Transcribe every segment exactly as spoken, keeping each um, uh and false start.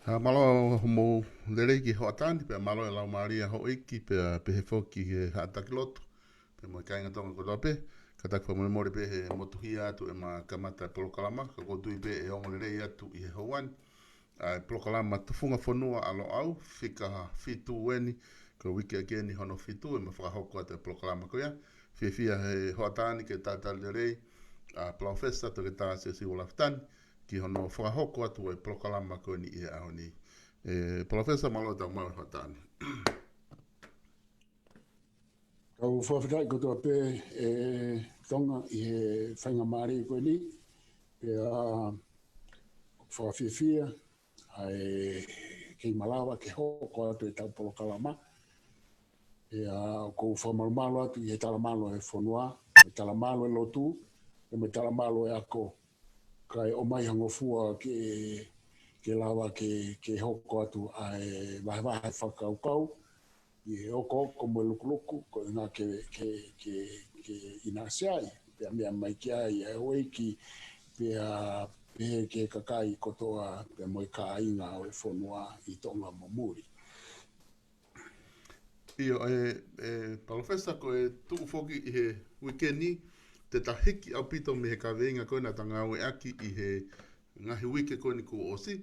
Mālō hoʻomou lelei ki he hoʻatā ni, pea mālō e laumālie ʻa houʻeiki, pea pehē foki ki he haʻa taki lotu, pea mo e kāinga Tonga kotoa pē. Kātaki fakamolemole pē he motuhia atu ʻema kamata e polokalama, ka ʻoku ou tui pē ʻe ongo lelei atu ʻi he houa ni ʻa e polokalama Tufunga Fonua ʻa Loʻau, fika fitu eni, ko e uike ʻaki eni hono fitu ʻema fakahoko atu e polokalama ko ia. Fiefia he hoʻatā ni ke talitali lelei ʻa Palōfesa Toketā Siosiua Lafitani ki hono fakahoko atu e polokalama ko eni ʻi he ʻaho ni. ʻE, Palōfesa, mālō e tau maʻu e hoʻatā ni. Kau fakafetaʻi kotoa pē, ʻe Tonga, ʻi he faingamālie ko eni, pea fakafiefia ʻa e kei malava ke hoko atu e tau polokalama. Pea ʻoku ou fakamalumalu atu ʻi he talamalu e fonua, e talamalu e lotu, pea mo e talamalu e ako, kae ʻomai ha ngofua ke, ke lava ke, ke hoko atu ʻa e vahevahe fakakaukau ʻi he okooko mo e lukuluku, ko e ʻuhinga ke, ke, ke, ke ʻinasi ai, pea meʻa mai ki ai ʻa e houʻeiki, pea pehē ki he kakai kotoa, pea mo e kāinga ʻo e fonua ʻi Tonga mo muli. ʻIo, ʻe, ʻe, Palōfesa, ko e tuʻu foki ʻi he uike ni, te ta hiki ʻaupito mei he kaveinga ko ē naʻa ta ngāueʻaki ʻi he ngaahi uike ko eni kuo ʻosi,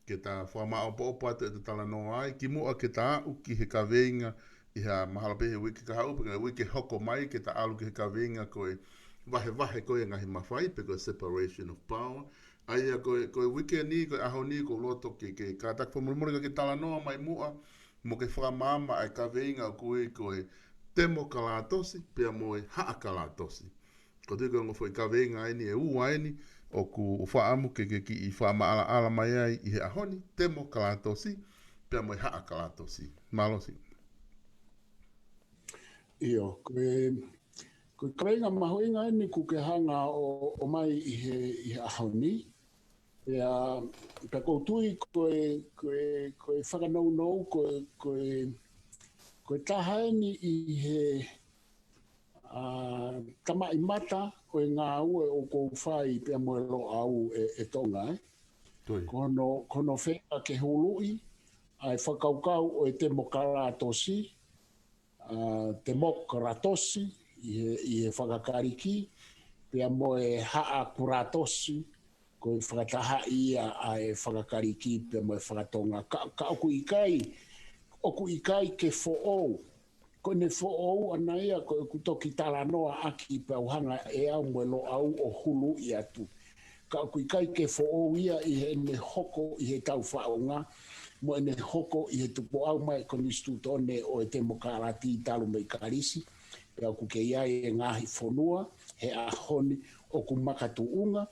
ke ta fakamāʻopoʻopo atu ʻeta talanoa ai, kimuʻa ke ta aʻu ki he kaveinga ʻi he mahalo pē he uike kahaʻu, pe ko e uike hoko mai, ke ta ʻalu ki he kaveinga ko e vahevahe ko ē ngaahi mafai, pe ko e separation of power. ʻA ia ko e, ko e uike ni, ko e ʻaho ni, ʻoku ou loto ke, ke kātaki fakamolemole ka ke talanoa mai muʻa, mo ke fakamaama ʻa e kaveinga ʻoku ui ko e temokalatosi, pea mo e haʻakalatosi. ʻOku ou tui ko e ongo foʻi kaveinga eni ʻe ua eni, ʻoku ou fakaʻamu ke, ke kiʻi fakamaʻalaʻala mai ai ʻi he ʻaho ni, temokalatosi, pea mo e haʻakalatosi. Mālō siʻi. ʻIo, ko e, ko e kaveinga mahuʻinga eni ʻoku ke hanga ʻo, ʻomai ʻi he, ʻi he ʻaho ni. Pea, pea ʻoku ou tui ko e, ko e, ko e fakanounou, ko e, ko e, ko e taha eni ʻi he, ʻa, tamaʻimata ʻo e ngāue ʻoku ou fai pea mo e Loʻau ʻe, ʻe Tonga, ē. Ko hono, ko hono feinga ke huluʻi ʻa e fakakaukau ʻo e temokalatosi, ʻa, temokalatosi ʻi he, ʻi he fakaKalisi, pea mo e haʻakalatosi, ko e fakatahaʻi ia ʻa e fakaKalisi pea mo e fakaTonga. Ka, ka ʻoku ʻikai, ʻoku ʻikai ke foʻou. Ko ʻene foʻou ʻana ia ko ʻeku toki talanoaʻaki pea u hanga ʻe au mo e Loʻau ʻo huluʻi atu. Ka ʻoku ʻikai ke foʻou ia ʻi heʻene hoko ʻi he tau faʻunga, mo ʻene hoko ʻi he tupuʻau mai e konisitūtone ʻo e temokalati talu mei Kalisi, pea ʻoku kei ʻi ai e ngaahi fonua he ʻaho ni ʻoku makatuʻunga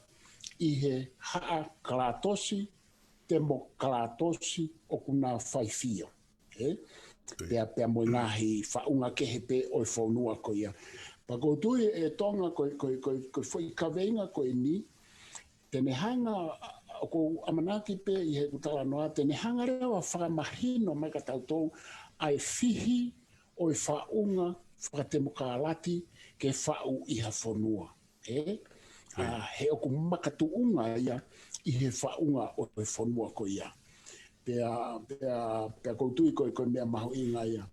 ʻi he haʻakalatosi, temokalatosi ʻoku na faifio. Ē? Pea, pea mo e ngaahi faʻunga kehe pē ʻo e fonua ko ia. Pea ʻoku ou tui ʻe Tonga ko e, ko e, ko e, ko e foʻi kaveinga ko eni, te ne hanga, ʻoku ou ʻamanaki pē ʻi heʻeku talanoa, te ne hanga leva fakamahino mai kia tautolu ʻa e fihi ʻo e faʻunga fakatemokalati ke faʻu ʻi ha fonua. Ē? ʻA, he ʻoku makatuʻunga ia ʻi he faʻunga ʻo e fonua ko ia. Pea, pea, pea ʻoku ou tui ko e, ko e meʻa mahuʻinga ia,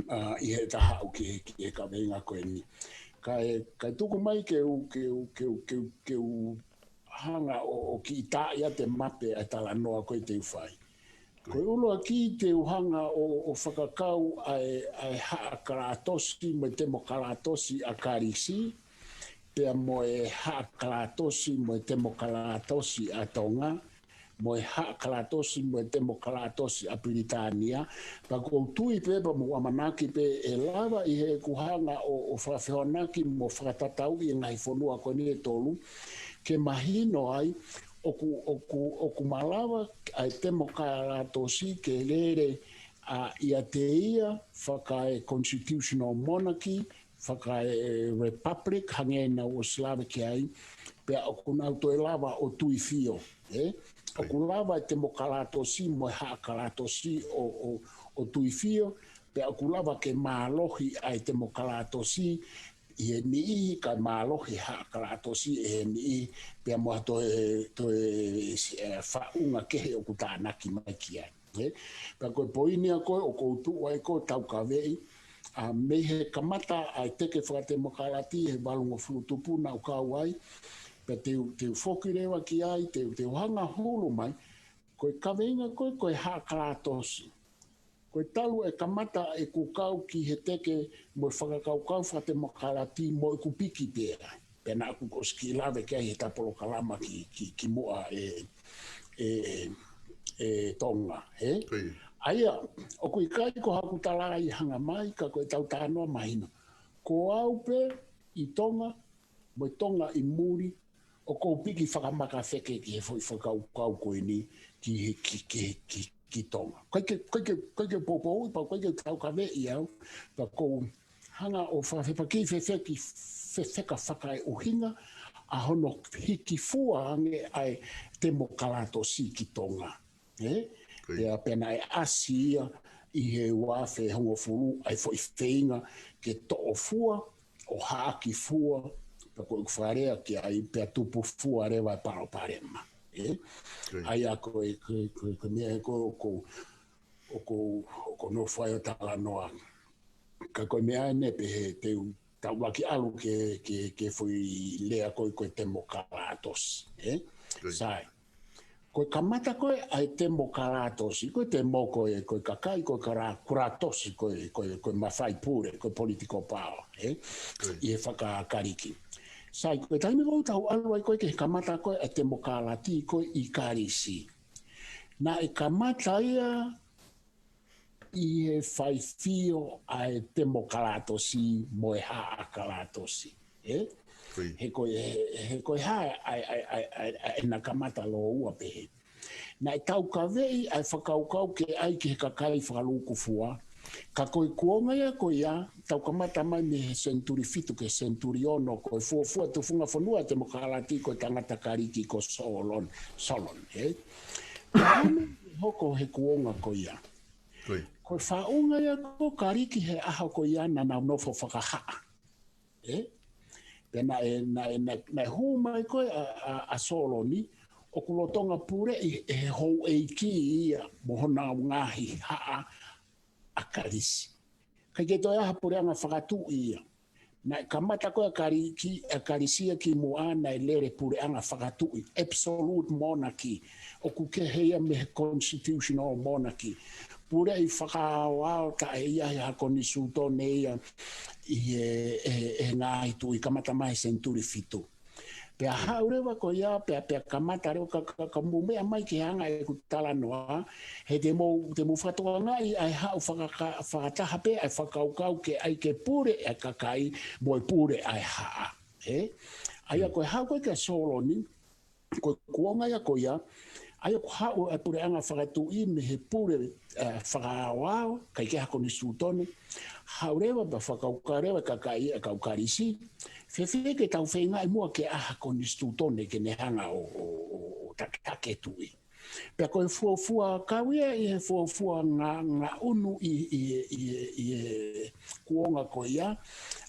ʻa, ʻi heʻeta haʻu ki he, ki he kaveinga ko eni. Kae, kae tuku mai ke u, ke u, ke u, ke u, ke u hanga ʻo, ʻo kiʻi tā ia te mape ʻa e talanoa ko ē te u fai. Ko e ʻuluaki te u hanga ʻo, ʻo fakakau ʻa e, ʻa e haʻakalatosi mo e temokalatosi ʻa Kalisi, pea mo e haʻakalatosi mo e temokalatosi ʻa Tonga, mo e haʻakalatosi mo e temokalatosi ʻa Pilitānia. Pea ʻoku ou tui pē pea mo ʻamanaki pē ʻe lava ʻi heʻeku hanga ʻo, ʻo fakafehoanaki mo fakatatauʻi e ngaahi fonua ko eni ʻe tolu, ke mahino ai ʻoku, ʻoku, ʻoku malava ʻa e temokalatosi ke lele ʻa, ʻiate ia fakaeconstitutional monarchy, fakaerepublic, hangē naʻa ku ʻosi lave ki ai, pea ʻoku nau toe lava ʻo tuifio, ē? ʻOku lava e temokalatosi mo e haʻakalatosi ʻo, ʻo, ʻo tuifio, pea ʻoku lava ke mālohi ʻa e temokalatosi, ʻi he niʻihi kae mālohi haʻa kalatosi ʻe he niʻihi, pea mo ha toe, toe, eh, faʻunga kehe ʻoku tānaki mai ki ai. Ē? Pea ko e poini ia ko ē ʻoku ou tuʻu ai ko ē ʻo taukaveʻi, ʻa, mei he kamata ʻa e teke fakatemokalati he valungofulu tupu naʻa ku kau ai, pea te u, te u foki leva ki ai, te u, te u hanga hulu mai, ko e kaveinga ko ē, ko e haʻa kalatosi. Ko e talu e kamata ʻeku kau ki he teke mo e fakakaukau fakatemokalati mo ʻeku piki pē ai. Pea naʻa ku ʻosi kiʻi lave ki ai he ta polokalama ki, ki, ki muʻa ē, ē, ē, ē Tonga, ē? Ko ia. ʻA ia, ʻoku ʻikai ko haʻaku tala ia ʻe hanga mai, ka ko ʻetau talanoa mahino. Ko au pē ʻi Tonga, mo e Tonga ʻi muli, ʻoku ou piki fakamakafeke ki he foʻi fakakaukau ko eni ki he, ki, ki, ki, ki Tonga. ʻIkai ke, ʻikai ke, ʻikai ke poupouʻi, pea ʻikai ke taukaveʻi au, pea ʻoku ou hanga ʻo fefeki, fefeki, fefeka fakaeʻuhinga ʻa hono hiki fua ange ʻa e temokalatosi ki Tonga. Ē? Ko ia. Pea, pea naʻe ʻasi ia ʻi he ua afe hongofulu ʻa e foʻi feinga ke toʻo fua, ʻo haʻaki fua, pea ko ʻeku fakalea ki ai, pea tupu fua leva e palopalema. Ē? Ko ia. ʻA ia ko e, ko e, ko e, ko e meʻa ē ko ē ʻoku ou, ʻoku ou, ʻoku ou nofo ai ʻo talanoa. Ka ko e meʻa eni pehē te u tau laki ʻalu ke, ke, ke foʻi lea ko ē ko e temokalatosi, ē? Ko ia. Sai. Ko e kamata ko ē ʻa e temokalatosi, ko e temo ko e, ko e kakai, ko e kara-, kalatosis, ko e, ko e, ko e mafai pule, ko e political power, ē? Ko ia. ʻI he fakaKalisi. Sai, ko e taimi ko ē ʻoku tau ʻalu ai ko ē ki he kamata ko ē ʻa e temokalati ko ē ʻi Kalisi. Naʻe kamata ia ʻi he faifio ʻa e temokalatosi mo e haʻa kalatosi. Ē? Ko ia. He ko e, he, he ko e hā ʻa e, ʻa e, ʻa e, ʻa e, ʻa e, ʻa e na kamata lōua pehē. Naʻe taukaveʻi ʻa e fakakaukau ke ʻai ki he kakai fakalūkufua. Ka ko e kuonga ia ko ia, tau kamata mai mei he senituli fitu ki he senituli ono, ko e fuofua tufunga fonua temokalati ko e tangata Kalisi ko Solon, Solon, ē? Naʻe hoko he kuonga ko ia. Ko ia. Ko e faʻunga ia ko Kalisi he ʻaho ko ia naʻa nau nofo fakahaʻa. Ē? Pea naʻe, naʻe, naʻe, naʻe hū mai ko ē ʻa, ʻa, ʻa Soloni, ʻoku lolotonga puleʻi ʻe he houʻeiki ia mo honau ngaahi haʻa ʻa Kalisi. ʻIkai ke toe ʻi ai ha puleʻanga fakatuʻi ia. Naʻe kamata ko ē ʻa Kalisi, ʻa Kalisi ia kimuʻa naʻe lele puleʻanga fakatuʻi, absolute monarchy, ʻoku kehe ia mei he constitutional monarchy. Puleʻi fakaaoao taʻe ʻi ai ha konisitūtone ia ʻi he, ʻe he, ʻe he ngaahi tuʻi kamata mai he senituli fitu. Pea haʻu leva ko ia, pea, pea kamata leva ka, ka, ka mou meʻa mai ki he anga ʻeku talanoa, he te mou, te mou fakatokangaʻi ʻa e haʻu fakaka-, fakataha pē ʻa e fakakaukau ke ʻai ke pule ʻa e kakai mo e pule ʻa e haʻa. Ē? ʻA ia ko e haʻu ko ē kia Soloni, ko e kuonga ia ko ia, ʻa ia ko e haʻu ʻa e puleʻanga fakatuʻi mei he pule, ē, fakaaoao, ʻikai ke ʻi ai ha konisitūtone, haʻu leva pea fakakaukau leva e kakai ʻa e kau Kalisi, fēfē ke tau feingaʻi muʻa ke ʻai ha konisitūtone ke ne hanga ʻo, ʻo, ʻo, ʻo takitaki e tuʻi. Pea ko e fuofua kau ia ʻi he fuofua nga, ngaʻunu ʻi, ʻi, ʻi, ʻi he kuonga ko ia,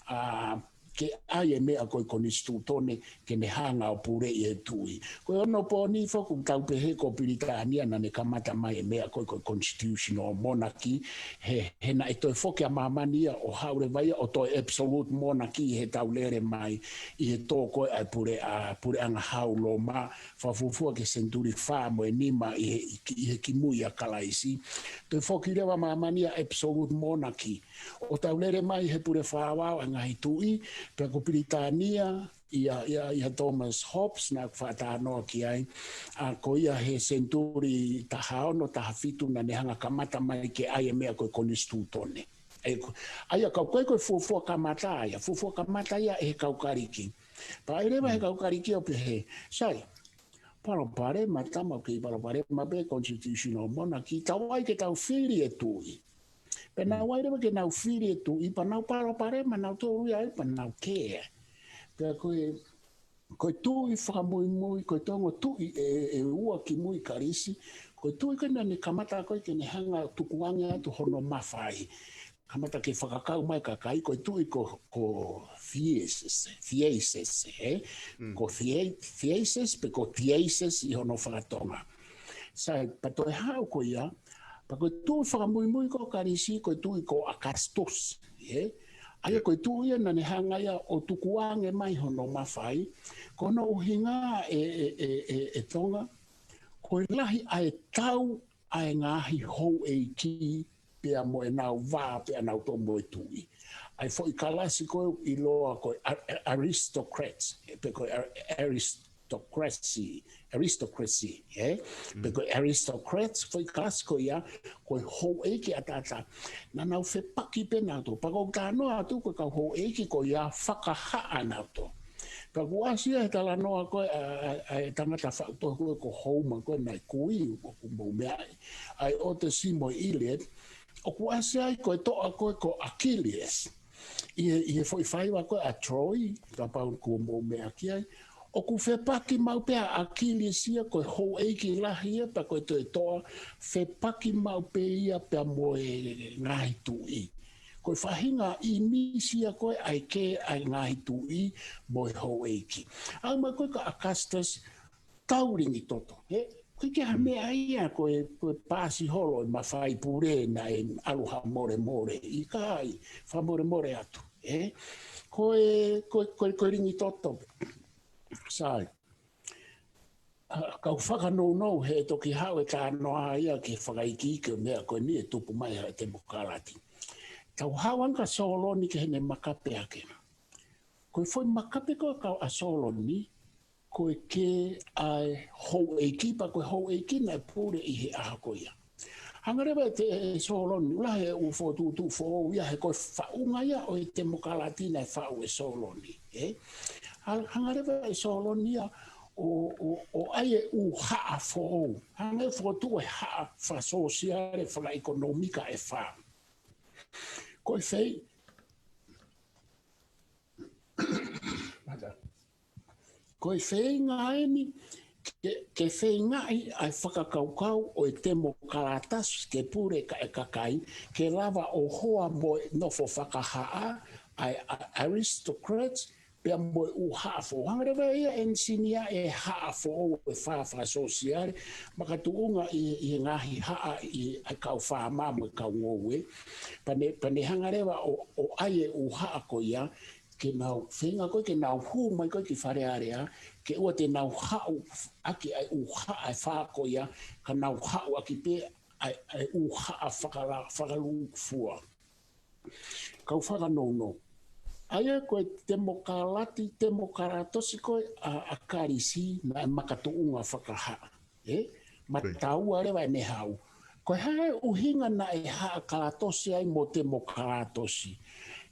ʻa, ke ʻai e meʻa ko e konisitūtone ke ne hanga ʻo puleʻi e tuʻi. Ko e onopōni foki ʻoku tau pehē ko Pilitānia naʻa ne kamata mai e meʻa ko e, ko e constitutional monarchy, he, he naʻe toe foki ʻa māmani ia ʻo haʻu leva ia ʻo toe absolute monarchy he tau lele mai ʻi he tō ko ē ʻa e pule, ʻa e puleʻanga Hau Loma, fakafuofua ki he senituli fā mo e nima ʻi he, ʻi he kimui ʻa Kalaisi. Toe foki leva māmani ia absolute monarchy. ʻO tau lele mai he pule fakaaoao ʻa e ngaahi tuʻi, pea ko Pilitānia, ʻia, ʻia, ʻia Thomas Hobbes, naʻa ku faʻa talanoa ki ai, ʻa ko ia he senituli taha ono, taha fitu, naʻa ne hanga kamata mai ke ʻai e meʻa ko e konisitūtone. ʻE, ko, ʻa ia kau ko ē ko e fuofua kamata ia, fuofua kamata ia ʻe he kau Kalisi. Pea ʻai leva he kau Kalisi ʻo pehē, sai, palopalema, tama ʻoku kei palopalema pē constitutional monarchy, tau ʻai ke tau fili e tuʻi. Pea nau ʻai leva ke nau fili e tuʻi, pea nau palopalema, nau tō ui ai, pea nau kē. Pea ko e, ko e tuʻi fakamuimui, ko e ongo tuʻi ʻe, ʻe ua kimui Kalisi, ko e tuʻi ko ē naʻa ne kamata ko ē ke ne hanga tukuange atu hono mafai. kamata ke fakakau mai kakai, ko e tuʻi ko, ko Theseus, Theseus, ē? Mm. Ko Thea-, Theseus pe ko Theseus ʻi hono fakatonga. Sai, pea toe haʻu ko ia, pea ko e tuʻi fakamuimui ko ʻo Kalisi, ko e tuʻi ko Augustus, ē? ʻA ia ko e tuʻi ia naʻa ne hanga ia ʻo tukuange mai hono mafai, ko hono ʻuhinga ē, ē, ē, ē, ē Tonga, ko e lahi ʻa e tau ʻa e ngaahi houʻeiki pea mo ʻenau vā pea nau tō mo e tuʻi. ʻA e foʻi kalasi ko ē ʻiloa ko e ar-, ar-, aristocrats, pe ko e ar-, aristocracy, aristocracy, ē? Pe ko e aristocrats, foʻi kalasi ko ia, ko e houʻeiki ʻataʻatā. Naʻa nau fepaki pē nautolu. Pea ko e talanoa atu ko e kau houʻeiki ko ia fakahaʻa nautolu. Pea ʻoku ʻasi ia he talanoa ko ē ʻa, ʻa, ʻa e tangata faʻu tohi ko ē ko Homer ko ē naʻe kui, ʻoku mou meaʻi, ʻa e Odyssey mo e Iliad, ʻoku ʻasi ai ko e toʻa ko ē ko Achilles. ʻI he, ʻi he foʻi faiva ko ē ʻa Troy, kapau kuo mou meaʻi ai, ʻoku fepaki maʻu pē ʻa Achilles ia ko e houʻeiki lahi ia pea ko e toe toʻa, fepaki maʻu pē ia pea mo e ngaahi tuʻi. Ko e faʻahinga ʻīmisi ia ko ē ʻa e kē ʻa e ngaahi tuʻi mo e houʻeiki. ʻAlu mai ko ē ko Augustus, tau lingi toto, ē? ʻOku ʻikai ke ha meʻa ia ko e, ko e paasi holo ʻe mafai pule naʻe ʻalu ha molemole, ʻikai, fakamolemole atu, ē? Ko e, ko e, ko e, ko e lingi toto. Sai. ʻA, kau fakanounou he toki haʻu e talanoa ia ke fakaikiiki ʻo e meʻa ko eni ʻe tupu mai ʻa e temokalati. Tau haʻu ange kia Soloni ki heʻene makape ake. Ko e foʻi makape ko ē ʻa Soloni, ko e kē ʻa e houʻeiki pea ko e houʻeiki naʻe pule ʻi he ʻaho ko ia. Hanga leva ʻe te, ʻe Soloni, ʻoku lahi e ʻū fokotuʻutuʻu foʻou ia he ko e faʻunga ia ʻo e temokalati naʻe faʻu ʻe Soloni, ē? Ha-, hanga leva ʻe Soloni ia ʻo, ʻo, ʻo ʻai e ʻū haʻa foʻou. Hanga ʻo fokotuʻu e haʻa fakasōsiale fakaʻekonōmika ʻe fā. Ko e fei-, Ko e feinga eni ke, ke feingaʻi ʻa e fakakaukau ʻo e temokalati ke pule ka e kakai, ke lava ʻo hoa mo e nofo fakahaʻa, ʻa e, ʻa e aristocrats, pea mo e ʻū haʻa foʻou. Hanga leva ia ʻo ʻenisinia e haʻa foʻou ʻe fā fakasōsiale, makatuʻunga ʻi, ʻi he ngaahi haʻa ʻi, ʻa e kau fāmā mo e kau ngoue. Pea ne, pea ne hanga leva ʻo, ʻo ʻai e ʻū haʻa ko ia, ke nau, feinga ko ē ke nau hū mai ko ē ki Fale Alea, ke ʻoua te nau haʻu ʻaki ʻa e ʻū haʻa ʻe fā ko ia, ka nau haʻu ʻaki pē ʻa e, ʻa e ʻū haʻa fakala-, fakalūkufua. Kau fakanounou. ʻA ia ko e temokalati, temokalatosi ko ē ʻa, ʻa Kalisi naʻe makatuʻunga fakahaʻa. Ē? Mataua leva ʻene haʻu. Ko e hā e ʻuhinga naʻe haʻa kalatosi ai mo temokalatosi?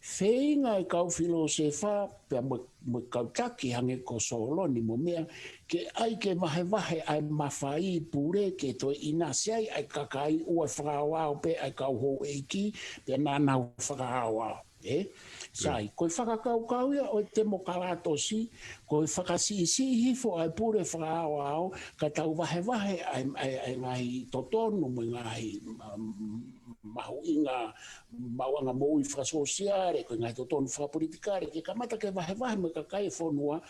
Feinga e kau filōsefa, pea mo, mo e kau taki hangē ko Soloni mo meʻa, ke ʻai ke vahevahe ʻa e mafai pule ke toe ʻinasi ai ʻa e kakai, ʻoua ʻe fakaʻaoʻao pē ʻa e kau houʻeiki, pea naʻa nau fakaʻaoʻao. Ē? Sai, ko e fakakaukau ia ʻo e temokalatosi, ko e fakasiʻisiʻi hifo ʻa e pule fakaʻaoʻao, ka tau vahevahe ʻa e, ʻa e, ʻa e ngaahi totonu mo e ngaahi, um, mahuʻinga, maʻuʻanga moʻui fakasōsiale, ko e ngaahi totonu fakapolitikale, ke kamata ke vahevahe mo e kakai e fonua,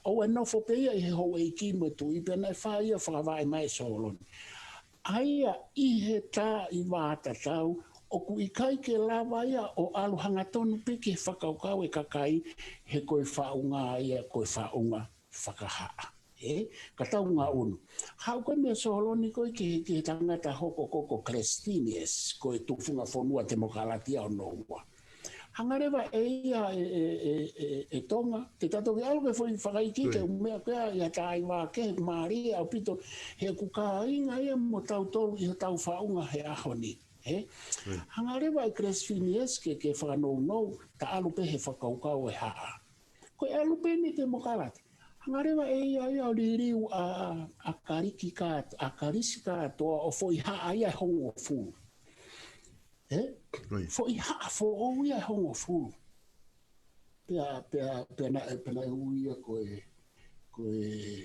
ʻoua ʻe nofo pē ia ʻi he houʻeiki mo e tuʻi, pea naʻe fai ia fakavaʻe mai ʻe Soloni. ʻA ia ʻi he taimi tatau, ʻoku ʻikai ke lava ia ʻo ʻalu hangatonu pē ki he fakakaukau e kakai, he ko e faʻunga ia, ko e faʻunga fakahaʻa. Ē, ka tau ngaʻunu. Haʻu ko ē meia Soloni ko ē ki he, ki he tangata hoko ko, ko Clisthenes, ko e tufunga fonua temokalati ʻo hono ua. Hanga leva ʻe ia ʻe, ʻe, ʻe, ʻe, ʻe Tonga, te ta toki ʻalu ke foʻi fakaikiiki, ʻio, ke u meʻa ko ē ʻi ha taimi kehe, mālie ʻaupito, he ʻoku kāinga ia mo tautolu ʻi hotau faʻunga he ʻaho ni. Ē? ʻIo. Hanga leva ʻe Clisthenes ke, ke fakanounou, ta ʻalu pē he fakakaukau e haʻa. Ko e ʻalu pē eni temokalati. Hanga leva ʻe ia ia ʻo liliu ʻa, ʻa, ʻa Kaliki kātoa, ʻa Kalisi kātoa ʻo foʻi haʻa ia ʻe hongofulu. Ē? ʻIo. Foʻi haʻa foʻou ia ʻe hongofulu. Pea, pea, pea naʻe, pea naʻe ui ia ko e, ko e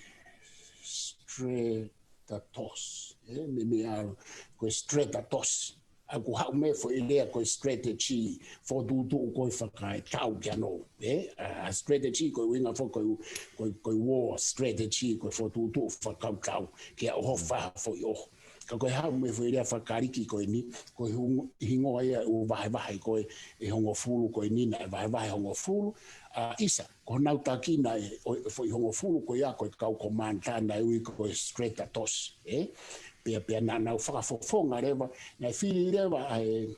Stratatos. Ē? Meimei ʻalu, ko e Stratatos. ʻA ʻoku haʻu mei he foʻi lea ko e strategy, fokotuʻutuʻu ko e fakaetau kia nou. Ē? ʻA strategy ko e ʻuhinga foki ko e, ko e, ko e war strategy, ko e fokotuʻutuʻu fakakautau, ke ʻohofa foʻi ʻoho. Ka ko e haʻu mei he foʻi lea fakaKalisi ko eni, ko e hung-, hingoa ia ʻo e vahevahe ko ē ʻe hongofulu ko eni naʻe vahevahe hongofulu, ʻa ʻisa, ko honau taki naʻe, ʻo e foʻi hongofulu ko ia ko e kau komanta naʻe ui ko e Strattos, ē? Pea, pea naʻa nau fakafofonga leva, naʻe fili leva ʻa e,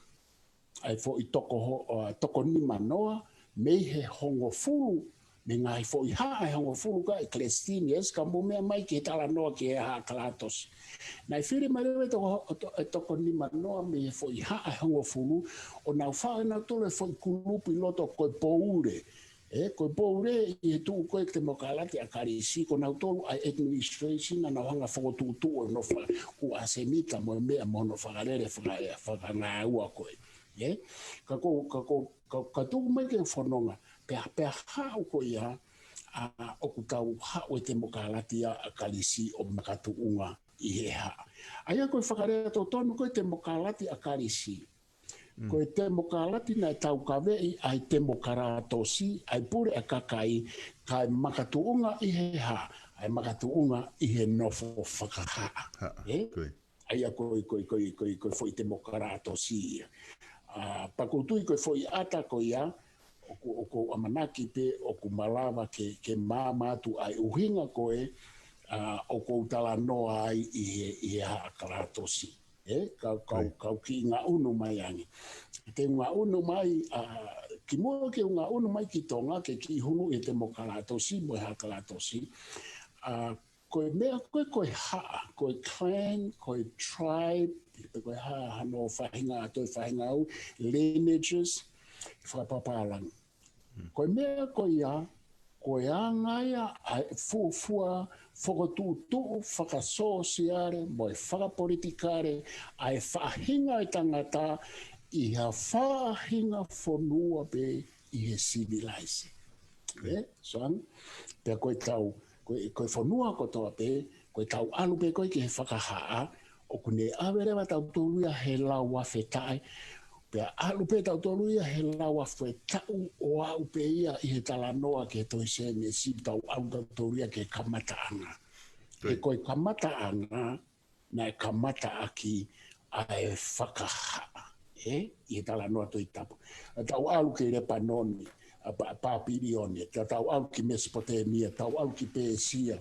ʻa e foʻi toko ho-, ʻa, toko nima noa, mei he hongofulu, mei he ngaahi foʻi haʻa ʻe hongofulu ka ʻe Cleisthenes, ka mou meʻa mai ki he talanoa ki he haʻa Kalatosi. Naʻe fili mai leva e toko, to-, e toko nima noa mei he foʻi haʻa ʻe hongofulu, ʻo nau faʻu ʻe nautolu e foʻi kulupu ʻi loto ko e poule. Ē, ko e poule ʻi he tuʻu ko e temokalati ʻa Kalisi, ko nautolu ʻa e administration naʻa nau hanga fokotuʻutuʻu ʻo nofo ʻa e senita mo e meʻa mo hono fakalele faka-, fakangāue ko ē. Ē, ka ko, ka ko, ka, ka tuku mai ke fononga, pea, pea haʻu ko ia, ʻa, ʻoku tau haʻu e temokalati ʻa Kalisi ʻo makatuʻunga ʻi he haʻa. ʻA ia ko e fakalea totonu ko e temokalati ʻa Kalisi. Mm. Ko e temokalati naʻe taukaveʻi ʻa e temokalatosi, ʻa e pule ʻa e kakai, kae makatuʻunga ʻi he haʻa, ʻa e makatuʻunga ʻi he nofo fakahaʻa. Haʻa, ē? Ko ia. ʻA ia ko e, ko e, ko e, ko e, ko e foʻi temokalatosi ia. ʻA, pea ʻoku ou tui ko e foʻi ʻata ko ia, ʻoku, ʻoku ou ʻamanaki pē, ʻoku malava ke, ke maama atu ʻa e ʻuhinga ko ē, ʻa, ʻoku ou talanoa ai ʻi he, ʻi he haʻa Kalatosi. Ē, kau, kau, Right. kau kiʻi ngaʻunu mai ange. Te u ngaʻunu mai, ʻa, kimuʻa ke u ngaʻunu mai ki Tonga, ke kiʻi huluʻi e temokalatosi, mo e haʻa Kalatosi. ʻA, ko e meʻa ko ē, ko e haʻa, ko e clan, ko e tribe, pe ko e hā hano faʻahinga, ʻa e toe faʻahinga ʻū, lineages, fakapapālangi. Ko e meʻa ko ia, ko e anga ia ʻa e fuofua fokotuʻutuʻu fakasōsiale mo e fakapolitikale ʻa e faʻahinga ʻo e tangata ʻi ha faʻahinga fonua pē ʻi he sivilaise. Ē, soang? Pea ko e tau, ko e, ko e fonua kotoa pē, ko e tau ʻalu pē ko ē ki he fakahaʻa, ʻoku ne ʻave leva tautolu ia he lau afe taʻu, pea ʻalu pē tautolu ia he lau afe taʻu ʻo aʻu pē ia ʻi he talanoa ki he tohi Sēnesi, tau ʻalu tautolu ia ki he kamataʻanga. He Right. ko e kamataʻanga, naʻe kamataʻaki ʻa e fakahaʻa, ē? ʻI he talanoa Tohi Tapu. Tau ʻalu ki Lepanoni, ʻa Pa-, Papilione, tau ʻalu ki Mesopotemia, tau ʻalu ki Pēsia.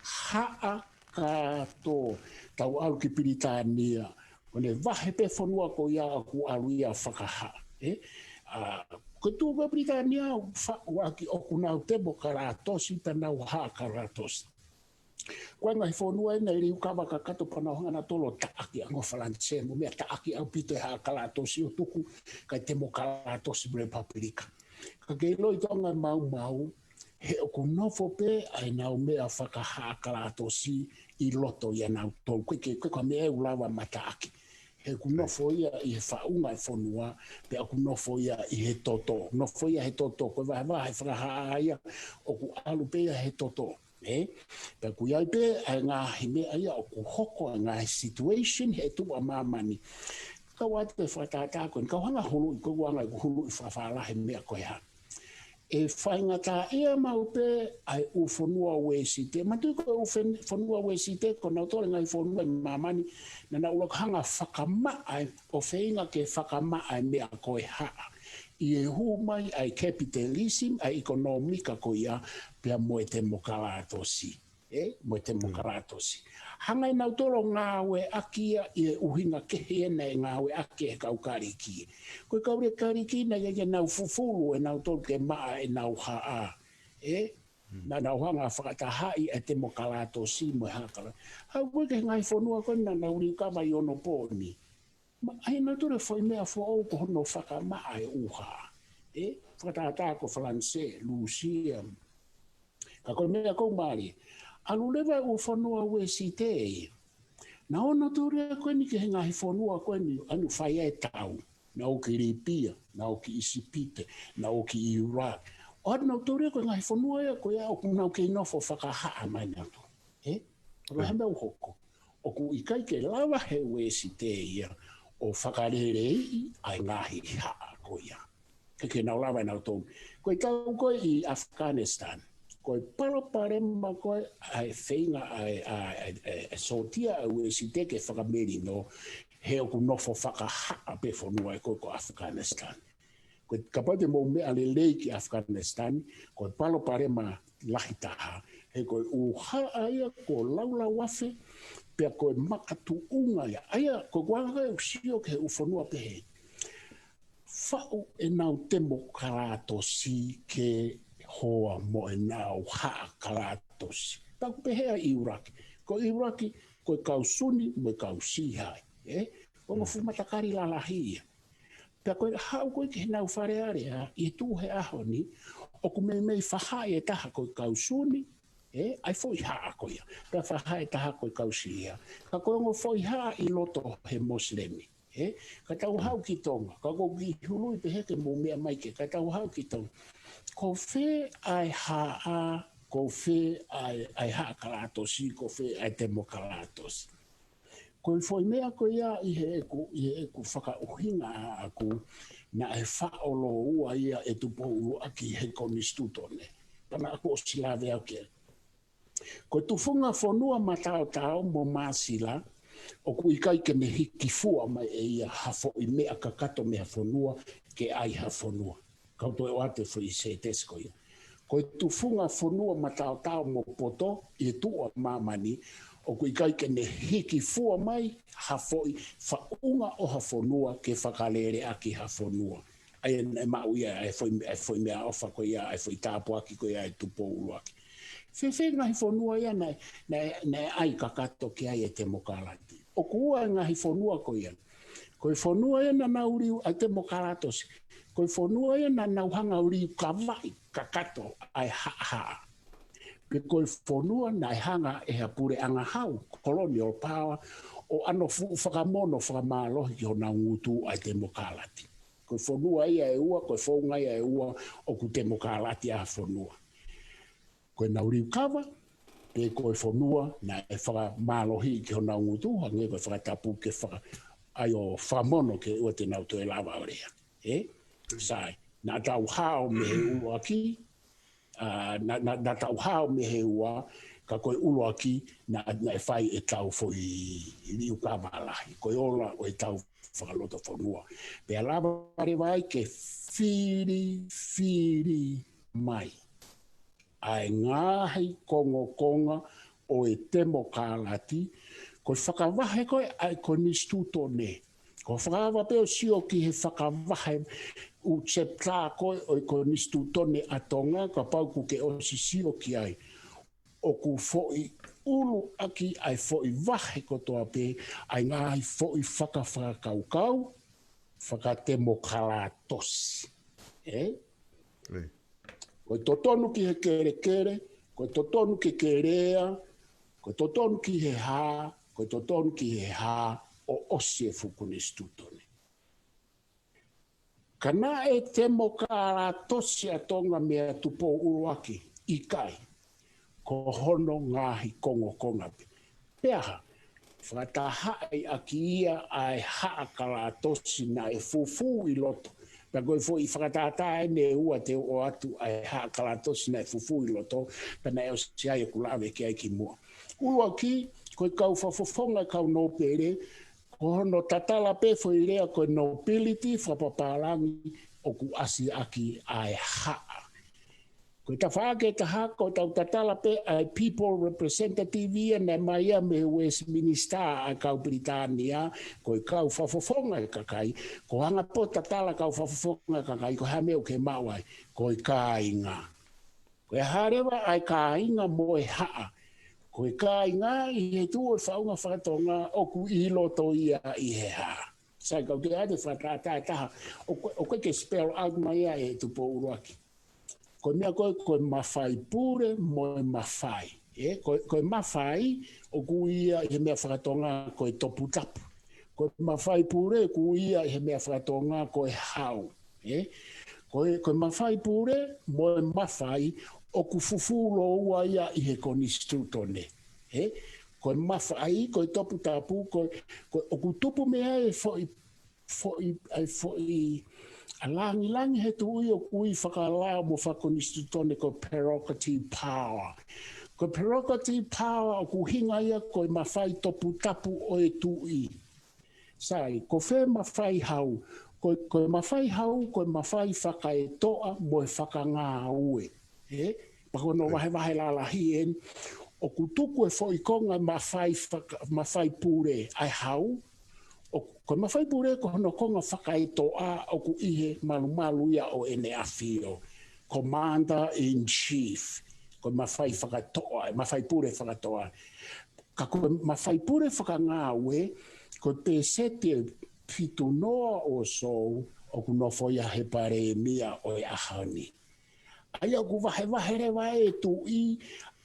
Haʻa kātoa, tau ʻalu ki Pilitānia, ʻo ne vahe pē fonua ko ia ʻoku ʻalu ia fakahaʻa, ē? ʻA, ko e tuʻu ko ē Pilitānia, fa-, ʻaki ʻoku nau temokalatosi, pea nau haʻa Kalatosi. Ko e ngaahi fonua ena ʻi he liukava kakato pea nau hanga nautolu ʻo taʻaki ange ʻa Falanisē, mo meʻa taʻaki ʻaupito e haʻa Kalatosi ʻo tuku, kae temokalatosi mo e Papilika. Ka ke ʻiloʻi Tonga maumau, he ʻoku nofo pē ʻa ʻenau meʻa fakahaʻa Kalatosi ʻi loto ia nautolu. Ko e ke, ko e ka meʻa ʻe lava mataʻaki. He ʻoku nofo ia ʻi he faʻunga e fonua, pea ʻoku nofo ia ʻi he toto. Nofo ia he toto, ko e vahevahe fakahaʻa ia, ʻoku ʻalu pē ia he toto. Ē? Pea ʻoku ʻi ai pē ʻa e ngaahi meʻa ia ʻoku hoko, ʻa e ngaahi situation he tuʻa māmani. Kau atu e fakatātā ko eni, kau hanga huluʻi, ko e anga ʻeku huluʻi fakafālahi meʻa ko e hā. ʻE faingataʻaʻia maʻu pē ʻa e ʻū fonua Uēsite. Manatuʻi ko e ʻū fen-, fonua Uēsite, ko nautolu e ngaahi fonua ʻi māmani, naʻa nau ʻuluaki hanga fakamaʻa e, ʻo feinga ke fakamaʻa e meʻa ko e haʻa. ʻI he hū mai ʻa e capitalism, ʻa e ʻekonōmika ko ia, pea mo e temokalatosi. Ē, mo e temokalatosi. Hanga ʻe nautolu ʻo ngāueʻaki ia ʻi he ʻuhinga kehe ena ʻe ngāueʻaki ʻe he kau Kalisi. Ko e kau lea Kalisi naʻe ʻikai ke nau fufulu ʻe nautolu ke maʻa ʻenau haʻa. Ē, naʻa nau hanga fakatahaʻi e temokalatosi mo e haʻa Kala-. Haʻu ko ē ki he ngaahi fonua ko ē naʻa nau liukava ʻi onopooni. Ma, ʻai nautolu e foʻi meʻa foʻou ko hono fakamaʻa e ʻū haʻa. Ē, fakatātā ko Falanisē, Lūsia. Ka ko e meʻa ʻoku ou mālie. ʻAlu leva e ʻū fonua Uēsite ia. Naʻa nau ō nautolu ia ko eni ki he ngaahi fonua ko eni, ʻa ʻenau fai ai e tau. Naʻa nau ō ki Lipia, naʻa nau ō ki ʻIsipite, naʻa nau ō ki ʻIulaki. ʻO ʻalu nautolu ia ko e ngaahi fonua ia ko ia ʻoku nau kei nofo fakahaʻa mai nautolu. Ē? Ko e hā e meʻa ʻoku hoko. ʻOku ʻikai ke lava he Uēsite ia ʻo fakaleleiʻi ʻa e ngaahi haʻa ko ia. Ke ke nau lava ʻenau tō. Ko e tau ko ē ʻi Afghanistan, ko e palopalema ko ē ʻa e feinga ʻa e, ʻa e, ʻa e, ʻa e sōtia ʻa e U S te ke fakamelino, he ʻoku nofo fakahaʻa pē fonua ē ko ē ko Afghanistan. Ko e kapau te mou meʻa lelei ki Afghanistan, ko e palopalema lahi taha, he ko e ʻū haʻa ia kuo laulau afe, pea ko e makatuʻunga ia. ʻA ia, ko e kuanga ʻoku sio ki he ʻū fonua pehē. Faʻu ʻenau temokalatosi ke hoa mo ʻenau haʻa kalatosi. Pea ʻoku pehē ʻa ʻIulaki. Ko ʻIulaki, ko e kau Suni mo e kau Sihai. Ē? Ongo fuʻu matakali lalahi ia. Pea ko e haʻu ko ē ki heʻenau Fale Alea, ʻi he tuʻu he ʻaho ni, ʻoku meimei fahaʻi ʻe taha ko e kau Suni, ē, ʻa e foʻi haʻa ko ia. Pea fahaʻi ʻe taha ko e kau Siʻia. Ka ko e ongo foʻi haʻa ʻi loto he Mosilemi. Ē, ka tau haʻu ki Tonga, ka ko ki hului pehē ke mou meʻa mai ke, ka tau haʻu ki Tonga. Ko fē ʻa e haʻa, ko fē ʻa e, ʻa e haʻa kalatosi, ko fē ʻa e temokalatosi. Ko e foʻi meʻa ko ia ʻi heʻeku, ʻi heʻeku fakaʻuhinga ʻaʻaku, naʻe faʻo lōua ia ʻe Tupou ʻUluaki he konisitūtone. Pea naʻa ku ʻosi lave au ki ai. Ko e tufunga fonua mataotao mo māsila, ʻoku ʻikai ke ne hiki fua mai ʻe ia ha foʻi meʻa kakato mei ha fonua ke ʻai ha fonua. Kau toe ʻoatu e foʻi sētesi ko ia. Ko e tufunga fonua mataotao mo poto ʻi he tuʻa māmani, ʻoku ʻikai ke ne hiki fua mai ha foʻi faʻunga ʻo ha fonua ke fakalele ʻaki ha fonua. ʻA ia naʻe maʻu ia ʻa e foʻi, ʻa e foʻi meʻaʻofa ko ia, ʻa e foʻi tāpuaki ko ia ʻa e Tupou ʻUluaki. Fēfē ngaahi fonua ia naʻe, naʻe, naʻe ʻai kakato ki ai e temokalati. ʻOku ua e ngaahi fonua ko ia. Ko e fonua ia naʻa nau liu ʻa e temokalatosi. Ko e fonua ia naʻa nau hanga ʻo liukavaʻi kakato ʻa e haʻahaʻa. Pe ko e fonua naʻe hanga ʻe ha puleʻanga hau, colonial power, ʻo ʻano fuʻu fakamono fakamālohi ki honau ngutu ʻa e temokalati. Ko e fonua ia ʻe ua, ko e founga ia ʻe ua ʻoku temokalati ʻa e fonua. Ko ʻenau liukava, pe ko e fonua naʻe fakamālohi ki honau ngutu, hangē ko e fakatapu ke faka-, ʻai ʻo fakamono ke ʻoua te nau toe lava ʻo lea. Ē? Sai, naʻa tau hao mei he ʻuluaki, ʻa, naʻa, naʻa, naʻa tau hao mei he ua, ka ko e ʻuluaki, naʻa, naʻe fai ʻetau foʻi liukava lahi. Ko e ola ʻo ʻetau fakalotofonua. Pea lava leva ai ke filifili mai ʻa e ngaahi kongokonga ʻo e temokalati, ko e fakavahe ko ē ʻa e konisitūtone. Ko e fakaava pē ʻo sio ki he fakavahe ʻū chapter ko ē ʻo e konisitūtone ʻa Tonga, kapau ʻoku ke ʻosi sio ki ai. ʻOku foʻi ʻuluaki ʻa e foʻi vahe kotoa pē, ʻa e ngaahi foʻi fakafakakaukau, fakatemokalatosi. Ē? Ē. Ko e totonu ki he kelekele, ko e totonu ke kelea, ko e totonu ki he hā, ko e totonu ki he hā, ʻo ʻosi e fuʻu konisitūtone. Ka naʻe temokalatosi ʻa Tonga meia Tupou ʻUluaki, ʻikai. Ko hono ngaahi kongokonga pē. Pea hā, fakatahaʻi ʻaki ia ʻa e haʻa kalatosi naʻe fufū ʻi loto. Pea ko e foʻi fakatātā ʻeni ʻe ua te u ʻoatu ʻa e haʻa kalatosi naʻe fufū ʻi loto, pea naʻe ʻosi ʻi ai ʻeku lave ki ai kimuʻa. ʻUluaki, ko e kau fakafofonga kau nōpele, ko hono tatala pē foʻi lea ko e nobility fakapapālangi ʻoku ʻasi ʻaki ʻa e haʻa. Ko e tafaʻaki ʻe taha, ko ʻetau tatala pē ʻa e people representative ia naʻe mai ia mei Westminster ʻa e kau Pilitānia, ko e kau fakafofonga e kakai, ko e anga pē ʻo e tatala kau fakafofonga e kakai, ko e hā e meʻa ʻoku ke maʻu ai, ko e kāinga. Ko e hā leva ʻa e kāinga mo e haʻa. Ko e kāinga ʻi he tuʻu ʻo e faʻunga faka-Tonga ʻoku ʻi loto ia ʻi he haʻa. Sai, kau toe ʻoatu e fakatātā ʻe taha. ʻOku, ʻoku ʻikai ke spell out mai ia ʻe Tupou ʻUluaki. Ko e meʻa ko ē, ko e mafai pule mo e mafai. Ē, ko, ko e mafai ʻoku ʻi ai he meʻa faka-Tonga ko e toputapu. Ko e mafai pule ʻoku ʻi ai he meʻa faka-Tonga ko e hau. Ē? Ko e, ko e mafai pule mo e mafai ʻoku fufū lōua ia ʻi he konisitūtone. Ē? Ko e mafai, ko e toputapu, ko e, ko e ʻoku tupu mei ai e foʻi foʻi, ʻa e foʻi, ʻa e langilangi he tuʻi ʻoku ui fakalao mo fakakonisitūtone ko e prerogative power. Ko e prerogative power ʻoku ʻuhinga ia ko e mafai toputapu ʻo e tuʻi. Sai, ko fē mafai hau? Ko, ko e mafai hau, ko e mafai fakaetoʻa mo e fakangāue. Ē? Pea ko hono vahevahe lalahi eni, ʻoku tuku e foʻi konga mafai faka-, mafai pule ʻa e hau, ʻo, ko e mafai pule ko hono konga fakaetoʻa ʻoku ʻi he malumalu ia ʻo ʻEne ʻAfio. Commander in Chief. Ko e mafai fakatoʻa, mafai pule fakatoʻa. Ka ko e mafai pule fakangāue, ko e pēseti ʻe fitu noa ʻo e sōu ʻoku nofo ia he palēmia ʻo e ʻaho ni. ʻA ia ʻoku vahevahe leva e tuʻi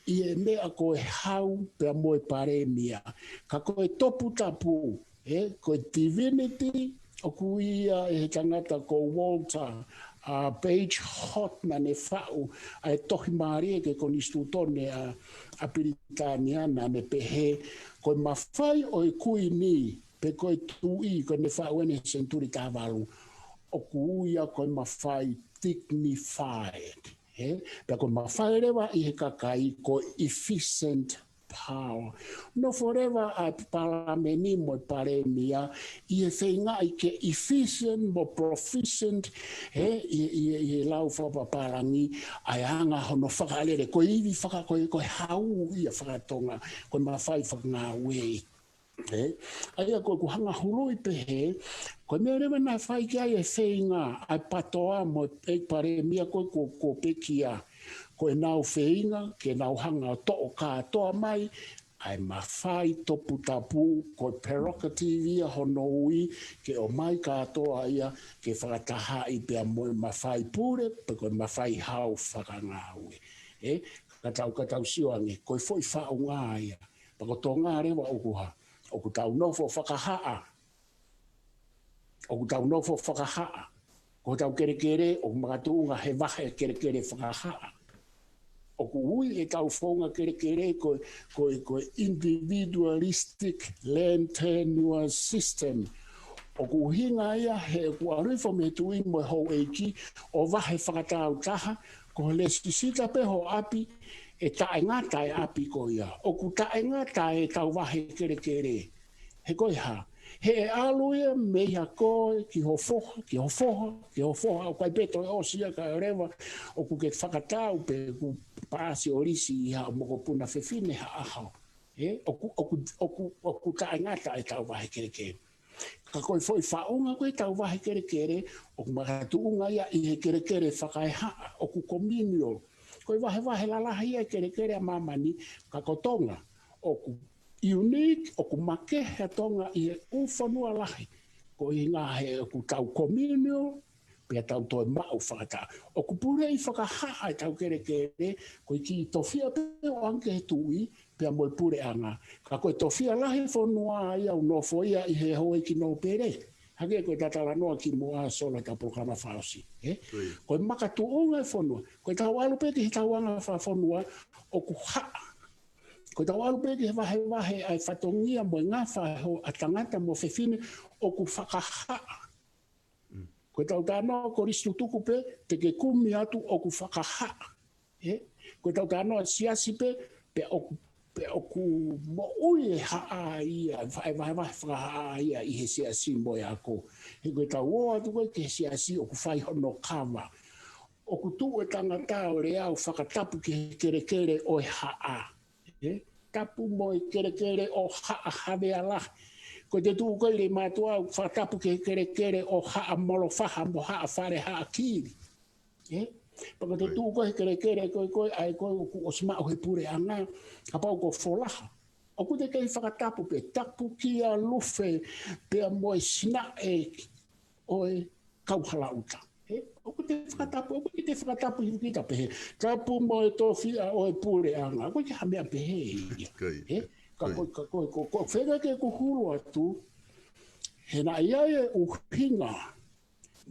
ʻi he meʻa ko e hau pea mo e palēmia. Ka ko e toputapu, ē, ko e divinity, ʻoku ui ia ʻe he tangata ko Walter, ʻa, Page Hotton naʻa ne faʻu ʻa e tohi mālie ki he konisitūtone ʻa, ʻa Pilitānia, naʻa ne pehē, ko e mafai ʻo e kuini, pe ko e tuʻi, ko ʻene faʻu eni he senituli taha valu, ʻoku ui ia ko e mafai dignified, ē? Pea ko e mafai leva ʻi he kakai ko e efficient power. Nofo leva ʻa e palameni mo e palēmia ʻi he feingaʻi ke efficient mo proficient, ē? ʻI, ʻi, ʻi he lau fakapapālangi, ʻa e anga hono fakalele, ko e ivi faka-, ko e, ko e hau ia fakatonga, ko e mafai fakangāue. Ē? ʻA ia ko ʻeku hanga huluʻi pehē, ko e meʻa leva naʻe fai ki ai e feinga ʻa e PATOA mo e palēmia ko ē kuo, kuo pekia. Ko ʻenau feinga, ke nau hanga ʻo toʻo kātoa mai ʻa e mafai toputapu, ko e prerogative ia hono ui, ke ʻomai kātoa ia, ke fakatahaʻi pea mo e mafai pule, pe ko e mafai hau fakangāue. Ē? Ka tau, ka tau sio ange, ko e foʻi faʻunga ia. Pea ko Tonga leva ʻoku hā, ʻoku tau nofo fakahaʻa. ʻOku tau nofo fakahaʻa. Ko hotau kelekele, ʻoku makatuʻunga he vahe kelekele fakahaʻa. ʻOku ui ʻetau founga kelekele ko, ko, ko e individualistic land tenure system. ʻOku ʻuhinga ia he ʻoku ʻalu hifo mei he tuʻi mo e houʻeiki ʻo vahe fakatāutaha, ko e lēsisita pē ho ʻapi, ʻe taʻengata e ʻapi ko ia. ʻOku taʻengata ʻetau vahe kelekele. He ko e hā? He ʻe ʻalu ia mei ha koe ki ho foha, ki ho foha, ki ho foha, ʻoku ʻikai pē toe ʻosi ia kae ʻoua leva ʻoku ke fakatau pe ʻoku paasi ʻo lisi ʻi haʻo mokopuna fefine ha ʻaho. Ē, ʻoku, ʻoku, ʻoku, ʻoku taʻengata ʻetau vahe kelekele. Ka ko e foʻi faʻunga ko ē ʻetau vahe kelekele, ʻoku makatuʻunga ia ʻi he kelekele fakaehaʻa, ʻoku communal. Ko e vahevahe lalahi ia e kelekele ʻa māmani, ka ko Tonga, ʻoku unique, ʻoku makehe ʻa Tonga ʻi he ʻū fonua lahi. Ko e ʻuhinga he ʻoku tau communal, pea tau toe maʻu fakataha. ʻOku puleʻi fakahaʻa ʻetau kelekele, ko e kiʻi tofiʻa pē ʻo ʻoange ki he tuʻi, pea mo e puleʻanga. Ka ko e tofiʻa lahi fonua ia ʻoku nofo ia ʻi he houʻeiki nōpele. Hangē ko ʻeta talanoa kimuʻa Sola ʻi heʻeta polokalama fakaʻosi, ē? Ko ia. Ko e makatuʻunga e fonua. Ko ʻetau ʻalu pē ki heʻetau anga fakafonua ʻoku haʻa. Ko ʻetau ʻalu pē ki he vahevahe ʻa e fatongia mo e ngafa ʻa e ho-, ʻa e tangata mo e fefine ʻoku fakahaʻa. Mm. Ko ʻetau talanoa kolisi tutuku pē, te ke kumi atu ʻoku fakahaʻa. Ē? Ko ʻetau talanoa siasi pē, pea ʻoku, pea ʻoku moʻui e haʻa ia, e vahevahe fakahaʻa ia ʻi he siasi mo e ako. He ko ʻetau ō atu ko ē ki he siasi ʻoku fai hono kava. ʻOku tuʻu e tangata ʻo lea ʻo fakatapu ki he kelekele ʻo e haʻa. Ē? Tapu mo e kelekele ʻo Haʻa Havea Lahi. Ko ʻete tuʻu ko ē ʻi Leimātuʻa ʻo fakatapu ki he kelekele ʻo Haʻa Molofaha mo Haʻa Fale Haʻakili. Ē? Pea ko ʻete tuʻu ko ē he kelekele ko ē, ko ē, ʻa ē ko ē ʻoku ʻosi maʻu he puleʻanga, kapau ko Folaha. ʻOku te kei fakatapu pē, tapu kia Lufe, pea mo e sinaʻe ʻo e kau hala ʻuta. Ē? ʻOku te fakatapu, ʻoku te fakatapu hifo kita pehē, tapu mo e tofiʻa ʻo e puleʻanga. ʻOku ʻikai ha meʻa pehē ia. Kai, Ē? Ka kai. Ko, ka ko, ko, ko, fenga ke kuhulu atu, he naʻe ʻi ai e ʻuhinga,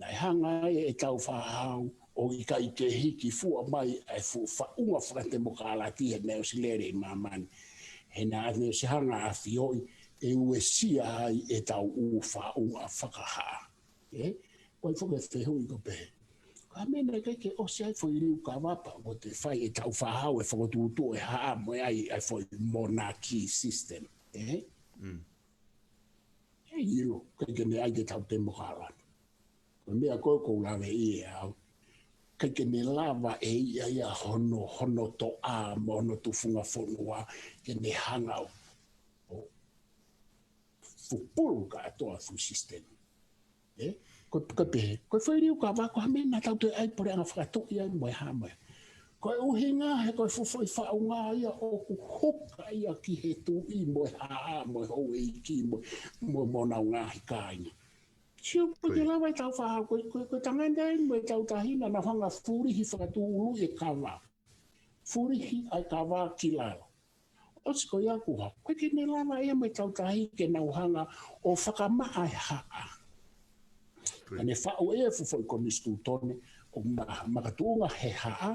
naʻe hanga ai ʻetau fānau ʻo ʻikai ke hiki fua mai ʻa e fuʻu faʻunga fakatemokalati he naʻe ʻosi lele ʻi māmani. He naʻa ne ʻosi hanga ʻafioʻi, ke uesia ai ʻetau ʻū faʻunga fakahaʻa. ʻE? Ko e foʻi fehuʻi ko pē. Ko e meʻa naʻe ʻikai ke ʻosi ai foʻi liukava pea ko ʻete fai ʻetau fāhau e fakatuʻutuʻu e haʻa mo e ʻai ʻa e foʻi monarchy system. ʻE? ʻE ʻilo, ʻikai ke ne ʻai ke tau temokalati. Ko e meʻa ko ē ʻoku ou lave ʻi he au. ʻIkai ke ne lava ʻe ia ia hono, hono toʻa mo hono tufunga fonua ke ne hanga ʻo, ʻo fupulu kātoa fuʻu system. ʻE? Ko, ko pē, ko e foʻi liukava ko ha meʻa naʻa tau toe ʻai puleʻanga fakatuʻi ai mo e hā mo e. Ko e ʻuhinga he ko e fuʻu foʻi faʻunga ia ʻoku huka ia ki he tuʻi mo e haʻa mo e houʻeiki mo, mo, mo honau ngaahi kāinga. Sio, ko e lava ʻetau fāhau, ko, ko, ko e tangata ia mo ʻetau taʻahine naʻa nau hanga fulihi fakatuʻuluʻi e kava. Fulihi ʻa e kava ki lalo. ʻOsi ko ia kuo hā, ʻikai ke ne lava ia mo ʻetau taʻahine ke nau hanga ʻo fakamaʻa e haʻa. Ka ne faʻu e fuʻu foʻi konisitūtone, ʻo ma-, makatuʻunga he haʻa,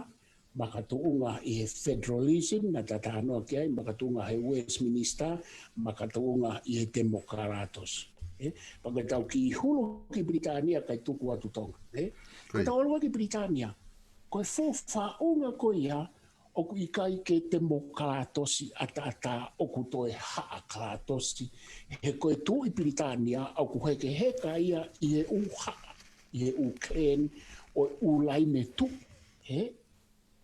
makatuʻunga ʻi he federalism, naʻa ta talanoa ki ai, makatuʻunga he Westminster, makatuʻunga ʻi he temokalatosi. ʻE, pea ko ʻetau kiʻi hulu ki Pilitānia kae tuku atu Tonga. ʻE, ka tau ʻalu ki Pilitānia. Ko e fuʻu faʻunga ko ia, ʻoku ʻikai ke temokalatosi ʻataʻatā, ʻoku toe haʻakalatosi. He ko e tuʻi Pilitānia, ʻoku hekeheka ia ʻi he ʻū haʻa, ʻi he ʻū clan, ʻo e ʻū laine tuʻi. ʻE?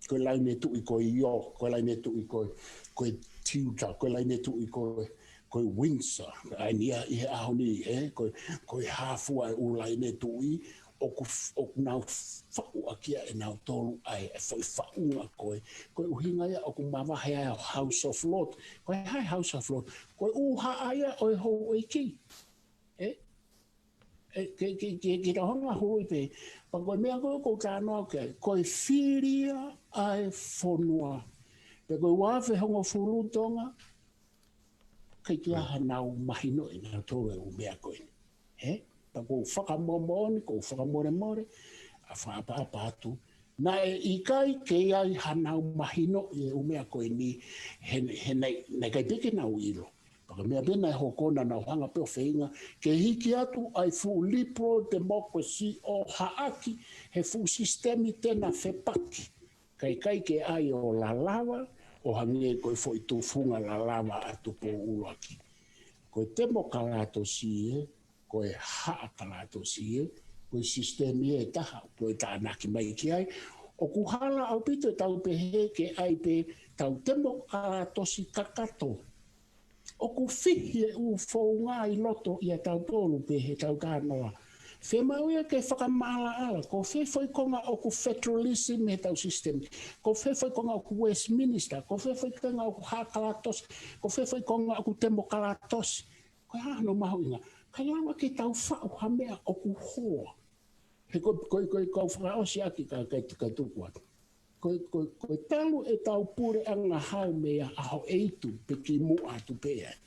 Ko e laine tuʻi ko e York, ko e laine tuʻi ko e, ko e Tudor, ko e laine tuʻi ko e, ko e Windsor. ʻA ia ʻi he ʻaho ni, ʻe? Ko e, ko e hā fua e ʻū laine tuʻi, ʻoku f-, ʻoku nau faʻu ʻaki ia ʻe nautolu ʻa e, e foʻi faʻunga ko ē. Ko e ʻuhinga ia ʻoku mavahe ai ʻa e House of Lords. Ko e hā e House of Lords? Ko e ʻū haʻa ia ʻo e houʻeiki. ʻE? ʻE, ke, ke, ke, ke tau hanga hulu pē. Pea ko e meʻa ko ē ʻoku ou talanoa ki ai. Ko e fili ia ʻa e fonua. Pea ko e ua afe hongofulu Tonga, ʻikai ke ʻi ai hanau mahinoʻi ʻe nautolu e ʻū meʻa ko eni. ʻE? Pea ʻoku ou fakamoʻoni, ʻoku ou fakamolemole, ʻa e fakaʻapaʻapa atu. Naʻe ʻikai ke ʻi ai hanau mahinoʻi e ʻū meʻa ko eni, he, he naʻe, naʻe ʻikai pē ke nau ʻilo. Pea ko e meʻa pē naʻe hoko naʻa nau hanga pē ʻo feinga, ke hiki atu ʻa e fuʻu liberal democracy ʻo haʻaki he fuʻu sisitemi te na fepaki. Kae ʻikai ke ʻai ʻo lalava, ʻo hangē ko e foʻi tufunga lalava ʻa Tupou ʻUluaki. Ko e temokalatosi ē, ko e haʻakalatosi ē, ko e sisitemi ē taha, ko e tānaki mai ki ai, ʻoku hala ʻaupito ʻetau pehē ke ʻai pē tau temokalatosi kakato. ʻOku fihi e ʻū founga ʻi loto ʻia tautolu pē heʻetau talanoa. Fiemaʻu ia ke fakamaʻalaʻala, ko fē foʻi konga ʻoku federalism heʻetau system, ko fē foʻi konga ʻoku Westminster, ko fē foʻi konga ʻoku haʻakalatosi, ko fē foʻi konga ʻoku temokalatosi. Ko e hā hono mahuʻinga? Kae lava ke tau faʻu ha meʻa ʻoku hoa. He ko, ko, ko, ko e fakaʻosi ʻaki ka, ka, ka tuku atu. Ko, ko, ko e talu ʻetau puleʻanga hau mei he ʻaho ʻe hiva pe kimuʻa atu pē ai.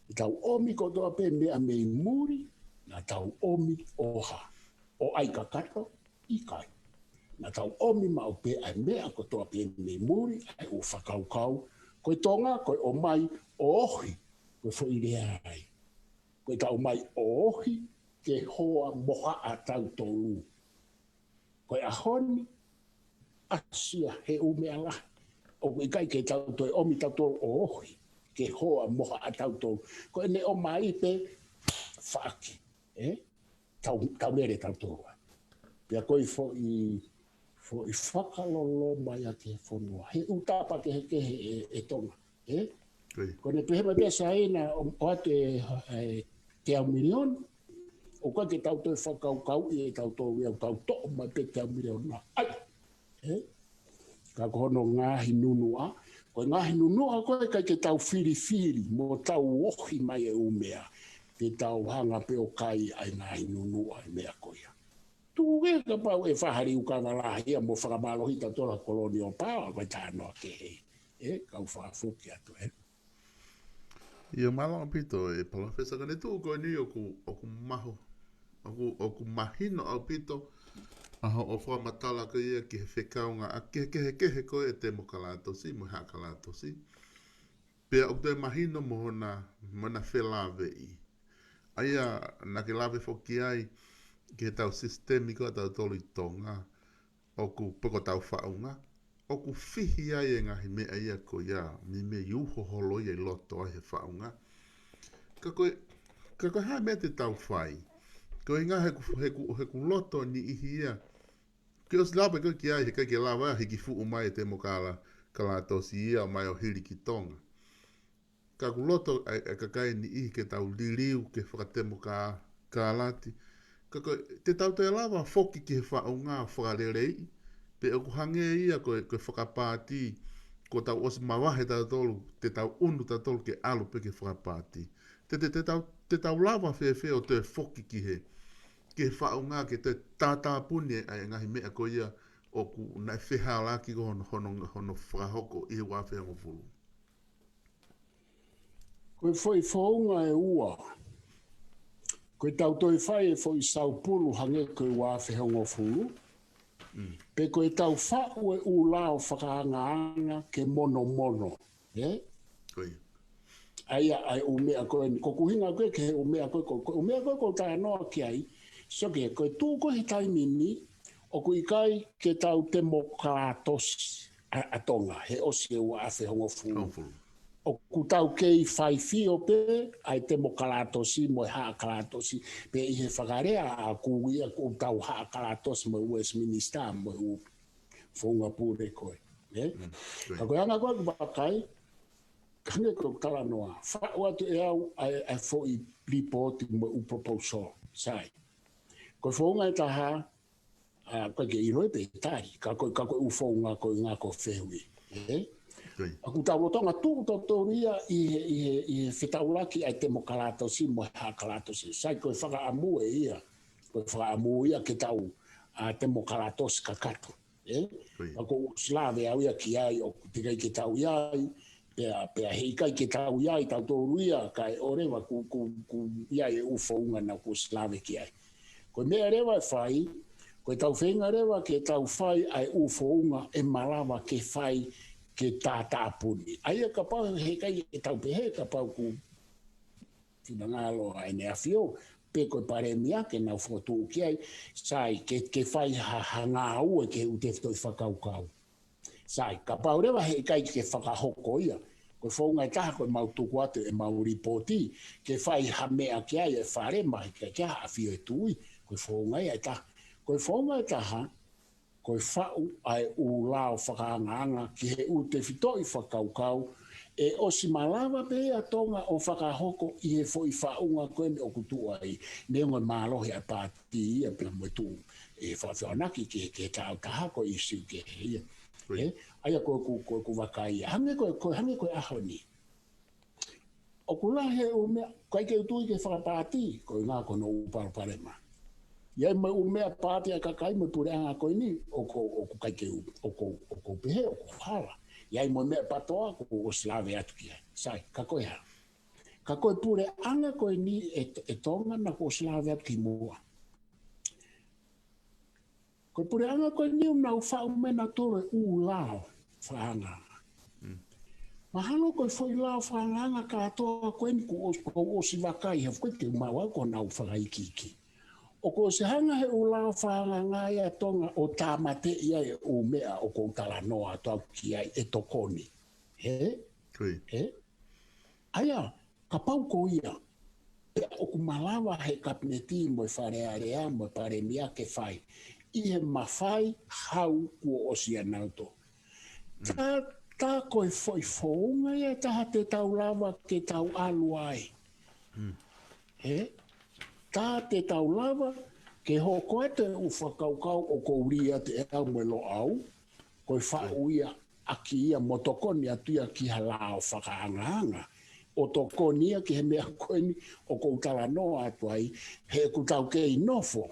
ʻE tau ʻomi kotoa pē meʻa mei muli, naʻa tau ʻomi ʻo hā? ʻO ʻai kakato, ʻikai. Naʻa tau ʻomi maʻu pē ʻa e meʻa kotoa pē mei muli, ʻa e ʻū fakakaukau, ko e Tonga, ko e ʻomai ʻo ohi, ko e foʻi lea ai. Ko ʻetau ʻomai ʻo ohi, ke hoa mo haʻa tautolu. Ko e ʻaho ni, ʻasi ia he ʻū meʻa lahi. ʻOku ʻikai ke tau toe ʻomi tautolu ʻo ohi, ke hoa mo haʻa tautolu. Ko ʻene ʻomai pē faʻaki, ʻe? Tau, tau mele tautolu ai. Pea ko e foʻi, foʻi fakaloloma ia ki he fonua. He ʻū tapa kehekehe ʻe, ʻe Tonga, ʻe? Ko ʻene pehē mai pē ʻa Saina ʻo, ʻoatu e, e teau miliona. ʻOku ʻikai ke tau toe fakakaukauʻi ʻe tautolu ia ʻoku tau toʻo mai pē teau miliona. ʻAi, ʻe? Ka ko hono ngaahi nunuʻa, ko e ngaahi nunuʻa ko ē ʻikai ke tau filifili, mo tau ohi mai e ʻū meʻa, ke tau hanga pē ʻo kai ʻa e ngaahi nunuʻa e meʻa ko ia. Tuku ke kapau ʻe fai ha liukava lahi ia mo fakamālohi tautolu ʻa e colonial power, ko e talanoa kehe. ʻE, kau fakafoki atu, ʻe. ʻIo, mālō ʻaupito, ʻe Palōfesa, ka ne tuʻu ko eni ʻoku, ʻoku mahu, ʻoku, ʻoku mahino ʻaupito, ʻa hoʻo fakamatala ko ia ki he fekau ngā, ʻa ki he kehekehe ko ē ʻa e temokalatosi, mo e haʻakalatosi. Pea ʻoku toe mahino mo hona, mo hona felaveʻi. ʻA ia, naʻa ke lave foki ai ki heʻetau sisitemi ko ē ʻatautolu ʻi Tonga, ʻoku pe ko ʻetau faʻunga, ʻoku fihi ai e ngaahi meʻa ia ko ia, mei, mei uho holo ia ʻi loto ai he faʻunga. Ka ko e, ka ko e hā e meʻa te tau fai? Ko e ʻuhinga he ʻoku, he ʻoku, he ʻoku loto e niʻihi ia. Ke ʻosi lava ko ē ki ai, heʻikai ke lava hiki fuʻu mai e temokala-, kalatosi ia mai ʻo hili ki Tonga. Ka ʻoku loto ʻa e, ʻa e kakai e niʻihi ke tau liliu ke fakatemoka-, kalati. Ka ko e, te tau toe lava foki ki he faʻunga fakaleleiʻi, pe ʻoku hangē ia ko e, ko e fakapaati, kuo tau ʻosi mavahe tautolu, te tau ʻunu tautolu ke ʻalu pē ki he fakapaati. Te, te, te tau, te tau lava fēfē ʻo toe foki ki he, ki he faʻunga ke toe tātāpuni ʻa e ngaahi meʻa ko ia ʻoku naʻe fehālaaki ko hono, hono, hono fakahoko ʻi he ua afe hongofulu. Ko e foʻi founga ʻe ua. Ko ʻetau toe fai e foʻi saupulu hangē ko e ua afe hongofulu. Mm. Pe ko ʻetau faʻu e ʻū lao fakaangaanga ke monomono. Ē? Ko ia. ʻA ia, ʻa e ʻū meʻa ko eni. Ko ʻeku ʻuhinga ko ē ki he ʻū meʻa ko ē, ko, ko e ʻū meʻa ko ē ʻoku ou talanoa ki ai. Sio ki he, ko e tuʻu ko ē he taimi ni, ʻoku ʻikai ke tau temokalatosi ʻa, ʻa Tonga, he ʻosi e ua afe hongofulu. Hongofulu. ʻOku tau kei faifio pē ʻa e temokalatosi mo e haʻakalatosi, pea ʻi he fakalea ʻaʻaku ia ʻoku tau haʻakalatosi mo e Westminster mo e ʻū founga pule ko ē. Ē? Mm, ko ia. Ka ko e anga ko ē ʻeku vakai, hangē ko ʻeku talanoa, faʻu atu ʻe au ʻa e, ʻa e foʻi lipooti mo e ʻū proposal, sai. Ko e founga ʻe taha, ʻa, ʻikai ke ʻilo pe tali, ka ko, ka ko e ʻū founga ko e ʻuhinga ko e fehuʻi. Ē? Ko ia. ʻOku tau lolotonga tuʻu tautolu ia ʻi he, ʻi he, ʻi he fetaulaki ʻa e temokalatosi mo e haʻakalatosi. Sai, ko e fakaʻamu ē ia. Ko e fakaʻamu ia ke tau, ʻa, temokalatosi kakato. Ē? Ko ia. Ka ʻoku ou ʻosi lave au ia ki ai, ʻoku teʻeki ai ke tau ʻi ai, pea, pea heʻikai ke tau ʻi ai tautolu ia, kae ʻoua leva kuo, kuo, kuo ʻi ai e ʻū founga naʻa ku ʻosi lave ki ai. Ko e meʻa leva ʻe fai, ko ʻetau feinga leva ke tau fai ʻa e ʻū founga ʻe malava ke fai ke tātāpuni. ʻA ia kapau heʻikai ke tau pehē, kapau ʻoku finangalo ʻa ʻEne ʻAfio, pe ko e palēmia ke nau fokotuʻu ki ai, sai, ke, ke fai ha, ha ngāue ke ʻū tefitoʻi fakakaukau. Sai, kapau leva heʻikai ke fakahoko ia, ko e founga ʻe taha ko ʻemau tuku atu ʻemau lipooti, ke fai ha meʻa ki ai e Fale, ma heʻikai ke ʻi ai ha ʻAfio ʻe tui, ko e founga ia ʻe taha. Ko e founga ʻe taha, ko e faʻu ʻa e ʻū lao fakaangaanga ki he ʻū tefitoʻi fakakaukau ʻe ʻosi malava pē ia ʻa Tonga ʻo fakahoko ʻi he foʻi faʻunga ko eni ʻoku tuʻu ai. Neongo e mālohi ʻa e paati ia pea mo e tuʻu e fakafehoanaki ki he, ki he taʻu taha ko e ʻīsiu kehe ia. Ko ia. Ē? ʻA ia ko ʻeku, ko ʻeku vakai ia. Hangē ko e, ko e, hangē ko e ʻaho ni. ʻOku lahi e ʻū meʻa, ʻikai ke u tui ke fakapaati, ko e ʻuhinga ko hono ʻū palopalema. ʻI ai mo e ʻū meʻa paati ʻa e kakai mo e puleʻanga ko eni, ʻoku, ʻoku ʻikai ke u, ʻoku, ʻoku pehē, ʻoku hala. ʻI ai mo e meʻa PTOA, kuo u ʻosi lave atu ki ai. Sai, ka ko e hā. Ka ko e puleʻanga ko eni ʻe, ʻe Tonga naʻa ku ʻosi lave atu ki muʻa. Ko e puleʻanga ko eni ʻoku nau faʻu mei nautolu e ʻū lao fakaangaanga. Mm. Mahalo ko e foʻi lao fakaangaanga kātoa ko eni kuo ʻos-, kuo u ʻosi vakai, he ʻoku ʻikai ke u maʻu au ko honau fakaikiiki. ʻOku ʻosi hanga he ʻū lao fakaangaanga ia ʻa Tonga ʻo tāmateʻi ai e ʻū meʻa ʻoku ou talanoa atu au ki ai ʻe tokoni. Ē? Ko ia. Ē? ʻA ia, kapau ko ia, pea ʻoku malava he Kapineti mo e Fale Alea mo e Palēmia ke fai, ʻi he mafai hau kuo ʻosi ʻanautolu. Mm. Tā, tā ko e foʻi founga ia ʻe taha te tau lava ke tau ʻalu ai. Mm. Ē? Tā te tau lava ke hoko atu e ʻū fakakaukau ʻoku ou lī atu ʻe au mo e Loʻau, ko e faʻu ia ʻaki ia mo tokoni atu ia ki ha lao fakaangaanga. ʻO tokoni ia ki he meʻa ko eni ʻoku ou talanoa atu ai, he ʻoku tau kei nofo.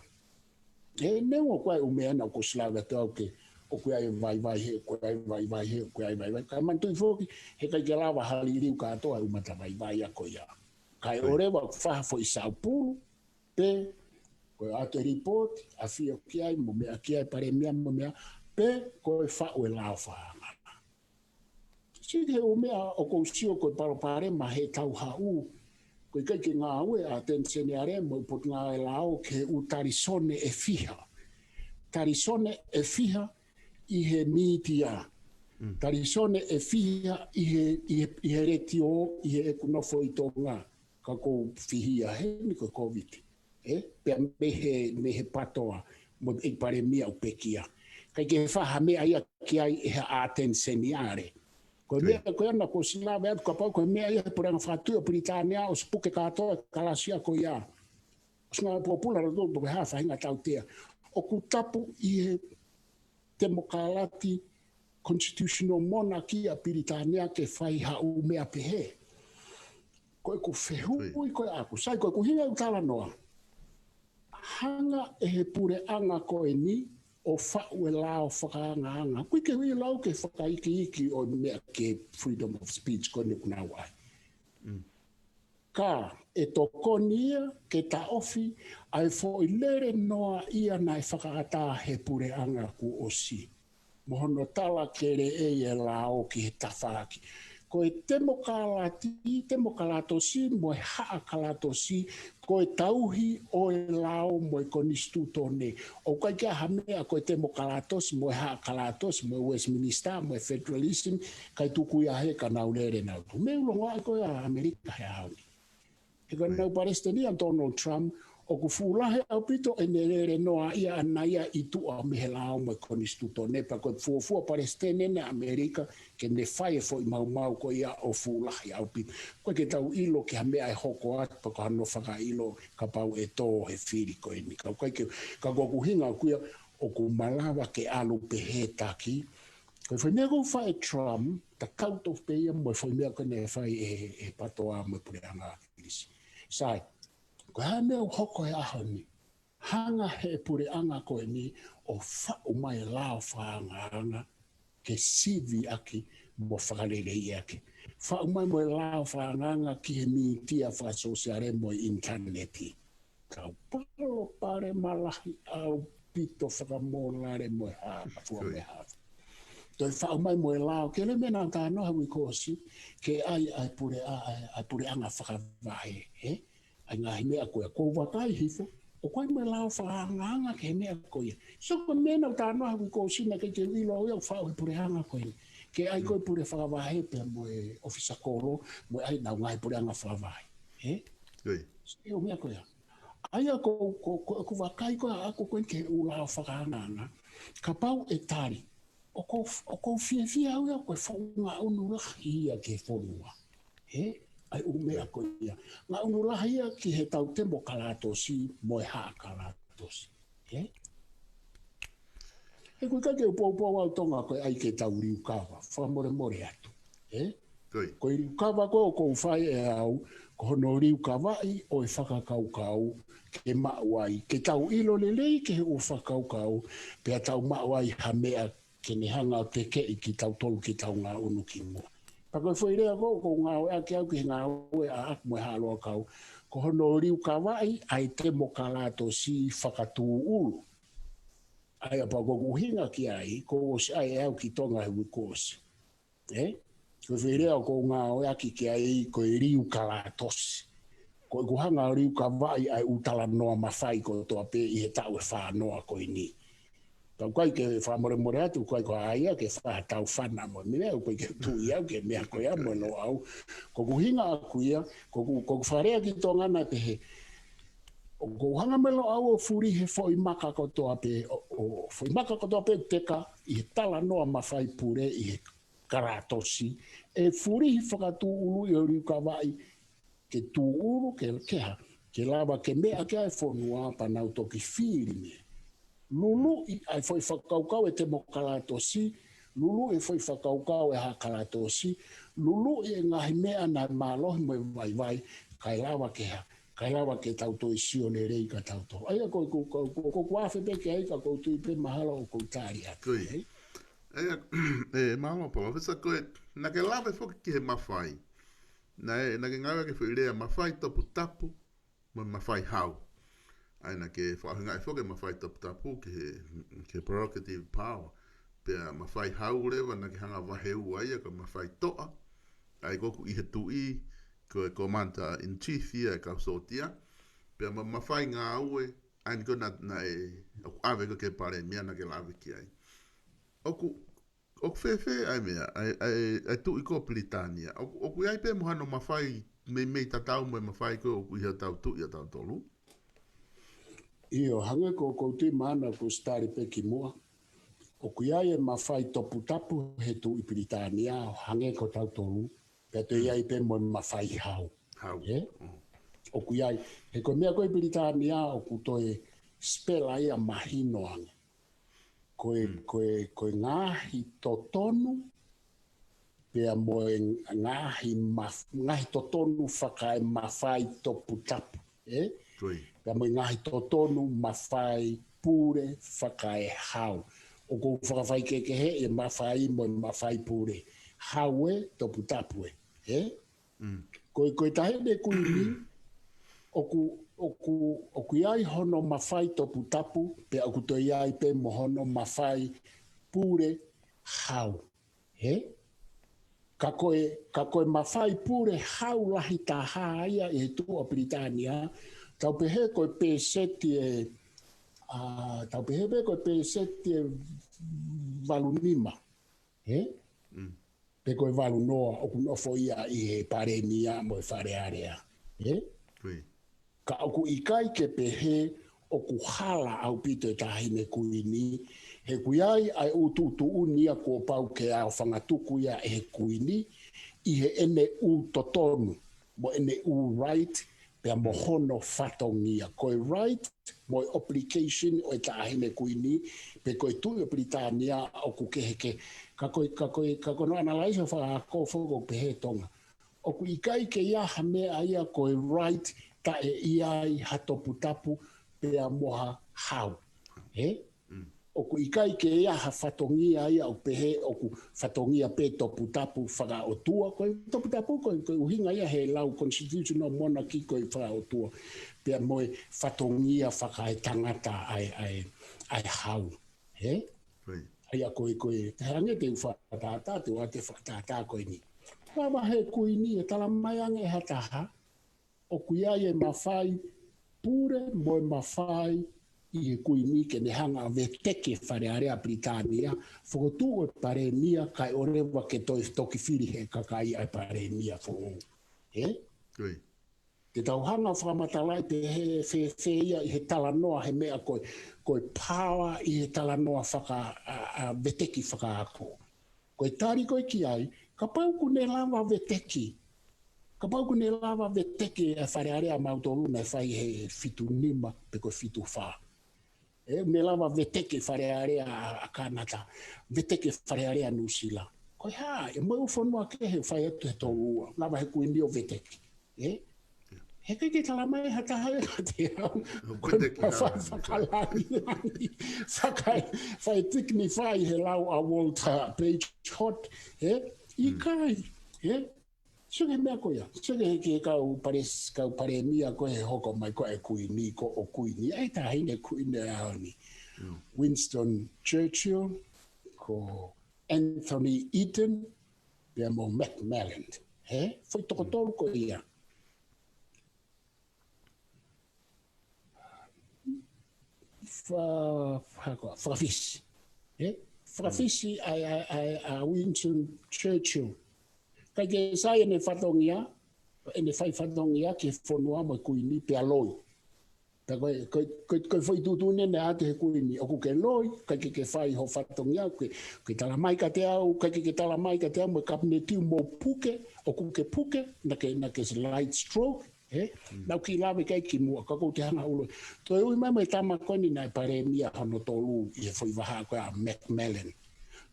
Ē, neongo ko e ʻū meʻa naʻa ku ʻosi lave atu au ki ai, ʻoku ʻi ai e vaivai hē, ʻoku ʻi ai e vaivai hē, ʻoku ʻi ai e vaivai. Ka manatuʻi foki, heʻikai ke lava ha liliu kātoa e ʻū matavaivai ia ko ia. Kae ʻoua leva ʻoku fai ha foʻi saupulu, pe ko e ʻoatu e lipooti, ʻafio ki ai, mo meʻa ki ai, Palēmia mo meʻa, pe ko e faʻu e lao fakaangaanga. Ki he ʻū meʻa ʻoku ou sio ko e palopalema heʻetau haʻu, ko e ʻikai ke ngāue ʻa Ateni Seniale mo e Potungāue Lao ki he ʻū talisone ʻe fiha. Talisone ʻe fiha ʻi he mītia. Talisone ʻe fiha ʻi he, ʻi he, ʻi he letiō, ʻi heʻeku nofo ʻi Tonga. Ka ʻoku ou fihia heni ko e Kōviti. ʻE, pea mei he, mei he PATOA, mo e palēmia ʻoku pekia. ʻIkai ke fai ha meʻa ia ki ai ʻe ha Ateni Seniale. Ko e meʻa ko ia naʻa ku ʻosi lave atu kapau ko e meʻa ia he puleʻanga fakatuʻi ʻo Pilitānia ʻosi puke kātoa e kalasi ko ia. ʻOsi ngāue pōpula ʻa kinautolu pe ko e hā e faʻahinga tautea. ʻOku tapu ʻi he temokalati constitutional monarchy ʻa Pilitānia ke fai ha ʻū meʻa pehē. Ko ʻeku fehuʻi ko ʻeku, sai ko ʻeku ʻuhinga ʻeku talanoa. Hanga ʻe he puleʻanga ko eni ʻo faʻu e lao fakaangaanga. ʻOku ʻikai ke u ʻilo au ki he fakaikiiki ʻo e meʻa ki he freedom of speech ko eni ʻoku nau ʻai. Ka ʻe tokoni ia ke taʻofi ʻa e foʻi lele noaʻia naʻe fakaʻatā he puleʻanga kuo ʻosi. Mo hono tala ke leʻei e lao ki he tafaʻaki. Ko e temokalati, temokalatosi, mo e haʻakalatosi, ko e tauhi ʻo e lao mo e konisitūtone. ʻOku ʻikai ke ʻi ai ha meʻa ko e temokalatosi, mo e haʻakalatosi, mo e Westminster, mo e federalism, ʻikai tuku ia he ka nau lele nau tu. Meʻa ʻoku longoaʻa ko ia ʻa ʻAmelika he ʻaho ni. He ko ʻenau palesiteni ʻa Donald Trump, ʻoku fuʻu lahi ʻaupito ʻene lele noaʻia ʻana ia ʻi tuʻa mei he lao mo e konisitūtone pea ko e fuofua palesiteni ʻeni ʻa ʻAmelika ke ne fai e foʻi maumau ko ia ʻoku fuʻu lahi ʻaupito. ʻOku ʻikai ke tau ʻilo ki ha meʻa ʻe hoko atu pe ko hano fakaʻilo kapau ʻe tō he fili ko eni. Ka ʻoku ʻikai ke, ka ko ʻeku ʻuhinga ʻoku ia ʻoku malava ke ʻalu pehē taki. Ko e foʻi meʻa ʻoku fai ʻe Trump, tatau tofu pē ia mo e foʻi meʻa ko ē naʻe fai ʻe, ʻe PATOA mo e puleʻanga ʻIngilisi. Sai, ko e hā e meʻa ʻoku hoko he ʻaho ni? Hanga he puleʻanga ko eni ʻo faʻu mai e lao fakaangaanga ke siviʻaki mo fakaleleiʻaki. Faʻu mai mo e lao fakaangaanga ki he mītia fakasōsiale mo e ʻinitaneti. Kau palopalema lahi ʻaupito fakamōlale mo e hā, fua mo e hā. Toe faʻu mai mo e lao, ke le mena tānoa he uike kuo ʻosi, ke ʻai ʻa e puleʻa-, ʻa e, ʻa e puleʻanga fakavahe, ē? ʻA e ngaahi meʻa ko ia, ʻoku ou vakai hifo, ʻoku ʻi ai mo e lao fakaangaanga ki he meʻa ko ia. So ko e meʻa naʻa ku talanoa he uike kuo ʻosi naʻe ʻikai ke u ʻilo au ia ʻoku faʻu he puleʻanga ko eni. Ke ʻai ko e pule fakavahe pea mo e ʻofisa kolo, mo e ʻai ʻenau ngaahi puleʻanga fakavahe. Ē? Sai ʻo meʻa ko ia. ʻA ia ko, ko, ko, ʻoku vakai ko ia ʻaʻaku ko eni ki he ʻū lao fakaangaanga. Kapau ʻe tali. ʻOku ou, ʻoku ou fiefia au ia ko e foʻi ngaʻunu lahi ia ki he fonua. Ē? ʻA e ʻū meʻa ko ia. Ngaʻunu lahi ia ki heʻetau temokalatosi mo e haʻakalatosi. Ē? He ʻoku ʻikai ke u poupou au Tonga ko e ʻai ke tau liukava. Fakamolemole atu. Ē? Ko e liukava ko ē ʻoku ou fai ʻe au, ko hono liukavaʻi ʻo e fakakaukau, ke maʻu ai, ke tau ʻilo lelei ki he ʻū fakakaukau, pea tau maʻu ai ha meʻa ke ne hanga ʻo tekeʻi kitautolu ke tau ngaʻunu ki muʻa. Pea ko e foʻi lea ko ē ʻoku ou ngāueʻaki au ki he ngāue ʻaʻaku mo e Haʻa Loʻakau, ko hono liukavaʻi ʻa e temokalatosi fakatūʻulu. ʻA ia pea ko ʻeku ʻuhinga ki ai, kuo ʻosi ʻai ʻe au ki Tonga he uike kuo ʻosi. Ē? Ko e foʻi lea ʻoku ou ngāueʻaki ki ai ko e liukalatosi. Ko ʻeku hanga ʻo liukavaʻi ʻa e ʻū talanoa mafai kotoa pē ʻi he taʻu ʻe fānoa ko eni. Ka ʻoku ʻikai ke fakamolemole atu, ʻoku ʻikai ko ha ʻai ia ke fai ha taufana mo e meʻa, ʻoku ʻikai ke u tui au ki he meʻa ko ia mo e Loʻau. Ko ʻeku ʻuhinga ʻaʻaku ia, ko ʻeku, ko ʻeku fakalea ki Tonga naʻe pehē. ʻOku ou hanga mo e Loʻau ʻo fuli he foʻi maka kotoa pē, ʻo, ʻo, foʻi maka kotoa pē ʻoku teka ʻi he talanoa mafai pule ʻi he kalatosi, ʻe fulihi fakatūʻuluʻi ʻo liukavaʻi ke tūʻulu, ke, ke hā, ke lava ke meʻa ki ai e fonua pea nau toki fili mei ai. Luluʻi ʻa e foʻi fakakaukau ʻo e temokalatosi, luluʻi e foʻi fakakaukau ʻo e haʻakalatosi, luluʻi e ngaahi meʻa naʻe mālohi mo e vaivai, kae lava ke hā, kae lava ke tau toe sio lelei kitautolu. ʻA ia ko, ko, ko, ko, ko ʻeku afe pē ki ai ka ʻoku ou tui pē mahalo ʻoku ou tali atu. Ē? ʻA ia, ē, mālō Palōfesa, ko e, naʻa ke lave foki ki he mafai. Naʻe, naʻa ke ngāueʻaki e foʻi lea mafai toputapu, mo e mafai hau. ʻA ia naʻa ke fakaʻuhingaʻi foki e mafai toputapu ki he, ki he prerogative power. Pea mafai hau leva naʻa ke hanga vahe ua ia ka mafai toʻa. ʻA ia ko ʻeku ʻi he tuʻi, ko e commander in chief ia e kau sōtia. Pea ma mafai ngāue, ʻa ia ko ena naʻe, ʻoku ʻave ko ē ki he palēmia naʻa ke lave ki ai. ʻOku, ʻoku fēfē ʻa e meʻa, ʻa e, ʻa e, ʻa e tuʻi ko Pilitānia. ʻOku, ʻoku ʻi ai pē mo hano mafai, meimei tatau mo e mafai ko ē ʻoku ʻi he tau tuʻi ʻa tautolu. ʻIo, hangē ko, ko u tui mahalo kuo u sitali pē ki muʻa. ʻOku ʻi ai e mafai toputapu he tuʻi Pilitānia, hangē ko tautolu, pea toe ʻi ai pē mo e mafai hau. Hau. Ē? Mm. ʻOku ʻi ai, he ko e meʻa ko ē Pilitānia, ʻoku toe spela ia mahino ange. Ko e, ko e, ko e ngaahi totonu, pea mo e ngaahi maf-, ngaahi totonu fakaemafai toputapu, ē? Ko ia. Pea mo e ngaahi totonu mafai pule fakaehau. ʻOku ou fakafaikehekeheʻi e mafai mo e mafai pule. Hau ē, toputapu ē, ē? Mm. Ko e, ko e Taʻahine Kuini, ʻoku, ʻoku, ʻoku ʻi ai hono mafai toputapu, pea ʻoku toe ʻi ai pē mo hono mafai pule hau. Ē? Ka ko e, ka ko e mafai pule hau lahi taha ia ʻi he tuʻi ʻo Pilitānia, tau pehē ko e pēseti ē, ʻa, tau pehē pē ko e pēseti ē valu nima. Ē? Mm. Pe ko e valu noa ʻoku nofo ia ʻi he palēmia mo e Fale Alea. Ē? Ko ia. Ka ʻoku ʻikai ke pehē ʻoku hala ʻaupito e Taʻahine Kuini, he ʻoku ʻi ai ʻa e ʻū tuʻutuʻuni ia kuo pau ke aofangatuku ia ʻe he Kuini, ʻi heʻene ʻū totonu, mo ʻene ʻū right, pea mo hono fatongia. Ko e right, mo e obligation ʻo e Taʻahine Kuini, pe ko e tuʻi ʻo Pilitānia ʻoku kehekehe. Ka ko e, ka ko e, ka ko hono analyze ʻo e fakaako foki ʻoku pehē Tonga. ʻOku ʻikai ke ʻi ai ha meʻa ia ko e right taʻe ʻi ai ha toputapu pea mo ha hau. Ē? Mm. ʻOku ʻikai ke ʻi ai ha fatongia ia ʻoku pehē ʻoku fatongia pē toputapu fakaʻotua. Ko e toputapu ko e, ko e ʻuhinga ia he lau constitutional monarchy ko e fakaʻotua. Pea mo e fatongia fakaetangata ʻa e, ʻa e, ʻa e hau. Ē? Ko ia. ʻA ia ko e, ko e, te hangē te u fakatātā, te u ʻoatu e fakatātā ko eni. Lava he Kuini ʻe talamai ange ʻe ha taha, ʻoku ʻi ai e mafai pule mo e mafai ʻi he Kuini ke ne hanga ʻo veteki e Fale Alea ʻa Pilitānia, fokotuʻu e palēmia kae ʻoua leva ke toe toki fili he kakai ʻa e palēmia foʻou. Ē? Ko ia. Te tau hanga ʻo fakamatalaʻi pē he fēfē ia ʻi he talanoa he meʻa ko e, ko e power ʻi he talanoa faka-, ʻa, ʻa, veteki fakaako. Ko e tali ko ē ki ai, kapau ʻoku ne lava veteki. Kapau ʻoku ne lava veteki e Fale Alea ʻamautolu naʻe fai he fitu nima pe ko e fitu fā. Ē, ʻoku ne lava veteki e Fale Alea ʻa, ʻa Kanata, veteki e Fale Alea ʻa Nuʻusila. Ko e hā, ʻe mo e ʻū fonua kehe fai atu he tolu ua, lava he Kuini ʻo veteki. Ē? He ʻikai ke talamai ha taha ia kiate au. Ko e veteki mafai hau. Fakalāngilangi. Faka-, fai dignify he lau ʻa Walter Bagehot. Ē? Mm. ʻIkai. Ē? Sio ki he meʻa ko ia. Sio ki he, ki he kau pale-, kau palēmia ko ē he hoko mai ko ē Kuini, ko ʻo Kuini. ʻA e Taʻahine Kuini ʻo e ʻaho ni. Mm. Winston Churchill, ko Anthony Eden, pea mo Macmillan. Ē? Foʻi toko tolu ko ia. Fa-, fa-, ko-, fakafisi. Ē? Fakafisi ʻa, ʻa, ʻa, ʻa Winston Churchill. ʻIkai ke sai ʻene fatongia, ʻene fai fatongia ki he fonua mo e Kuini pea loi. Pea ko e, ko e, ko e, ko e foʻi tuʻutuʻuni ʻeni ʻa e Kuini, ʻoku ke loi, ʻikai ke ke fai hoʻo fatongia, ʻoku ke, ke talamai kiate au, ʻikai ke ke talamai kiate au, mo e kapineti mou puke, ʻoku ke puke, naʻa ke, naʻa ke light stroke, ē? Mm. Naʻa ku kiʻi lave ki ai ki muʻa, ka ʻoku ou toe hanga ʻo ulo. Toe ui mai mo e tama ko eni naʻe palēmia hono tolu ʻi he foʻi vahaʻa ko ē ʻa Macmillan.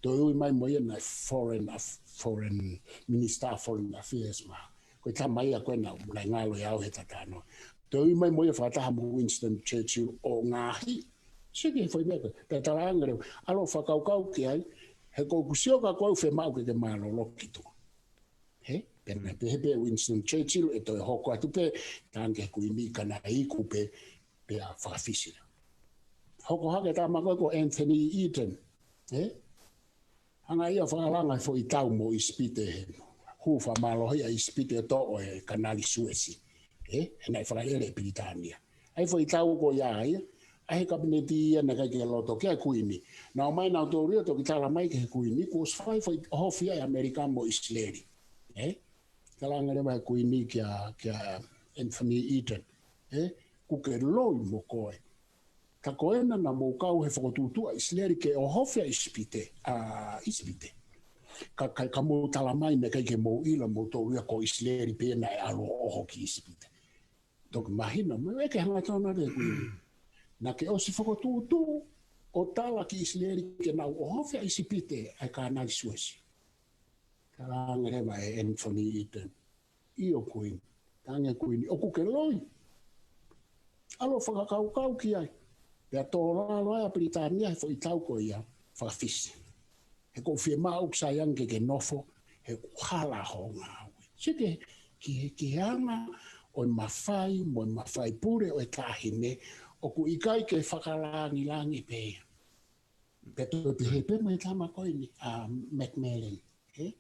Toe ui mai mo ia naʻe foreign aff-, foreign minister, foreign affairs ma. Ko e tama ia ko ē naʻa, naʻe ngalo ʻe au he tatano. Toe ui mai mo ia fakataha mo Winston Churchill ʻo ngaahi. Sio ki he foʻi meʻa ko ē. Pea talaange leva, ʻalu ʻo fakakaukau ki ai, he ko ʻeku sio ka ko au fiemaʻu ke ke mālōlō ki tuʻa. Ē? Pea naʻe pehē pē Winston Churchill ʻe toe hoko atu pē, talaange ki he Kuini ka naʻe iku pē, pea fakafisi. Hoko hake tama ko ē ko Anthony Eden. Ē? Hanga ia ʻo fakalanga e foʻi tau mo ʻIsipite he hū fakamālohi ʻa ʻIsipite ʻo toʻo e Kanali Suesi. Ē, he naʻe fakalele ʻe Pilitānia. ʻA e foʻi tau ko ia ia, ʻa e kapineti ia naʻe ʻikai ke loto ki ai e Kuini. Naʻa nau ō mai nautolu ia ʻo toki tala mai ki he Kuini, kuo ʻosi fai foʻi ʻohofi ia ʻa ʻAmelika mo ʻIsileli. Ē? Talaange leva ʻe he Kuini kia, kia Anthony Eden. Ē? Kuo ke loi mo koe. Ka ko ena naʻa mou kau he fokotuʻutuʻu ʻa ʻIsileli ke ʻohofi ʻa ʻIsipite, ʻa ʻIsipite. Ka, ka, ka mou tala mai naʻe ʻikai ke mou ʻilo ʻe moutolu ia ko ʻIsileli pē naʻe ʻalu ʻo ʻoho ki ʻIsipite. Toki mahino, mo e ke hanga tona le kui. Naʻa ke ʻosi fokotuʻutuʻu ʻo tala ki ʻIsileli ke nau ʻohofi ʻa ʻIsipite ʻa e Kanali Suesi. Talaange leva ʻe Anthony Eden. ʻIo Kuini. Talaange Kuini, ʻoku ke loi. ʻAlu ʻo fakakaukau ki ai. Pea tō lalo ai ʻa Pilitānia he foʻi tau ko ia, fakafisi. He ʻoku ou fiemaʻu ʻoku sai ange ke ke nofo, he ʻoku hala hoʻo ngāue. Sio ki he, ki he, ki he anga ʻo e mafai, mo e mafai pule ʻo e taʻahine, ʻoku ʻikai ke fakalangilangi pē ia. Pea toe pehē pē mo e tama ko eni, ʻa Macmillan, ē?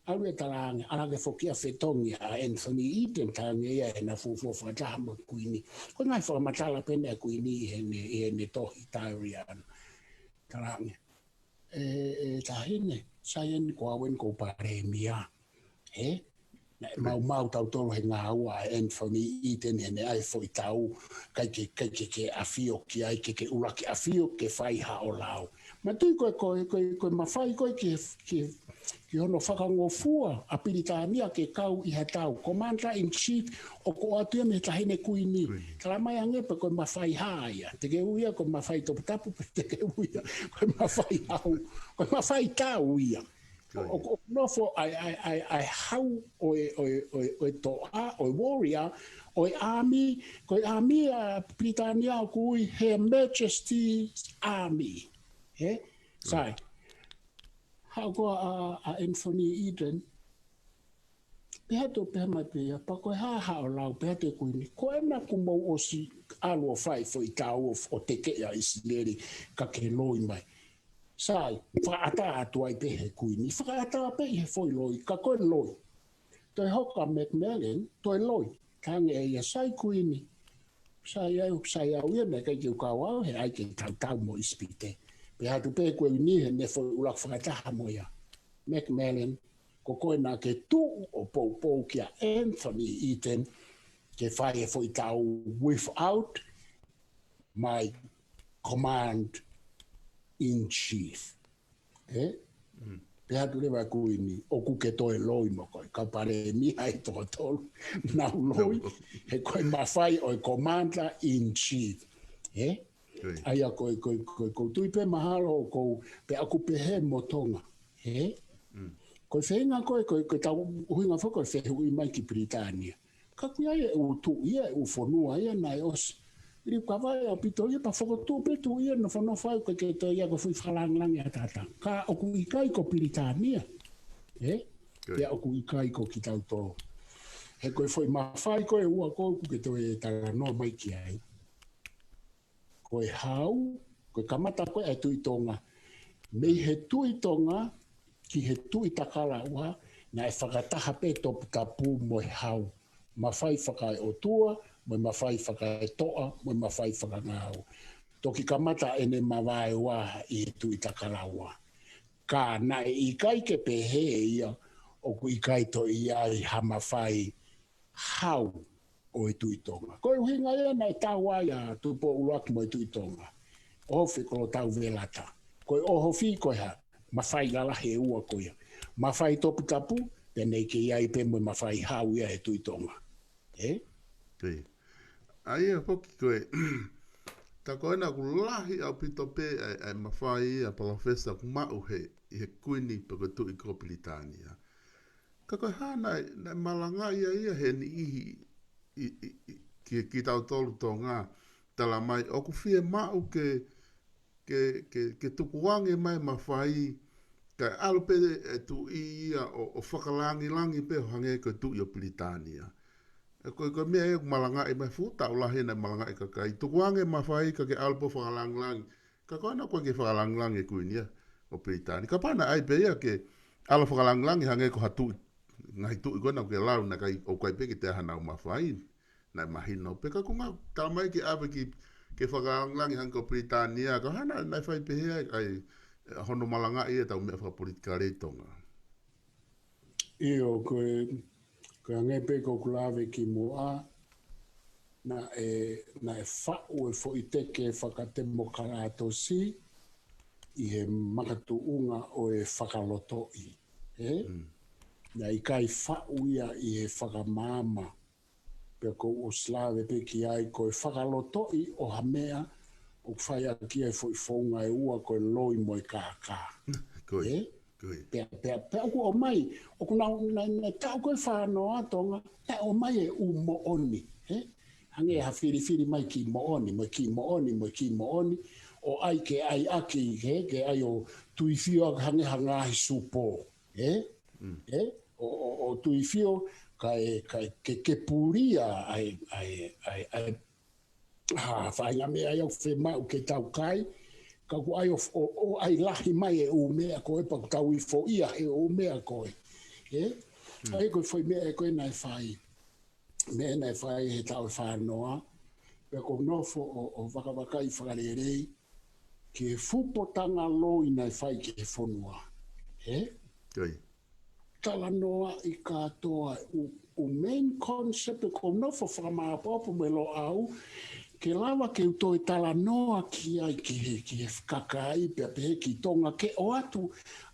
ʻAlu ʻo talaange, ʻalu ange foki ʻo fetongi ʻa Anthony Eden, talaange ia ʻena fuofua fakataha mo e Kuini. Ko e ngaahi fakamatala pē ena ʻa e Kuini ʻi heʻene, ʻi heʻene tohi diary ʻana. Talaange, ʻE, ʻe taʻahine, sai eni ko au eni ko e palēmia. Ē? Naʻe maumau tautolu he ngāue ʻa Anthony Eden heʻene ʻai e foʻi tau, ʻikai ke, ʻikai ke, ke ʻafio ki ai, ke, ke ʻuluaki ʻafio, ke fai haʻo lau. Manatuʻi ko e, ko e, ko e, ko e mafai ko ē ki, ki, ki hono fakangofua ʻa Pilitānia ke kau ʻi ha tau. Commander in Chief, ʻoku ʻoatu ia mei he taʻahine Kuini. Kuini. Tala mai ange pe ko e mafai hā ia. Te ke ui ia ko e mafai toputapu, pe te ke ui ia ko e mafai hau, ko e mafai tau ia. Ko ia. ʻO, ʻo, ʻo nofo ʻa e, ʻa e, ʻa e, ʻa e hau ʻo e, ʻo e, ʻo e, ʻo e toʻa, ʻo e warrior, ʻo e army, ko e army ʻa Pilitānia ʻoku ui Her Majesty's Army. Ē? Sai. Haʻu ko ā ʻa, ʻa Anthony Eden. Pehē atu, pehē mai pē ia, pea ko e hā haʻo lau, pehē atu e Kuini, ko ena kuo mou ʻosi ʻalu ʻo fai foʻi tau ʻo, ʻo tekeʻi ʻa ʻIsileli, ka ke loi mai. Sai, fakaʻatā atu ai pē he Kuini, fakaʻatā pē ʻi he foʻi loi, ka ko e loi. Toe hoko ʻa Macmillan, toe loi. Talaange ʻe ia, sai Kuini. Sai au, sai au ia, naʻe ʻikai ke u kau au, he ʻai ke tautau mo ʻIsipite. Pehē atu pē Kuini heʻene foʻi ʻuluaki fakataha mo ia. Macmillan, ko koe naʻa ke tuʻu ʻo poupou kia Anthony Eden, ke fai e foʻi tau without my command in chief. Ē? Mm. Pehē atu leva Kuini, ʻoku ke toe loi mo koe. Kau palēmia ʻe toko tolu, nau loi, he ko e mafai ʻo e commander in chief. Ē? Ko ia. ʻA ia ko e, ko e, ko e, ʻoku ou tui pē mahalo ʻoku ou, pea ʻoku pehē mo Tonga. Ē? Mm. Ko e feinga ko ē, ko e, ko e tau ʻuhinga foki ko e fehuʻi mai ki Pilitānia. Ka ʻoku ʻi ai e ʻū tuʻi ia, e ʻū fonua ia naʻe ʻosi. Ili kava ʻaupito ia, pea fokotuʻu pē tuʻi ia, nofonofo ai, ʻikai ke toe ʻi ai ko e foʻi fakalangilangi ʻataʻatā. Ka ʻoku ʻikai ko Pilitānia. Ē? Ko ia. Pea ʻoku ʻikai ko kitautolu. He ko e foʻi mafai ko ē ʻe ua ko ē ʻoku ke toe talanoa mai ki ai. Ko e hau, ko e kamata ko ē ʻa e Tuʻi Tonga. Mei he Tuʻi Tonga ki he Tuʻi Takalaua, naʻe fakataha pē toputapu mo e hau. Mafai fakaeʻotua, mo e mafai fakaetoʻa, mo e mafai fakangāue. Toki kamata ʻene mavaeua ʻi he Tuʻi Takalaua. Ka naʻe ʻikai ke pehē ʻe ia, ʻoku ʻikai toe ʻi ai ha mafai hau ʻo e Tuʻi Tonga. Ko e ʻuhinga ia naʻe tau ai ʻa Tupou ʻUluaki mo e Tuʻi Tonga. ʻOhofi Kolotau Velata. Ko e ʻohofi ko e hā, mafai lalahi ʻe ua ko ia. Mafai toputapu, pea naʻe ʻikai ke ʻi ai pē mo e mafai hau ia he Tuʻi Tonga. Ē? Pē. ʻA ia foki ko e, tā ko ena ʻoku lahi ʻaupito pē ʻa e, ʻa e mafai ʻa e palōfesa ʻoku maʻu he, ʻi he Kuini pe ko e Tuʻi ko Pilitānia. Ka ko e hā naʻe, naʻe malangaʻi ai ia he niʻihi ʻi, ʻi, ʻi, ki, kitautolu Tonga, tala mai, ʻoku fiemaʻu ke, ke, ke, ke tukuange mai mafai, kae ʻalu pē e tuʻi ia ʻo, ʻo fakalangilangi pē ʻo hangē ko e Tuʻi ʻo Pilitānia. ʻE ko e, ko e meʻa ia ʻoku malangaʻi mai fuʻu taʻu lahi naʻe malangaʻi e kakai. Tukuange mafai ka ke ʻalu pē ʻo fakalangilangi. Ka ko ena ʻoku ʻikai ke fakalangilangi e Kuini ia. ʻo Pilitānia. Kapau naʻe ʻai pē ia ke ala fakalāngilangi hangē ko ha tuʻi, ngaahi tuʻi ko ena ʻoku ke lau naʻe ʻikai, ʻoku ʻikai pē ke toe ʻi ai hanau mafai, naʻe mahino pē. Ka ko e ngaahi talamai ke ʻave ki, ke fakalāngilangi hangē ko Pilitānia, ka hana naʻe fai pehē ai, ʻa e, hono malangaʻi ʻetau meʻa fakapolitikale ʻi Tonga. ʻIo, ko e, ko e hangē pē ko ʻeku lave kimuʻa, naʻe, naʻe faʻu e foʻi teke fakatemokalatosi ʻi he makatuʻunga ʻo e fakalotoʻi. Ē? Mm. Naʻe ʻikai faʻu ia ʻi he fakamaama. Pea ʻoku ou ʻosi lave pē ki ai, ko e fakalotoʻi ʻo ha meʻa ʻoku fai ʻaki ai e foʻi founga ʻe ua, ko e loi mo e kākā. Ko ia. Ē? Ko ia. Pea, pea, pea ʻoku ʻomai, ʻoku nau, naʻe, naʻe taʻu ko ē fānoa Tonga, naʻe ʻomai e ʻū moʻoni, ē? Hangē ha filifili mai kiʻi moʻoni, mo e kiʻi moʻoni, mo e kiʻi moʻoni, ʻo ʻai ke ʻai ʻaki, ē, ke ʻai ʻo tuifio hangē ha ngaahi supo, ē? Mm. Ē? ʻO, ʻo, ʻo tuifio, kae, kae, ke, ke pulia ʻa e, ʻa e, ʻa e, ʻa e, ha faʻahinga meʻa ia ʻoku fiemaʻu ke tau kai, ka ʻoku ʻai ʻo, ʻo, ʻo ʻai lahi mai e ʻū meʻa ko ē pea ʻoku tau ifoʻia he ʻū meʻa ko ē. Ē? Mm. ʻA ia ko e foʻi meʻa ko ē naʻe fai. Meʻa naʻe fai he taʻu ʻe fānoa, pea ʻoku ou nofo ʻo, ʻo vakavakai fakalelei ki he fuʻu potanga loi naʻe fai ki he fonua. Ē? Ko ia. Talanoaʻi kātoa ʻū, ʻū main concept ʻoku ou nofo fakamāopoopo mo e Loʻau, ke lava ke u toe talanoa ki ai ki he, ki he kakai, pea pehē ki Tonga ke ʻoatu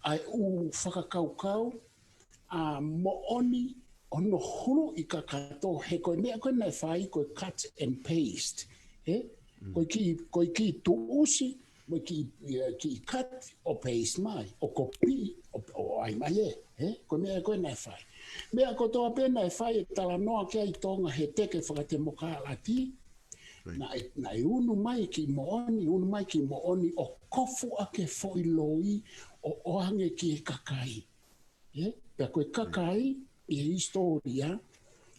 ʻa e ʻū fakakaukau, ʻa e moʻoni ʻo hono huluʻi kakato, he ko e meʻa ko ē naʻe fai ko e cut and paste. Ē? Mm. Ko e kiʻi, ko e kiʻi tuʻusi, mo e kiʻi, ē, kiʻi cut ʻo paste mai, ʻo kopi, ʻo, ʻo ʻai mai ē, ē? Ko e meʻa ko ē naʻe fai. Meʻa kotoa pē naʻe fai e talanoa ki ai Tonga he teke fakatemokalati, Right. naʻe, naʻe unu mai kiʻi moʻoni, unu mai kiʻi moʻoni ʻo kofu ʻaki e foʻi loi ʻo, ʻo ʻoange ki he kakai. Ē? Pea ko e kakai, ʻi he hisitōlia,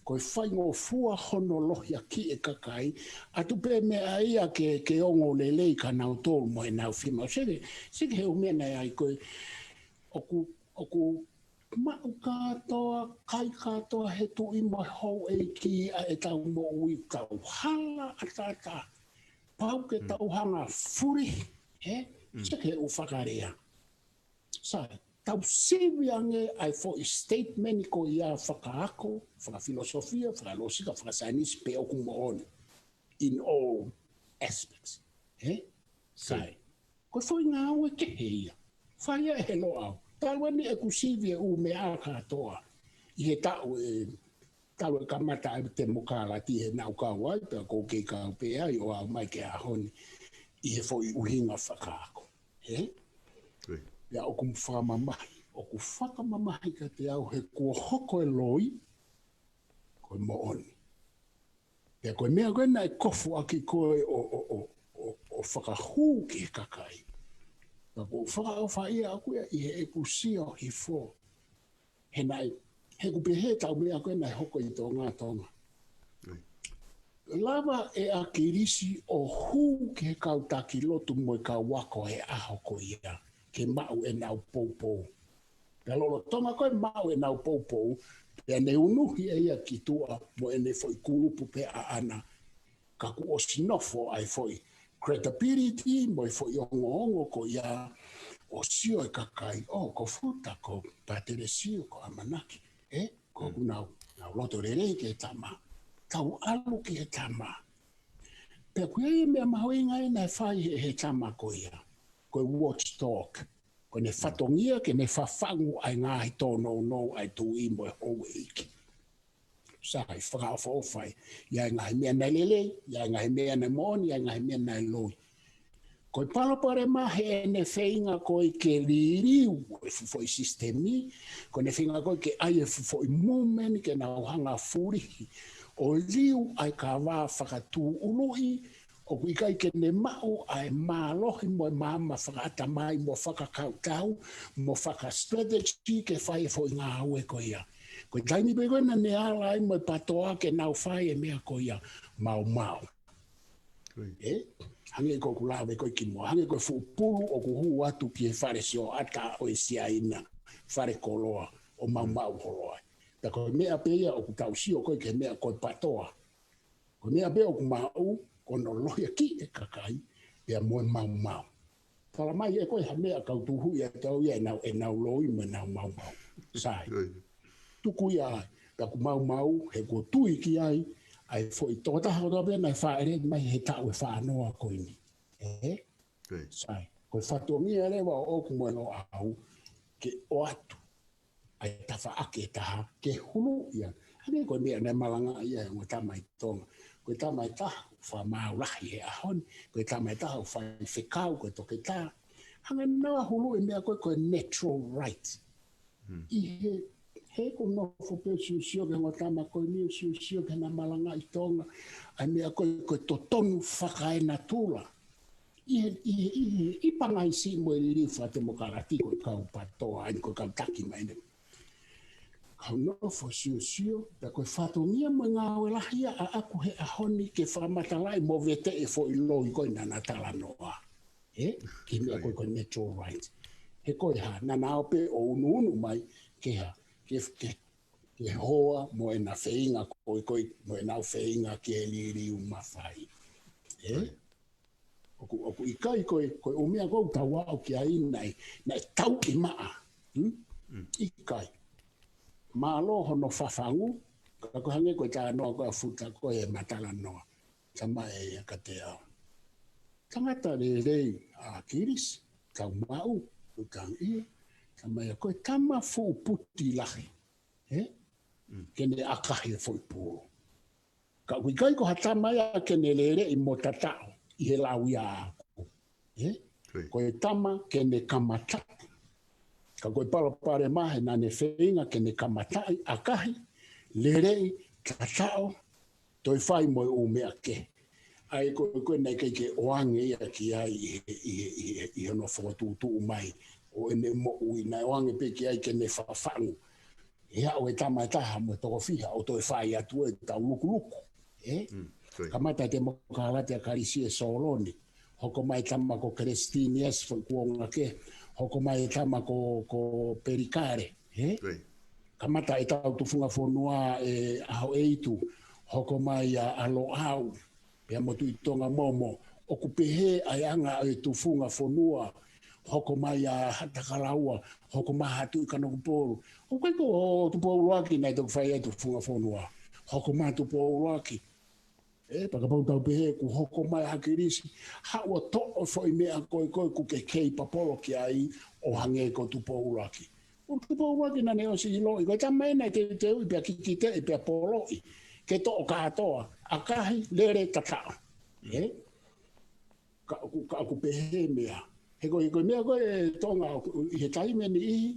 ko e faingofua hono lohiakiʻi e kakai, ʻatu pē meʻa ia ke, ke ongo lelei kia nautolu mo ʻenau fiemaʻu. Seke, seke he ʻū meʻa naʻe ʻai ko ē, ʻoku, ʻoku maʻu kātoa, kai kātoa he tuʻi mo e houʻeiki ʻa ʻetau moʻui, tau hala ʻataʻatā. Pau ke Mm. tau hanga fulihi, ē? Mm. Seke he ʻū fakalea. Sai, tau sivi ange ʻa e foʻi statement ko ia fakaako, fakafilosofia, fakalōsika, fakasaienisi pe ʻoku moʻoni in all aspects. Ē? Sai. Ko e foʻi ngāue kehe ia. Fai ia ʻe he Loʻau. Talu eni ʻeku sivi e ʻū meʻa kātoa. ʻI he taʻu ē, talu e kamata ʻa e temokalati he naʻu kau ai, pea ʻoku ou kei kau pē ai ʻo aʻu mai ki he ʻaho ni. ʻI he foʻi ʻuhinga fakaako. Ē? Right. Pea ʻoku fakamamahi, ʻoku fakamamahi kiate au he kuo hoko e loi, ko e moʻoni. Pea ko e meʻa ko ē naʻe kofu ʻaki koe ʻo, ʻo, ʻo, ʻo, ʻo fakahū ki he kakai. Pea ʻoku ou fakaʻofaʻia ʻaʻaku ia ʻi heʻeku sio hifo. He naʻe, he ʻoku pehē ʻetau meʻa ko ē naʻe hoko ʻi Tonga, Tonga. Right. Lava ʻe ʻAkilisi ʻo hū ki he kau taki lotu mo e kau ako he ʻaho ko ia, ke maʻu ʻenau poupou. Pea lolotonga ko ē maʻu ʻenau poupou, pea ne unuhi ʻe ia ki tuʻa mo ʻene foʻi kulupu pē ʻaʻana. Ka kuo ʻosi nofo ʻa e foʻi credibility mo e foʻi ongoongo ko ia ʻo sio e kakai, ʻo ko Futa, ko Pātelesio, ko ʻAmanaki. Ē? Ko Mm. ʻoku nau, nau loto lelei ki he tama. Tau ʻalu ki he tama. Pea ko e meʻa mahuʻinga ē naʻe fai he, he tama ko ia. Ko e watchdog. Ko ʻene fatongia ke ne fafangu ʻa e ngaahi tōnounou ʻa e tuʻi mo e houʻeiki. Sai, fakaʻofoʻofa ē. ʻI ai e ngaahi meʻa naʻe lelei, ʻi ai e ngaahi meʻa naʻe moʻoni, ʻi ai e ngaahi meʻa naʻe loi. Ko e palopalema heʻene feinga ko ē ke liliu e fuʻu foʻi sisitemi, ko ʻene feinga ko ē ke ʻai e fuʻu foʻi movement ke nau hanga fulihi ʻo liu ʻa e kava fakatūʻuluʻi, ʻoku ʻikai ke ne maʻu ʻa e mālohi mo e maama fakaʻatamai mo fakakautau mo fakastrategy ke fai e foʻi ngāue ko ia. Ko e taimi pē ko ē naʻa ne ala ai mo e PATOA ke nau fai e meʻa ko ia, maumau. Ē? Hangē ko ʻeku lave ko ē kimuʻa, hangē ko e fuʻu pulu ʻoku hū atu ki he fale sioʻata ʻo e Siaina, fale koloa, ʻo maumau holo ai. Pea ko e meʻa pē ia ʻoku tau sio ko ē ki he meʻa ko e patoa. Ko e meʻa pē ʻoku maʻu, ko hono lohiakiʻi e kakai, pea mo e maumau. Tala mai ʻe koe ha meʻa kau tuhu ia tau ia ʻenau, ʻenau loi mo ʻenau maumau. Sai. Tuku ia ai. Pea ʻoku maumau, he kuo tui ki ai, ʻa e foʻi tokotaha kotoa pē naʻe fāʻeleʻi mai he taʻu ʻe fāngofulu ko eni. Ē? Sai. Ko e fatongia leva ʻoʻoku mo e Loʻau, ke ʻoatu ʻa e tafaʻaki ʻe taha, ke hulu ia. Hangē ko e meʻa naʻe malangaʻi ia ʻe he ongo tama ʻi Tonga. Ko e tama ʻe taha, fakamāu lahi he ʻaho ni. Ko e tama ʻe taha, faifekau, ko e toketā. Hangē naʻa hulu e meʻa ko ē, ko e natural right. ʻI he, he ʻoku ou nofo pē ʻo siosio ki he ongo tama ko eni, ʻo siosio ki heʻena malangaʻi ʻi Tonga. ʻA e meʻa ko ē, ko e totonu fakaenatula. ʻI he, ʻi he, ʻi he, ʻi Pangaisi mo e liliu fakatemokalati ko e kau patoa, ʻa eni ko e kau taki mai eni. Kau nofo siosio, pea ko e fatongia mo e ngāue lahi ia ʻaʻaku he ʻaho ni ke fakamatalaʻi mo veteʻi e foʻi loi ko ē naʻa na talanoa. Ē? Ki he meʻa ko ē, ko e natural right. He ko e hā, naʻa na ō pē ʻo unuunu mai, ke hā, ke, ke, ke hoa mo ʻena feinga ko ē, ko ē, mo ʻenau feinga ke liliu mafai. Ē? ʻOku, ʻoku ʻikai ko e, ko e ʻū meʻa ko ē ʻoku tau aʻu ki ai naʻe, naʻe tauʻi maʻa. Hmm? ʻIkai. Mālō hono fafangu, ka ko e hangē ko e talanoa ko ē ʻa Futa ko ē ʻema talanoa. Tama ē ia kiate au. Tangata lelei ʻa ʻAkilisi, tau maʻu, ʻutangi ia. Tama ia ko e tama fuʻu puti lahi. Ē? Ke ne ʻakahi e foʻi pulu. Ka ʻoku ʻikai ko ha tama ia ke ne leleʻi mo tataʻo ʻi he lau ia ʻaʻaku. Ē? Ko e tama ke ne kamataʻi. Ka ko e palopalema he naʻa ne feinga ke ne kamataʻi, ʻakahi, leleʻi, tataʻo, toe fai mo e ʻū meʻa kehe. ʻA ia ko e, ko e naʻe ʻikai ke ʻoange ia ki ai ʻi he, ʻi he, ʻi he, ʻi hono fokotuʻutuʻu mai ʻo ʻene moʻui, naʻe ʻoange pē ki ai ke ne fafangu. ʻE aʻu e tama ʻe taha mo e toko fiha ʻo toe fai atu ʻetau lukuluku. Ē? Kamata e temokalati ʻa Kalisi ʻe Soloni. Hoko mai e tama ko Kelesitiniasi foʻi kuonga kehe. Hoko mai e tama ko, ko Pelikale. Ē? Kamata ʻetau tufunga fonua ʻe ʻAhoʻeitu. Hoko mai ʻa, ʻa Loʻau. Pea mo Tuʻi Tonga Momo, ʻoku pehē ʻa e anga ʻo e tufunga fonua, hoko mai ʻa Haʻatakalaua, hoko mai ʻa Tuʻi Kanokupolu. ʻOku ʻikai ko Tupou ʻUluaki naʻe toki fai ai e tufunga fonua. Hoko mai Tupou ʻUluaki. Ē, pea kapau tau pehē kuo hoko mai ʻa ʻAkilisi, haʻu ʻo toʻo e foʻi meʻa ko ē ko ē ʻoku ke kei papolo ki ai ʻo hangē ko Tupou ʻUluaki. ʻO Tupou ʻUluaki naʻa ne ʻosi ʻiloʻi, ko e tama ē naʻe teuteuʻi pea kikiteʻi pea poloʻi ke toʻo kātoa, ʻakahi, lele, tataʻo. Ē? Ka ʻoku, ka ʻoku pehē e meʻa. He ko e, ko e meʻa ko ē ʻe Tonga ʻoku, ʻi he taimi ʻe niʻihi,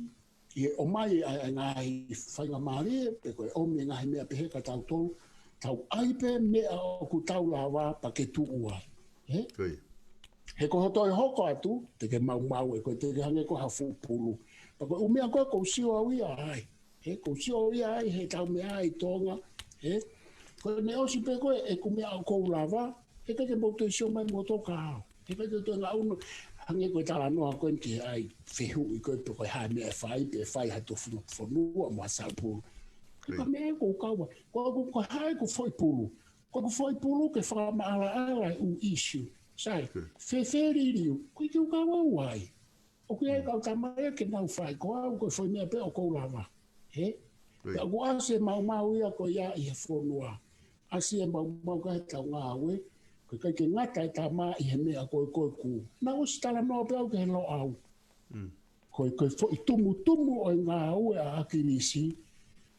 ʻi he ʻomai ʻa e, ʻa e ngaahi faingamālie, pe ko e ʻomi e ngaahi meʻa pehē kia tautolu, tau ʻai pē meʻa ʻoku tau lava pea ke tuʻu ai. Ē? He ko hoʻo toe hoko atu, te ke maumau ē, ko e te ke hangē ko ha fuʻu pulu. Pea ko e ʻū meʻa ko ē ʻoku ou sio au ia ai. Ē, ʻoku ou sio au ia ai, heʻetau meʻa ʻi Tonga. Ē, ko ʻene ʻosi pē ko ē ʻeku meʻa ʻoku ou lava, heʻikai ke mou toe sio mai moutolu kia au. Heʻikai ke toe ngaʻunu, hangē ko e talanoa ko eni ki he ʻai fehuʻi ko ē pe ko e hā e meʻa ʻe fai, pe ʻe fai ha tufunga fonua mo ha saupulu. Ko e meʻa ē ʻoku ou kau ai, ko ʻeku, ko e hā ʻeku foʻi pulu. Ko ʻeku foʻi pulu ke fakamaʻalaʻala e ʻū issue. Sai, fēfē e liliu, ʻoku ʻikai ke u kau au ai. ʻOku ʻi ai e kau tama ia ke nau fai, ko au ko e foʻi meʻa pē ʻoku ou lava. Ē? Pea ʻoku ʻasi e maumau ia ko ia ʻi he fonua. ʻAsi e maumau ki heʻetau ngāue, ko e ʻikai ke ngata e tama ʻi he meʻa ko ē ko ē ʻoku. Naʻa ku ʻosi talanoa pē au ki he Loʻau. Ko e, ko e foʻi tumutumu ʻo e ngāue ʻa ʻAkilisi,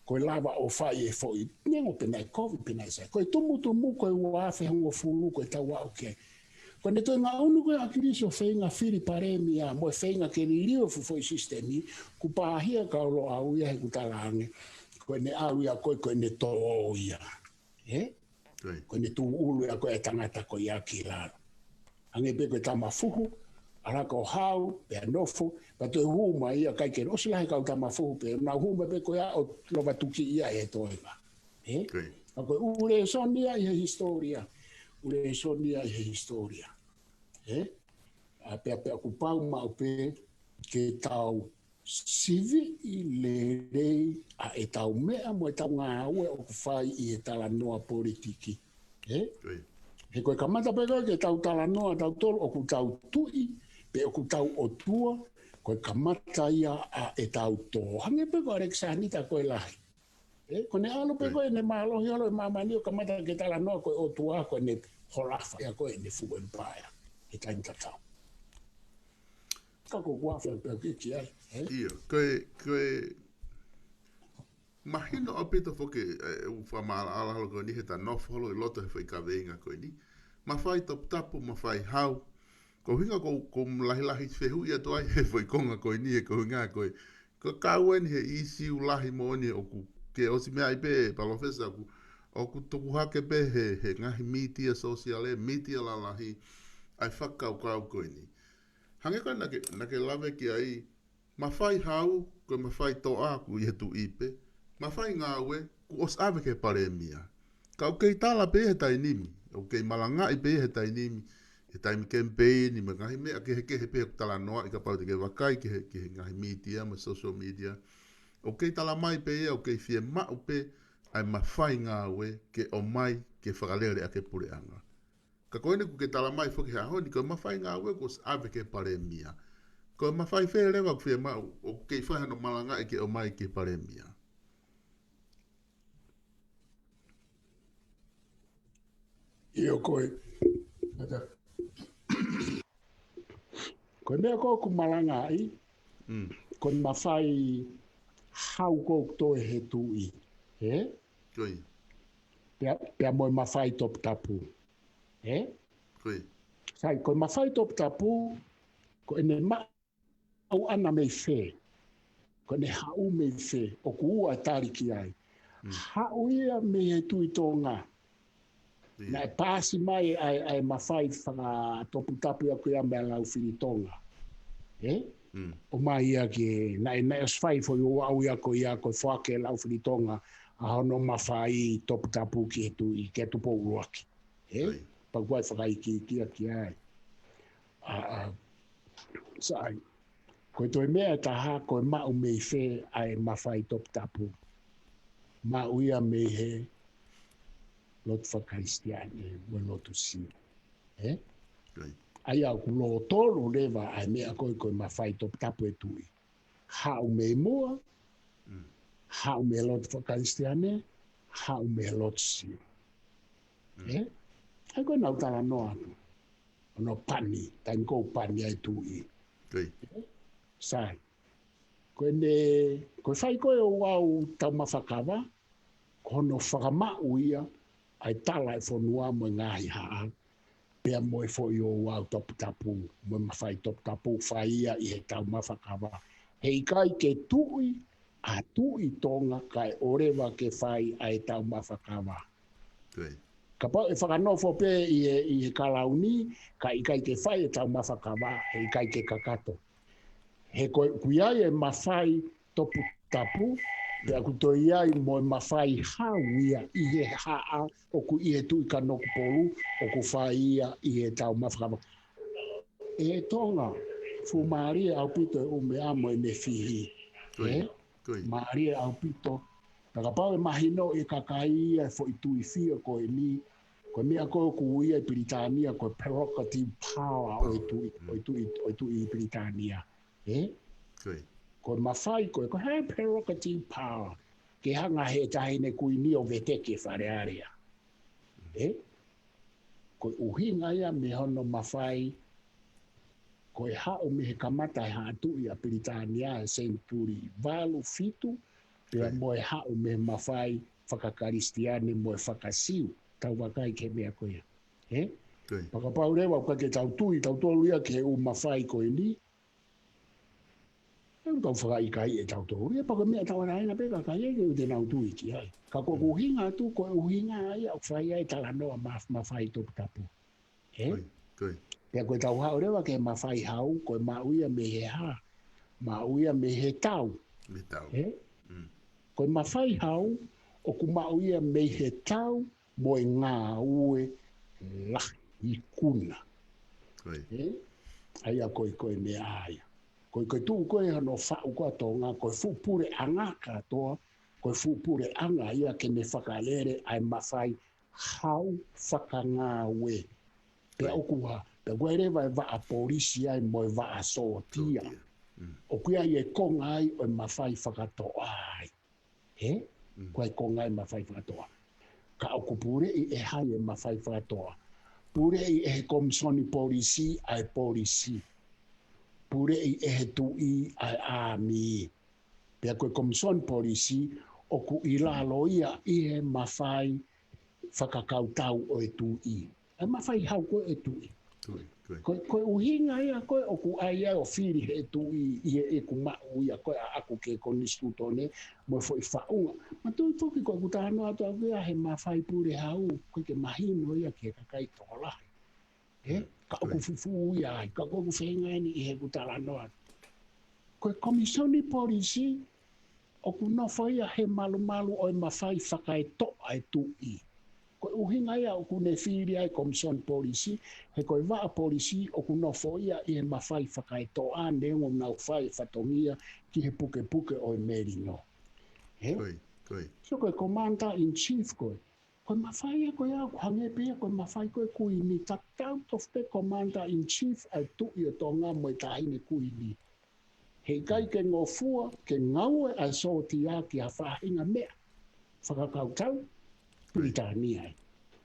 ko e lava ʻo fai e foʻi, neongo pe naʻe kovi pe naʻe sai. Ko e tumutumu ko e ua afe hongofulu ko ē tau aʻu ki ai. Ko ʻene toe ngaʻunu ko ē ʻa ʻAkilisi ʻo feinga fili palēmia mo e feinga ke liliu e fuʻu foʻi sisitemi, kuo pāhia e kau Loʻau ia heʻeku talaange. Ko ʻene ʻalu ia ko ē, ko ʻene tō ia. Ē? Ko ʻene tūʻulu ia ko ē e tangata ko ia ki lalo. Hangē pē ko e tama fuhu, ʻalu ʻo hau, pea nofo, pea toe hū mai ia ʻikai ke ʻosi lahi e kau tama fuhu pē, nau hū mai pē ko ia ʻo lova tuki ia ʻe he toenga. Ē? Ka ko e ʻū lēsoni ia ʻi he hisitōlia. lēsoni ia ʻi he hisitōlia. Ē? ʻA pea pea ʻoku pau maʻu pē ke tau siviʻi lelei ʻa ʻetau meʻa mo ʻetau ngāue ʻoku fai ʻi he talanoa politiki. Ē? He ko e kamata pē ko ē ke tau talanoa tautolu ʻoku tau tuʻi, pe ʻoku tau ʻotua, ko e kamata ia ʻa ʻetau tō. Hangē pē ko ʻAlekisānita ko e Lahi. Ē, ko ʻene ʻalu pē ko ē ʻene mālohi holo ʻi māmani ʻo kamata ke talanoa ko e ʻotua ko ʻene holafa ia ko ē ʻene fuʻu empire he taimi tatau. Ka ko kuafe pē ki ai, ē? ʻIo, ko e, ko e mahino ʻaupito foki, ē, ʻoku fakamālō holo ko eni he ta nofo holo ʻi loto he foʻi kaveinga ko eni. Mafai toputapu, mafai hau. Ko e ʻuhinga ko, ko e lahilahi fehuʻi atu ai he foʻi konga ko eni he ko e ʻuhinga ko e Ko e kau eni he ʻīsiu lahi moʻoni ʻoku ke ʻosi meaʻi pē, Palōfesa, ʻoku, ʻoku tuku hake pē he, he ngaahi mītia sōsiale, mītia lalahi, ʻa e fakakaukau ko eni. Hangē ko ē naʻa ke, naʻa ke lave ki ai, mafai hau, ko e mafai toʻa ʻoku ʻi he tuʻi pē, mafai ngāue, kuo ʻosi ʻave ki he palēmia. Ka ʻoku kei tala pē he taimi ni, ʻoku kei malangaʻi pē he taimi ni, he taimi kemipeini, mo e ngaahi meʻa kehekehe pē ʻoku talanoaʻi kapau te ke vakai ki he, ki he ngaahi mītia, mo e social media. ʻOku kei tala mai pē ia, ʻoku kei fiemaʻu pē, ʻa e mafai ngāue ke ʻomai, ke fakalele ʻaki e puleʻanga. Ka ko eni ʻoku kei tala mai foki he ʻaho ni, ko e mafai ngāue kuo ʻosi ʻave ki he palēmia. Ko e mafai fē leva ʻoku fiemaʻu, ʻoku kei fai hano malangaʻi ke ʻomai ki he palēmia. ʻIo ko e. Ko e meʻa ko ē ʻoku malangaʻi, Mm. ko e mafai hau ko ē ʻoku toe he tuʻi. Ē? Ko ia. Pea, pea mo e mafai toputapu. Ē? Ko ia. Sai, ko e mafai toputapu, ko ʻene ma- ʻau ʻana mei fē, ko ʻene haʻu mei fē, ʻoku ua e tali ki ai. Mm. Haʻu ia mei he Tuʻi Tonga. ʻIo. Naʻe paasi mai ʻa e, ʻa e mafai fakatoputapu ia ko ia meia Laufilitonga. Ē? Mm. ʻOmai ia ke, naʻe, naʻe ʻosi fai foʻi ouau ia ko ia ko e foaki ʻe Laufilitonga ʻa hono mafai toputapu ki he tuʻi, ki he Tupou ʻUluaki. Ē? Ko ia. Pea kuo ʻai fakaikiiki ia ki ai. ʻA, ʻa, sai. Ko e toe meʻa ʻe taha, ko e maʻu mei fē ʻa e mafai toputapu. Maʻu ia mei he lotu fakakalisitiane, mo e lotu Siu. Ē? Ko ia. ʻA ia ʻoku lōtolu leva ʻa e meʻa ko ē ko e mafai toputapu ʻe tuʻi. Haʻu mei muʻa, Mm. haʻu mei he lotu fakakalisitiane, haʻu mei he lotu Siu. Mm. Ē? ʻA ia ko ʻenau talanoa atu. Hono pani, taimi ko ē ʻoku pani ai e tuʻi. Ko ia. Ē? Sai. Ko ʻene, ko e fai ko ē ʻo e ouau taumafa kava, ko hono fakamaʻu ia ʻa e tala ʻo e fonua mo e ngaahi haʻa, pea mo e foʻi ouau toputapu, mo e mafai toputapu fai ia ʻi he taumafa kava. Heʻikai ke tuʻi ʻa Tuʻi Tonga kae ʻoua leva ke fai ʻa e taumafa kava. Ko ia. Kapau ʻe fakanofo pē ʻi he, ʻi he kalauni, kae ʻikai ke fai e taumafa kava, heʻikai ke kakato. He ko e, ʻoku ʻi ai e mafai toputapu, pea ʻoku toe ʻi ai mo e mafai hau ia ʻi he haʻa ʻoku ʻi he Tuʻi Kanokupolu, ʻoku fai ia ʻi he taumafa kava. ʻE Tonga, fuʻu mālie ʻaupito e ʻū meʻa mo ʻene fihi. Ko ia, Ē? ko ia. Mālie ʻaupito. Pea kapau ʻe mahino ʻe he kakai ia e foʻi tuʻi fio ko eni, ko e meʻa ko ē ʻoku ui ai ʻe Pilitānia ko e prerogative power ʻo e tuʻi, Mm. ʻo e tuʻi, ʻo e tuʻi Pilitānia. Ē? Ko ia. Ko e mafai ko ē, ko e hā e prerogative power. Ke hanga ʻe he taʻahine kuini ʻo veteki e Fale Alea. Ē? Ko e ʻuhinga ia mei hono mafai, ko e haʻu mei he kamata e haʻa tuʻi ʻa Pilitānia he senituli valu, fitu, pea Ko ia. mo e haʻu mei he mafai fakakalisitiane mo e fakasiu. Tau vakai ki he meʻa ko ia. Ē? Ko ia. Pea kapau leva ʻoku ʻikai ke tau tui, tautolu ia ki he ʻū mafai ko eni, ʻE ʻoku tau fakaʻikaiʻi ʻe tautolu ia, pea ko e meʻa tauʻatāina pē ka kai ai ke ʻoua te nau tui ki ai. Ka ko e Mm. ʻuhinga atu, ko e ʻuhinga ia ʻoku fai ai e talanoa ma-, mafai toputapu. Ē? Ko ia, ko ia. Pea ko ʻetau haʻu leva ki he mafai hau, ko e maʻu ia mei he hā, maʻu ia mei he tau. Mei he tau. Ē? Mm. Ko e mafai hau, ʻoku maʻu ia mei he tau, mo e ngāue, la ikuna. ʻA ia ko e, ko e meʻa ia. Ko e, ko e tuʻu ko ē hono faʻu ko ē ʻa Tonga, ko e fuʻu puleʻanga kātoa, ko e fuʻu puleʻanga ia ke ne fakalele ʻa e mafai hau fakangāue. Pea ʻoku hā, pea ʻoku ʻi ai leva e vaʻa polisi ai mo e vaʻa sōtia. ʻOku ʻi ai e konga ai ʻo e mafai fakatoʻa ai. He? Ko e konga e mafai fakatoʻa. Ka ʻoku puleʻi ʻe hai e mafai fakatoʻa? Puleʻi ʻe he komisoni polisi ʻa e polisi. Puleʻi ʻe he tuʻi ʻa e ʻāmī. Pea ko e komisoni polisi ʻoku ʻi lalo ia ʻi he mafai fakakautau ʻo e tuʻi. ʻA e mafai hau ko ē ʻo e tuʻi. Ko e, ko e ʻuhinga ia ko ē ʻoku ʻai ai ʻo fili he tuʻi ʻi heʻeku maʻu ia ko ē ʻaʻaku ki he konisitūtone mo e foʻi faʻunga. Manatuʻi foki ko ʻeku talanoa atu au ia he mafai pule hau, ʻoku ʻikai ke mahino ia ki he kakai tokolahi. He? Ka ʻoku fufū ia ai, ka ko ʻeku feinga eni ʻi heʻeku talanoa. Ko e komisoni polisi, ʻoku nofo ia he malumalu ʻo e mafai fakaetoʻa e tuʻi. Ko e ʻuhinga ia ʻoku ne fili ai komisoni polisi, he ko e vaʻa polisi ʻoku nofo ia ʻi he mafai fakaetoʻa neongo ʻenau fai e fatongia ki he pukepuke ʻo e melino. He? So ko e commander in chief ko ē. Ko e mafai ia ko ia ʻoku hangē pē ia ko e mafai ko ē kuini, tatau tofu pē commander in chief ʻa e tuʻi ʻo Tonga mo e taʻahine kuini. He ʻikai ke ngofua, ke ngāue ʻa e sōtia ki ha faʻahinga meʻa fakakautau Pilitānia ai.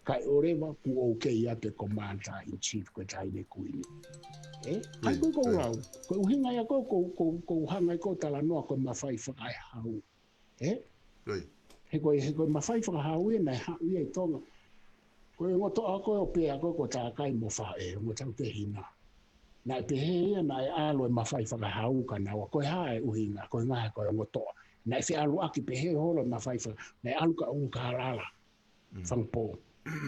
Kae ʻoua leva kuo ʻoku ʻi ai pē commander in chief ko e taʻahine kuini. Ē? ʻA ia ko e ʻuhinga ia ko ē ʻoku ou hanga ai ko ē ʻo talanoa ko e mafai fakaehau. Ē? He ko e, he ko e mafai fakahau ia naʻe haʻu ia ʻi Tonga. Ko e ongo toʻa ko ē ʻo Pea ko ē ko Takai mo Faʻē, ongo tautehina. Naʻe pehē ia naʻe ʻalu e mafai fakahau kia naua, ko e hā e ʻuhinga, ko e ngaahi ko e ongo toʻa. Naʻe feʻaluʻaki pehē holo e mafai faka-, naʻe ʻalu kia Ungukālala. Fangapō.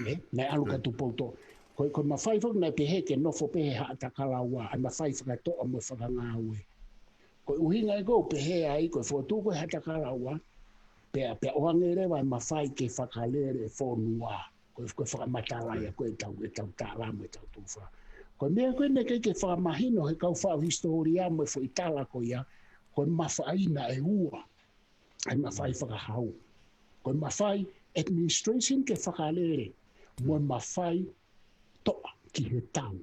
Ē? Naʻe ʻalu kia Tupoutoʻa. Ko e, ko e mafai foki naʻe pehē ke nofo pē he Haʻatakalaua, ʻa e mafai fakatoʻa mo e fakangāue. Ko e ʻuhinga ia ʻoku ou pehē ai, ko e fokotuʻu ko ē Haʻatakalaua, pea, pea ʻoange leva e mafai ke fakalele e fonua. Ko e, ko e fakamatala ia ko ē ʻetau, ʻetau tala mo ʻetau tufa. Ko e meʻa ko ē naʻe ʻikai ke fakamahino he kau faʻu hisitōlia mo e foʻi tala ko ia, ko e mafai naʻe ua ʻa e mafai fakahau. Ko e mafai administration ke fakalele, mo e mafai toʻa ki he tau.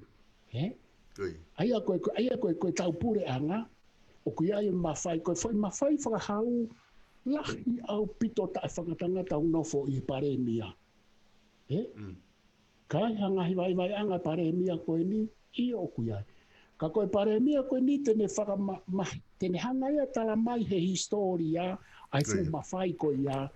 Ē? ʻA ia ko e, ʻa ia ko e, ko ʻetau puleʻanga, ʻoku ʻi ai e mafai, ko e foʻi mafai fakahau lahi ʻaupito taʻefakangatangata ʻoku nofo ʻi he palēmia. Ē? Ka ʻi ai ha ngaahi vaivaiʻanga palēmia ko eni, ʻio ʻoku ʻi ai. Ka ko e palēmia ko eni te ne fakama-, ma-, te ne hanga ia ʻo tala mai he hisitōlia ʻa e fuʻu mafai ko ia.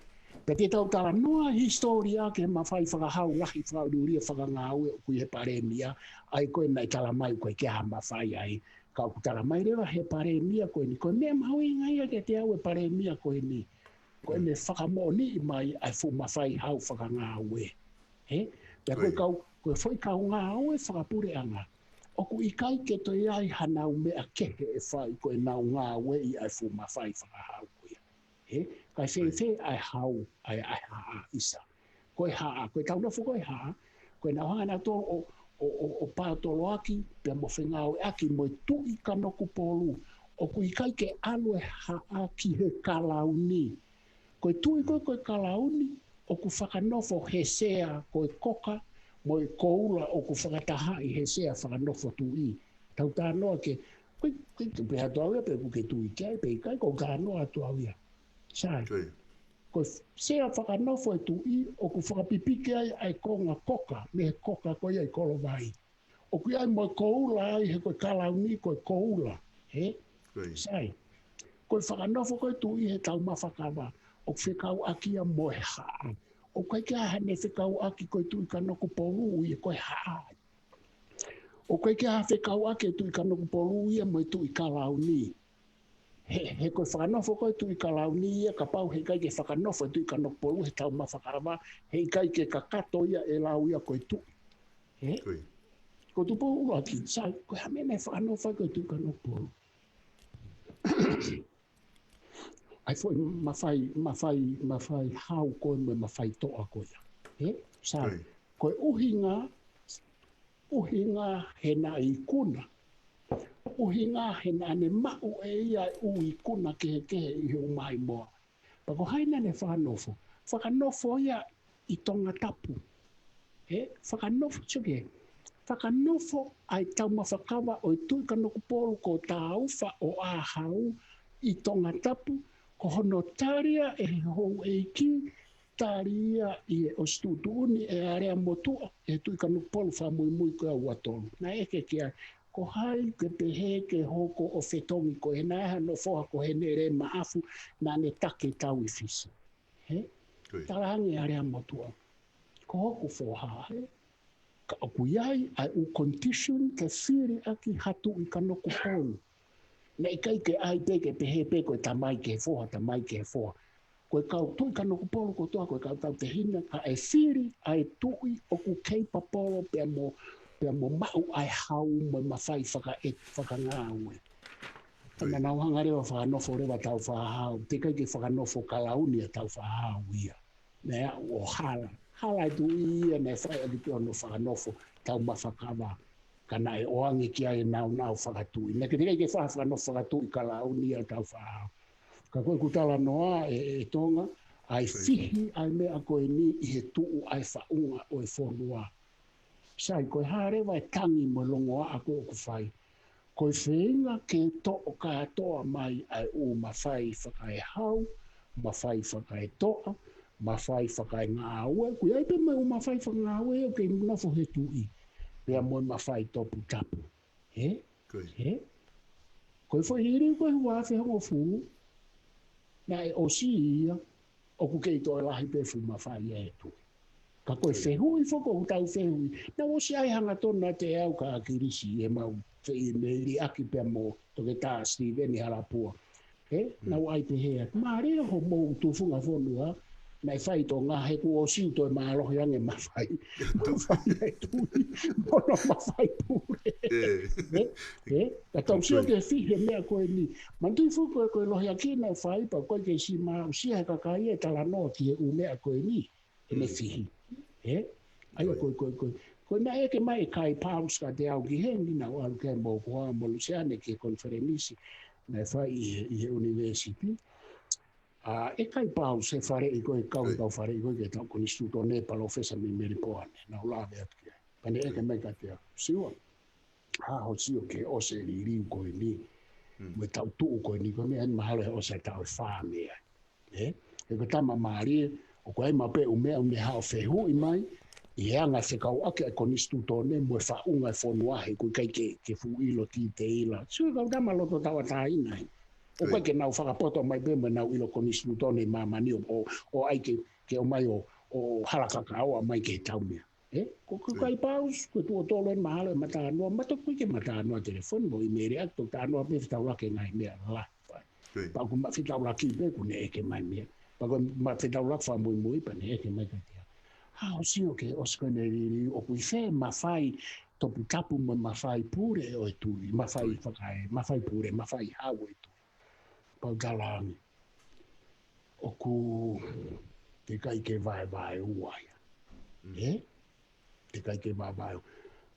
Pea te tau talanoa he hisitōlia ki he mafai fakahau lahi fakaʻuliʻulia fakangāue ʻoku ʻi he palēmia, ʻa ia ko ē naʻe tala mai ʻoku ʻikai ke ʻi ai ha mafai ai. Ka ʻoku tala mai leva he palēmia ko eni. Ko e meʻa mahuʻinga ia kiate au e palēmia ko eni. Ko ʻene fakamoʻoniʻi mai ʻa e fuʻu mafai hau fakangāue. Ē? Pea ko e kau, ko e foʻi kau ngāue fakapuleʻanga, ʻoku ʻikai ke toe ʻi ai hanau meʻa kehe ʻe fai ko ʻenau ngāueʻi ʻa e fuʻu mafai fakahau ko ia. Ē? Kae fēfē ʻa e hau, ʻa e, ʻa e Haʻa ʻisa. Ko e Haʻa, ko ʻetau nofo ko e Haʻa, ko ʻenau hanga nautolu ʻo, ʻo, ʻo, ʻo paotoloaki, pea mo fengāueʻaki mo e Tuʻi Kanokupolu. ʻOku ʻikai ke ʻalu e Haʻa ki he kalauni. Ko e tuʻi ko ē ko e kalauni, ʻoku fakanofo he sea ko e koka, mo e koula ʻoku fakatahaʻi he sea fakanofo tuʻi. Tau talanoa ki he, ko e, ko e, pehē atu au ia pe ʻoku ke tui ki ai pe ʻikai, ko e talanoa atu au ia. Sai. Ko e sea fakanofo e tuʻi, ʻoku fakapipiki ai ʻa e konga koka, mei he koka ko ia ʻi Kolovai. ʻOku ʻi ai mo e koula ai, he ko e kalauni ko e koula. Ē? Sai. Ko e fakanofo ko ē tuʻi he taumafa kava, ʻoku fekauʻaki ia mo e Haʻa. ʻOku ʻikai ke ʻi ai haʻane fekauʻaki ko e Tuʻi Kanokupolu ia ko e Haʻa. ʻOku ʻikai ke ʻi ai ha fekauʻaki e Tuʻi Kanokupolu ia mo e Tuʻi Kalauni. He, he ko e fakanofo ko ē Tuʻi Kalauni ia, kapau he ʻikai ke fakanofo e Tuʻi Kanokupolu he taumafa kava, he ʻikai ke kakato ia ʻe lau ia ko e tuʻi. Ē? Ko e tupu ʻuluaki, sai, ko e hā e meʻa naʻe fakanofo ai ko e Tuʻi Kanokupolu? ʻA e foʻi mafai, mafai, mafai hau ko ē mo e mafai toʻa ko ia. Ē? Sai, ko e ʻuhinga, ʻuhinga he naʻe ikuna. ʻUhinga he naʻa ne maʻu ʻe ia e ʻū ikuna kehekehe ʻi he ʻū mahi moa. Pea ko hai naʻa ne fakanofo? Fakanofo ia ʻi Tongatapu. He, fakanofo, sio ki he, fakanofo ʻa e taumafa kava ʻo e Tuʻi Kanokupolu ko Tāufa ʻo ʻAhau ʻi Tongatapu, ko hono tali ia ʻe he houʻeiki, tali ia ʻi he ʻosi tuʻutuʻuni ʻe Aleamotuʻa, ʻe he Tuʻi Kanokupolu fakamuimui ko ia ua tolu. Naʻe ʻeke ki ai, ko hai ke pehē ke hoko ʻo fetongi ko ē, naʻe ʻi ai hano foha ko Henele Maʻafu, naʻa ne taki e tau ʻi Fisi. He? Ko ia. Talaange ʻe Aleamotuʻa, ko hoku foha, he? Ka ʻoku ʻi ai ʻa e ʻū condition ke fili ʻaki ha Tuʻi Kanokupolu. Naʻe ʻikai ke ʻai pē ke pehē pē ko e tamai ki he foha, tamai ki he foha. Ko e kau Tuʻi Kanokupolu kotoa, ko e kau tautehina, ka ʻe fili ʻa e tuʻi ʻoku capable pea mo, pea mo maʻu ʻa e hau mo e mafai faka-, e fakangāue. Ko ia. Naʻa nau hanga leva ʻo fakanofo leva Tāufa ʻAhau, teʻeki ai ke fakanofo Kalauni ʻa Tāufa ʻAhau ia. Naʻe aʻu ʻo hala. Hala e tuʻi ia naʻe fai ʻaki pē hono fakanofo taumafa kava. Ka naʻe ʻoange ki ai e nāunau fakatuʻi. Naʻe teʻeki ai ke fai ha fakanofo fakatuʻi Kalauni ʻa Tāufa ʻAhau. Ka ko ʻeku talanoa ē, ʻe Tonga, ʻa e Ko ia. fihi ʻa e meʻa ko eni ʻi he tuʻu ʻa e faʻunga ʻo e fonua. Sai, ko e hā leva e tangi mo e longoaʻa ko ē ʻoku fai? Ko e feinga ke toʻo kātoa mai ʻa e ʻū mafai fakaehau, mafai fakaetoʻa, mafai fakaengāue, ʻoku ʻi ai pē mo e ʻū mafai fakangāue ʻoku kei nofo he tuʻi, pea mo e mafai toputapu. He? Ko ia. He? Ko e foʻi liliu ko ē ua afe hongofulu, naʻe ʻosi ia, ʻoku kei toe lahi pē fuʻu mafai ʻa e tuʻi. Ka ko e Ko ia. fehuʻi foki ʻoku tau fehuʻi. Naʻe ʻosi ʻai hangatonu atu ʻe au kia ʻAkilisi ʻi heʻemau feʻimeili ʻaki pea mo Toketā Steven Halapua. He? Mm. Naʻa ku ʻai pehē atu. Mālie hoʻomou tufunga fonua. Naʻe fai ʻi Tonga he kuo ʻosi toe mālohi ange mafai. Mafai ʻa e tuʻi. Mo hono mafai pule. ʻE. He? He? Ka tau sio Ko ia. ki he fihi he meʻa ko eni. Manatuʻi foki ko e, ko e lohiakiʻi naʻe fai pea ko e kei siʻi maʻu sia he kakai e talanoa ki he ʻū meʻa ko eni. ʻEne Mm. fihi. He? ʻA ia Ko ia. ko e, ko e, ko e, ko e naʻe ʻeke mai ʻe Kai Paus kiate au ki heni naʻa ku ʻalu ki ai mo Koa mo Luseane ki he konifelenisi naʻe fai ʻi he, ʻi he ʻunivēsiti. ʻA, ʻe Kai Paus he faleʻi ko e kau Ko ia. tau faleʻi ko ē ki he tau konisitūtone Palōfesa Mimeli Poane. Naʻa ku lave atu ki ai. Pea ne ʻeke Ko ia. mai kiate au. Siua. Hā hoʻo sio ki he ʻosi e liliu ko eni. Mm. Mo e tau tuʻu ko eni ko e meʻa eni mahalo he ʻosi e taʻu ʻe fā mei ai. Ē? He ko e tama mālie, ʻoku ʻi ai maʻu pē ʻū meʻa ʻoku ne haʻu ʻo fehuʻi mai, ʻi he anga e fekauʻaki ʻa e konisitūtone mo e faʻunga e fonua he ʻoku ʻikai ke, ke fuʻu ʻilo titeila. Sio kau tama loto tauʻatāina ē. ʻOku ʻikai Ko ia. ke nau fakapoto mai pē mo ʻenau ʻilo konisitūtone ʻi māmani ʻo, ʻo, ʻo ʻai ke, ke ʻomai ʻo, ʻo hala kakaoa mai ke tau meʻa. Ē? Ko, ko Ko ia. Kai Paus, ko e tuʻo tolu eni mahalo e matānoa, ma toki ke matānoa telefoni mo ʻīmeili atu, toki talanoa pē fetaulaki e ngaahi meʻa lalahi. Ko ia. Pea ʻoku ma fetaulaki pē ʻoku ne ʻeke mai meʻa. Pea ko ma fetaulaki fakamuimui pea ne ʻeke mai kiate au. Hā hoʻo sio ki he ʻosi ko eni e liliu ʻoku ʻi fē mafai toputapu mo e mafai pule ʻo e tuʻi, mafai Ko ia. fakae, mafai pule, mafai hau ʻo e tuʻi. Pea u talaange. ʻOku teʻeki ai ke vaevaeua ia. Mm. Ē? Teʻeki ai ke vaevaeua.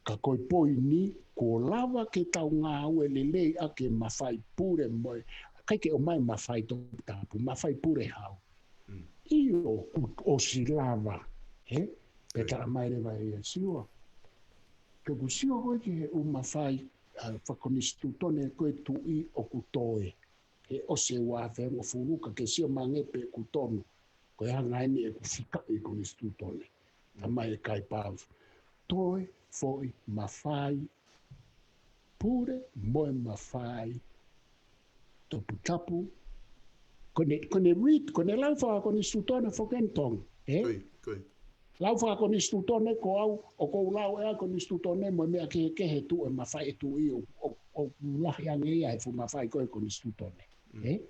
Ka ko e poini, kuo lava ke tau ngāue lelei ʻaki e mafai pule mo e, ʻikai ke ʻomai mafai toputapu, mafai pule hau. Mm. ʻIo, kuo ʻosi lava. Ē? Pea Ko ia. tala mai leva ʻe ia Siua. Ke u sio ko ē ki he ʻū mafai, ʻa, fakakonisitūtone ko e tuʻi ʻoku toe. He ʻosi e ua afe hongofulu ka ke sio mai ange pe ʻoku tonu. Ko e anga eni ʻeku fika ʻi he konisitūtone. Tala mai ʻe Kai Paus. Toe foʻi mafai pule mo e mafai toputapu. Ko ʻene, ko ʻene read, ko ʻene lau fakakonisitūtone foki eni Tonga. Ē? Ko ia, ko ia. Lau fakakonisitūtone ko au, ʻoku ou lau ʻe au konisitūtone mo e meʻa kehekehe tuʻu e mafai e tuʻi ʻo, ʻo, ʻo lahi ange ia he fuʻu mafai ko ē konisitūtone. Mm. Ē?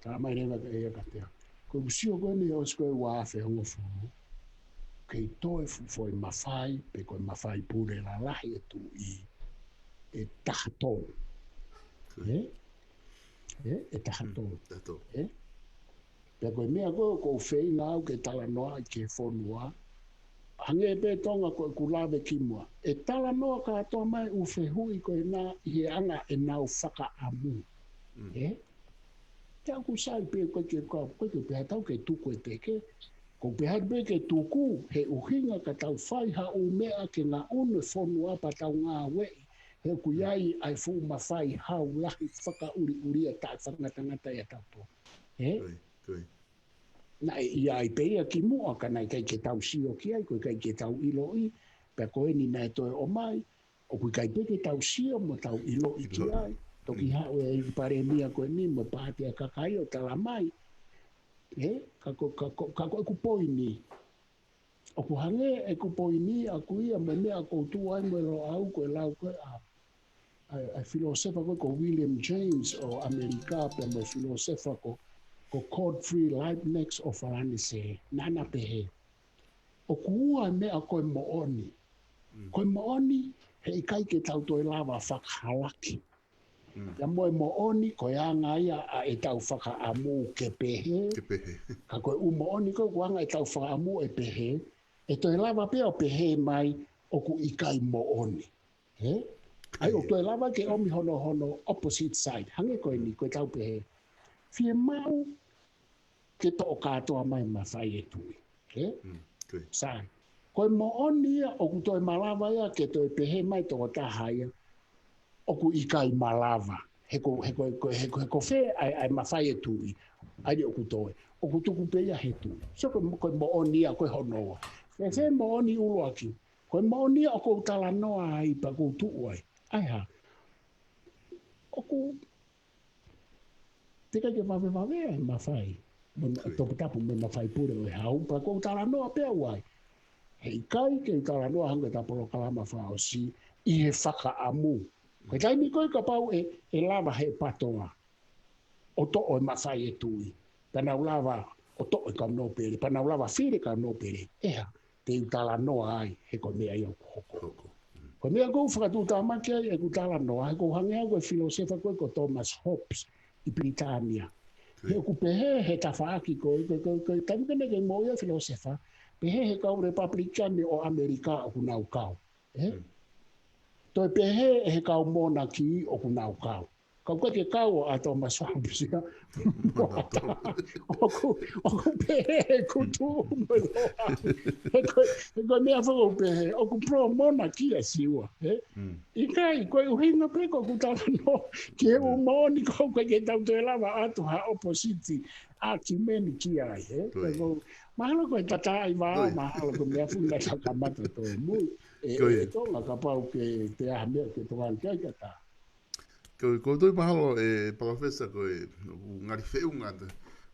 Tala mai leva ʻe ia kiate au. Ko ʻeku sio ko eni ʻosi ko ē ua afe hongofulu. Kei toe fuʻu foʻi mafai, pe ko e mafai pule lalahi e tuʻi. ʻE taha tolu. Ko ia. Ē? Ē? ʻE taha Mm, tolu. taha tolu. Ē? Pea ko e meʻa ko ē ʻoku ou feinga au ke talanoa ki he fonua, Hangē pē Tonga ko ʻeku lave kimuʻa. ʻE talanoa kātoa mai ʻū fehuʻi ko ena ʻi he anga ʻenau fakaʻamu. Mm. Ē? Te u sai pē ko ke ka, ko ke pehē tau ke tuku e teke. Ko pehē pē ke tuku, he ʻuhinga ka tau fai ha ʻū meʻa ke ngaʻunu e fonua pea tau ngāueʻi. He ʻoku ʻi ai ʻa e fuʻu mafai hau lahi fakaʻuliʻulia taʻefakangatangata ia tautolu. Ē? Ko ia, ko ia. Naʻe ʻi ai pē ia kimuʻa, ka naʻe ʻikai ke tau sio ki ai, ko e ʻikai ke tau ʻiloʻi, pea ko eni naʻe toe ʻomai, ʻoku ʻikai pē ke tau sio mo tau ʻiloʻi ki ai. Toki haʻu e palēmia ko eni mo e paati ʻa e kakai ʻo tala mai. Ē, ka ko, ka ko, ka ko ʻeku poini. ʻOku hangē ʻeku poini ʻaku ia mo e meʻa ʻoku ou tuʻu ai mo e Loʻau ko e lau ko ē ʻa, ʻa e, ʻa e filōsefa ko ē ko William James ʻo ʻAmelika pea mo e filōsefa ko, ko Godfrey Leibniz ʻo Falanisē. Naʻá na pehē. ʻOku ua e meʻa ko e moʻoni. Mm. Ko e moʻoni, he ʻikai ke tau toe lava fakahalaki. Mm. Pea mo e moʻoni, ko e anga ia ʻa ʻetau fakaʻamu ke pehē. Ke pehē. Ka ko e ʻū moʻoni ko ē ʻoku anga ʻetau fakaʻamu ʻe pehē, ʻe toe lava pē ʻo pehē mai ʻoku ʻikai moʻoni. Ē? ʻAi, ʻoku toe lava ke ʻomi hono, hono opposite side. Hangē ko eni, ko ʻetau pehē. Fiemaʻu ke toʻo kātoa mai mafai e tuʻi. Ē? Mm, ko ia. Sai. Ko e moʻoni ia ʻoku toe malava ia ke toe pehē mai tokotaha ia ʻoku ʻikai malava. He ko, he ko, he ko, he ko, he ko fē ʻa e, ʻa e mafai e tuʻi. ʻAi ʻoku toe. ʻOku tuku pē ia he tuʻi. So ko, ko e moʻoni ia ko e hono ua. Fēfē moʻoni ʻuluaki. Ko e moʻoni ia ʻoku ou talanoa ai pea ʻoku ou tuʻu ai. ʻAi hā. ʻOku teʻeki ke vavevave e mafai. Mo e toputapu mo e mafai pule ʻo e hau, pea ʻoku ou talanoa pē au ai. He ʻikai ke u talanoa hangē ko ʻeta polokalama fakaʻosi ʻi he fakaʻamu. Ko e taimi ko ē kapau ʻe, ʻe lava he patoa ʻo toʻo e mafai e tuʻi. Pea nau lava ʻo toʻo e kau nōpele, pea nau lava fili e kau nōpele. ʻE hā, te u talanoa ai, he ko e meʻa ia ʻoku hoko. Hoko. Mm. Ko e meʻa ʻoku ou fakatuʻutāmaki ai ʻeku talanoa, he ʻoku ou hangē au ko e filōsefa ko ē ko Thomas Hobbes ʻi Pilitānia. Ko ia. He ʻoku pehē he tafaʻaki ko ē, ko, ko, ko, taimi ko ē naʻe kei moʻui ai e filōsefa, pehē he kau Republican ʻo ʻAmelika ʻoku nau kau. Ē? Mm. Toe pehē ʻe he kau mōnaki ʻoku nau kau. Ka ʻoku ʻikai ke kau ʻa Thomas Hobbes ia. ʻOku, ʻoku pehē he kutu mo e loa. He ko, he ko e meʻa foki ʻoku pehē, ʻoku pro-monarchy ʻa Siua, ē? Mm. ʻIkai, ko e ʻuhinga pē ko ʻeku talanoa ki he ʻū moʻoni ko ē ʻoku ʻikai ke tau toe lava ʻatu ha opposite argument ki ai, ē? Ko ia. Ko, mahalo ko e tataʻi vā, ko ia, mahalo ko e meʻa foki naʻa tau kamata tōmui. Ē, ko ia, ē Tonga, kapau ke toe ʻi ai ha meʻa ke tokanga ki ai ka tā. Ko, ʻoku ou tui mahalo ē Palōfesa ko e, ʻoku ngali feʻunga atu.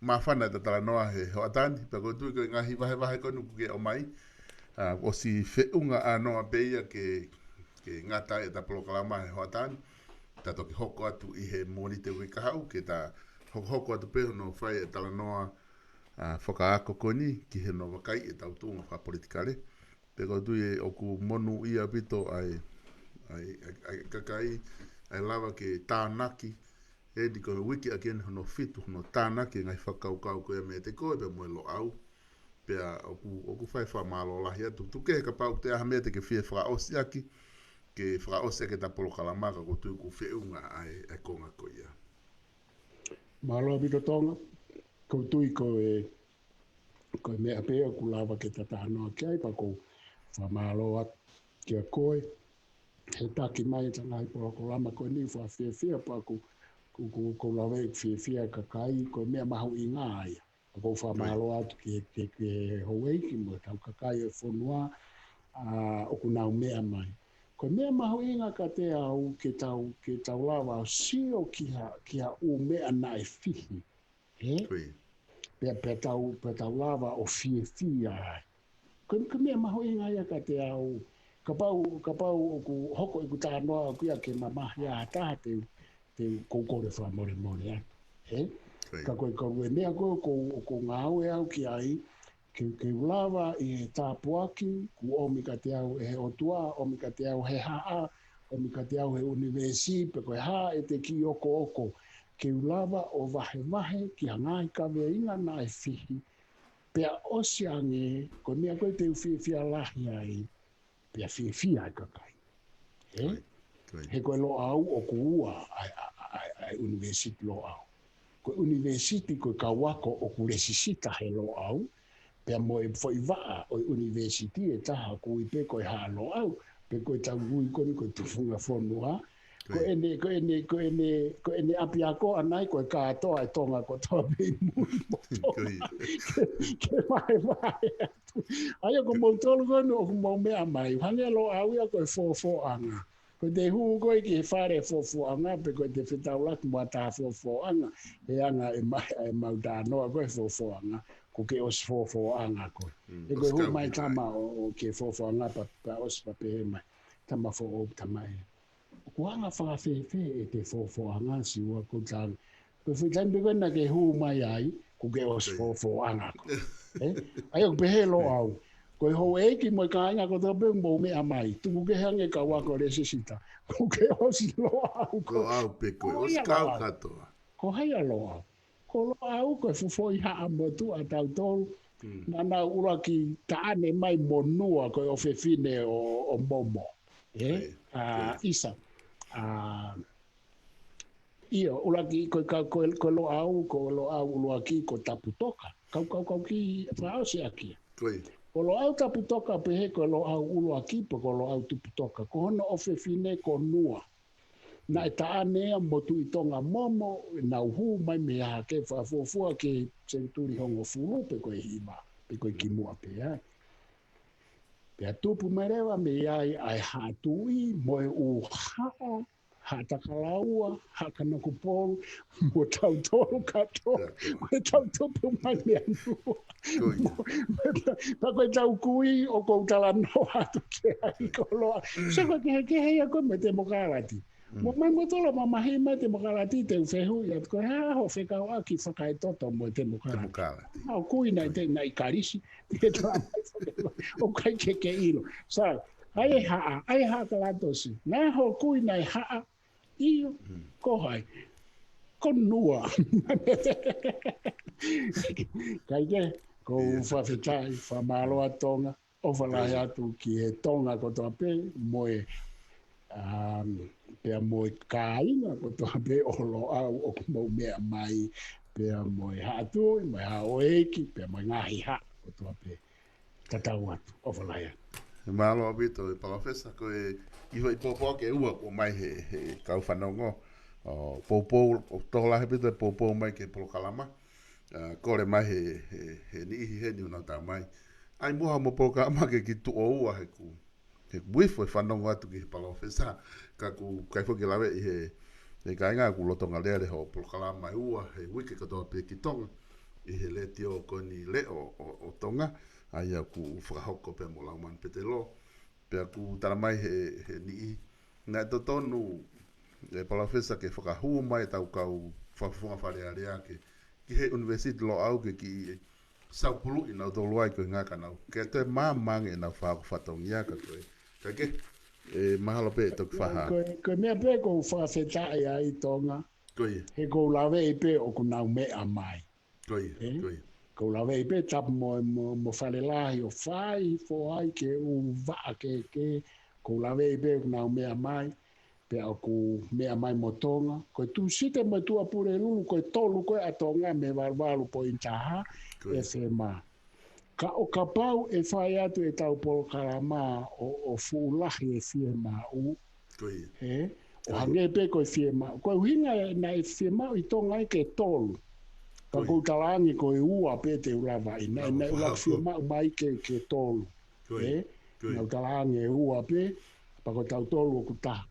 Māfana ʻeta talanoa he hoʻatā ni, pea ʻoku ou tui ko e ngaahi vahevahe ko eni ʻoku ke ʻomai. ʻA, ʻosi feʻunga ʻānoa pē ia ke, ke ngata ai ʻeta polokalama he hoʻatā ni. Ta toki hoko atu ʻi he Mōnite uike kahaʻu, ke ta hokohoko atu pē hono fai e talanoa, ʻa, fakaako ko eni, ki hono vakai ʻetau tuʻunga fakapolitikale. Pea ʻoku ou tui ʻoku monūʻia ʻaupito ʻa e, ʻa e, ʻa e, ʻa e kakai, ʻa e lava ke tānaki, ʻe ni ko e uike ʻaki eni hono fitu, hono tānaki e ngaahi fakakaukau ko ia meiate koe pea mo e Loʻau. Pea ʻoku, ʻoku fai fakamālō lahi atu. Tuku kehe kapau ʻoku toe ʻi ai ha meʻa te ke fie fakaʻosi ʻaki, ke fakaʻosi ʻaki ʻeta polokalama ka ʻoku ou tui ʻoku feʻunga ʻa e, ʻa e konga ko ia. Mālō ʻaupito Tonga, ʻoku ou tui ko e, ko e meʻa pē ʻoku lava ke ta talanoa ki ai, pea ʻoku ou fakamālō atu kia koe he taki mai ʻeta ngaahi polokalama ko eni, fakafiefia pea ʻoku, ʻoku, ʻoku, ʻoku lava ʻeku fiefia kakai, ko e meʻa mahuʻinga ia. ʻOku ou fakamālō atu ki, ki, ki he houʻeiki mo e kau kakai ʻo e fonua, ʻa, ʻoku nau meʻa mai. Ko e meʻa mahuʻinga kiate au ke tau, ke tau lava ʻo sio ki ha, ki ha ʻū meʻa naʻe fihi. Ē? Ko ia. Pea, pea tau, pea tau lava ʻo fiefia ai. Ko e, ko e meʻa mahuʻinga ia kiate au. Kapau, kapau ʻoku hoko ʻeku talanoa ʻaʻaku ia ke mamahi ʻa ha taha te, te u kole fakamolemole atu. Ē? Ko ia. Ka ko e, ka ko e meʻa ko ē ʻoku ou, ʻoku ou ngāue au ki ai, ke, ke u lava ʻi he tāpuaki kuo ʻomi kiate au ʻe he ʻOtua, ʻomi kiate au he haʻa, ʻomi kiate au he ʻunivēsi, pe ko e hā ʻete kiʻi okooko, ke u lava ʻo vahevahe ki ha ngaahi kaveinga naʻe fihi, Pea ʻosi ange, ko e meʻa ko ē te u fiefia lahi ai, pea fiefia ai kakai. Ē? He ko e Loʻau ʻoku ua ʻa e, ʻa e, ʻa e, ʻa e ʻunivēsiti Loʻau. Ko e ʻunivēsiti ko e kau ako ʻoku lēsisita he Loʻau, pea mo e foʻi vaʻa ʻo e ʻunivēsiti ʻe taha ʻoku ui pē ko e Haʻa Loʻau, pe ko e tau ui ko eni ko e Tufunga Fonua. Ko ʻene, ko ʻene, ko ʻene, ko ʻene ʻapiako ʻanai ko e kātoa e Tonga kotoa pē ʻi mui mo Tonga. Ke, ke vahevahe atu. ʻA ia ko moutolu ko eni ʻoku mou meʻa mai. Hangē Loʻau ia ko e fofoʻanga. Ko ʻete hū ko ē ki he fale fofoʻanga pe ko ʻete fetaulaki mo ha taha fofoʻanga. He anga e mai, e mau talanoa ko e fofoʻanga. Ko ke ʻosi fofoʻanga ko ē. He ko e hū mai tama ʻo, ʻo ke fofoʻanga pea, pea ʻosi pea pehē mai. Tama foʻou, tama ē. ʻOku anga fakafēfē ʻete fofoʻanga Siua ko tang. Ko e foʻi taimi pē ko ē naʻa ke hū mai ai, ko ke ʻosi fofoʻanga ko. Ē? ʻA ia ʻoku pehē Loʻau. Ko e houʻeiki mo e kāinga kotoa pē mou meʻa mai. Tuku kehe ange kau ako lēsisita. Ko ke ʻosi Loʻau ko. Loʻau pē ko e ʻosi kau kātoa. Ko hai ʻa Loʻau? Ko Loʻau ko e fuʻu foʻi haʻa motuʻa tautolu. Naʻa nau ʻuluaki taʻane mai mo Nua ko e ʻofefine ʻo, ʻo Momo. Ē? ʻA, ʻisa. ʻA, ʻio, ʻuluaki ko e ka, ko e, ko Loʻau, ko Loʻau ʻuluaki ko Taputoka. Kau, kau, kau ki fakaʻosi ʻaki. Ko Loʻau Taputoka pehē ko Loʻau ʻuluaki pe ko Loʻau Tuputoka. Ko hono ʻofefine ko Nua. Naʻe taʻane ia mo Tuʻi Tonga Momo, nau hū mai mei hahake fakafuofua ki he senituli hongofulu pe ko e hiva, pe ko e kimuʻa pē ai. Pea tupu mai leva mei ai ʻa e Haʻa Tuʻi, mo e ʻū haʻa, Haʻa Takalaua, Haʻa Kanokupolu, mo tautolu kātoa, ko e tau tupu mai mei ai. Pea ko e tau kui ʻoku ou talanoa atu ki ai ko Loʻau. Sio ko e kehekehe ia ko ē mo e temokalati. Mo mai mo tolo mamahi mai temokalati te u fehuʻi atu ko e hā hoʻo fekauʻaki fakaetoto mo e temokalati. Temokalati. ʻA ʻoku ʻi ai nai te nai kalisi. Te tala mai fakaetoto. ʻOku ʻikai ke ke ʻilo. Sa, ʻa e haʻa, ʻa e haʻa kalatosi. Naʻa ʻoku ʻi ai nai haʻa. ʻIo, ko hai. Ko Nua. Kae kehe, ʻoku ou fakafetaʻi, fakamālō ʻa Tonga, ʻofa lahi atu ki he Tonga kotoa pē, mo e, um, pea mo e kāinga kotoa pē ʻo Loʻau ʻoku mou meʻa mai, pea mo e Haʻa Tuʻi, mo e Haʻa ʻOeiki, pea mo e ngaahi haʻa kotoa pē. Tatau atu, ʻofa lahi atu. Mālō ʻaupito e Palōfesa, ko e ʻi hoʻi pōpoaki ʻe ua kuo mai he, he kau fanongo, ʻo poupou, ʻo toho lahi ʻaupito e poupou mai ki he polokalama, ʻa, kole mai he, he, he niʻihi heni ʻo nau tā mai. ʻAi muʻa mo polokalama ke ki tuʻo ua he ku, he ku ifo e fanongo atu ki he Palōfesa, ka ʻoku ʻikai foki ke laveʻi he, he kāinga ʻoku lolotonga lele hoʻo polokalama ʻe ua, he uike kotoa pē ki Tonga, ʻi he letiō ko eni Leʻo ʻo, ʻo Tonga, ʻa ia ʻoku fakahoko pē mo Laumanu Petelo, pea ʻoku tala mai he, he niʻihi. Naʻe totonu, e Palōfesa ke fakahū mai ʻetau kau fakafofonga Fale Alea ke, ki he ʻUnivēsiti Loʻau ke kiʻi saupuluʻi nautolu ai ko e ngaahi kanau. Ke toe maama ange ʻenau fakahoko fatongia ka ko e. Kae kehe, ʻe mahalo pē ʻe toki faha. Ko e, ko e meʻa pē ʻoku ou fakafetaʻi ai Tonga. Ko ia. He ʻoku ou laveʻi pē ʻoku nau meʻa mai. Ko ia, ē? Ko ia. ʻOku ou laveʻi pē tapu mo, mo, mo Fale Lahi ʻo fai, foʻi ke u vaʻa ke, ke, ʻoku ou laveʻi pē ʻoku nau meʻa mai, pea ʻoku meʻa mai mo Tonga. Ko e Tūsite mo e Tuʻapulelulu, ko e tolu ko ē ʻa Tonga mei he valu valu poini taha, ko ia. F M A. Ka ʻo kapau ʻe fai atu ʻetau polokalama ʻo, ʻo fuʻu lahi e fiemaʻu, Ko ia. Ē? ʻO hangē pē ko e fiemaʻu. Ko e ʻuhinga naʻe fiemaʻu ʻi Tonga ai ke tolu. Ka ʻoku ou talaange ko e ua pē te u lava ai. Naʻe, naʻe ʻuluaki fiemaʻu mai ke, ke tolu. Ē? Naʻa ku talaange ʻe ua pē, pea ko tautolu ʻoku taha.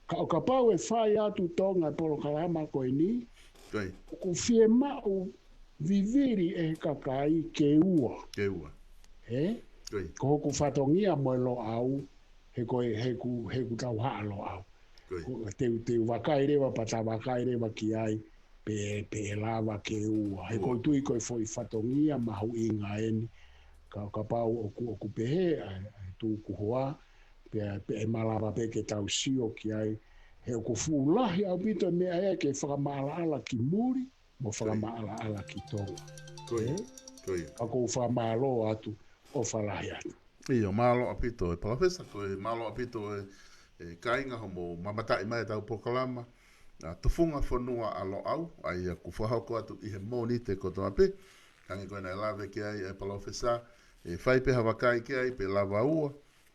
Ka ʻo kapau ʻe fai atu Tonga e polokalama ko eni, ʻoku fiemaʻu vivili e kakai ke ua. Ke ua. Ē? Ko hoku fatongia mo e Loʻau, he ko e, he ʻoku, he ʻoku tau haʻa Loʻau. Ko e. Ko e te u, te u vakai leva, pea ta vakai leva ki ai, pe, pe ʻe lava ke ua. He ʻoku ou tui ko e foʻi fatongia mahuʻinga eni. Ka, kapau ʻoku, ʻoku pehē, ʻa e, ʻa e tuku hoa, pe, pe ʻe malava pē ke tau sio ki ai. He ʻoku fuʻu lahi ʻaupito e meʻa ia ke fakamaʻalaʻala ki muli, mo fakamaʻalaʻala ki Tonga. Ko ia. Ē? Ko ia. Ka ʻoku ou fakamālō atu, ʻofa lahi atu. ʻIo, mālō ʻaupito e Palōfesa, ko e mālō ʻaupito e, e kāinga hoʻomou mamataʻi mai ʻetau polokalama, ʻa Tufunga Fonua ʻa Loʻau, ʻa ia ʻoku fakahoko atu ʻi he Mōnite kotoa pē, hangē ko ia naʻe lave ki ai e Palōfesa, ʻe fai pē ha vakai ki ai, pe lava ua,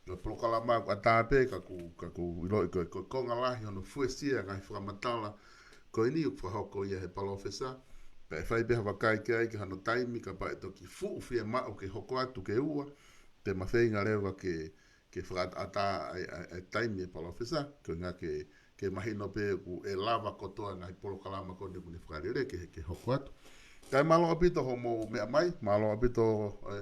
ko e polokalama ʻoku ʻatā pē, ka ʻoku, ka ʻoku ʻiloʻi ko e, ko e konga lahi hono fuesia e ngaahi fakamatala ko eni ʻoku fakahoko ia he Palōfesa, pea ʻe fai pē ha vakai ki ai ki hano taimi kapau ʻe toki fuʻu fiemaʻu ke hoko atu ke ua, te ma feinga leva ke, ke fakaʻatā ai, ai, ai taimi e Palōfesa, ko e ʻuhinga ke, ke mahino pē ʻoku ʻe lava kotoa e ngaahi polokalama ko eni ʻoku ne fakalele ke, ke hoko atu. Kae mālō ʻaupito hoʻomou meʻa mai, mālō ʻaupito, e,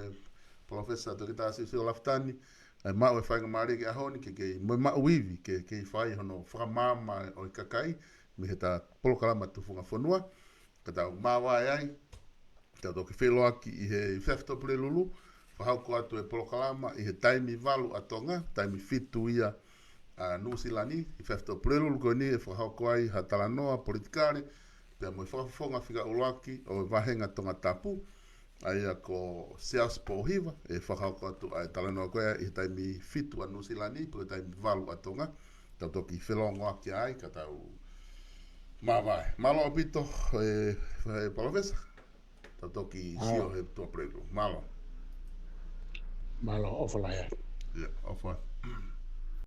Palōfesa Toketā Siosiua Lafitani, ʻa e maʻu e faingamālie ki he ʻaho ni ke, ke mo e maʻu ivi, ke, ke fai hono fakamaama ʻo e kakai, mei heʻeta polokalama Tufunga Fonua, ka tau māvae ai, tau toki feʻiloaki ʻi he ʻi he efiafi Tuʻapulelulu, fakahoko atu e polokalama ʻi he taimi valu ʻa Tonga, taimi fitu ia ʻa Nuʻusila ni, ʻi he efiafi Tuʻapulelulu ko eni ʻe fakahoko ai ha talanoa politikale, pea mo e fakafofonga fika ʻuluaki ʻo e vāhenga Tongatapu, ʻa ia ko Siaosi Pōhiva, ʻe fakahoko atu ʻa e talanoa ko ia ʻi he taimi fitu ʻa Nuʻusila ni, pe ko e taimi valu ʻa Tonga, tau toki felōngoaki ai, ka tau māvae. Mālō ʻaupito, e, e Palōfesa, tau toki sio he Tuʻapulelulu. Mālō. Mālō, ʻofa lahi atu. ʻIo, ʻofa.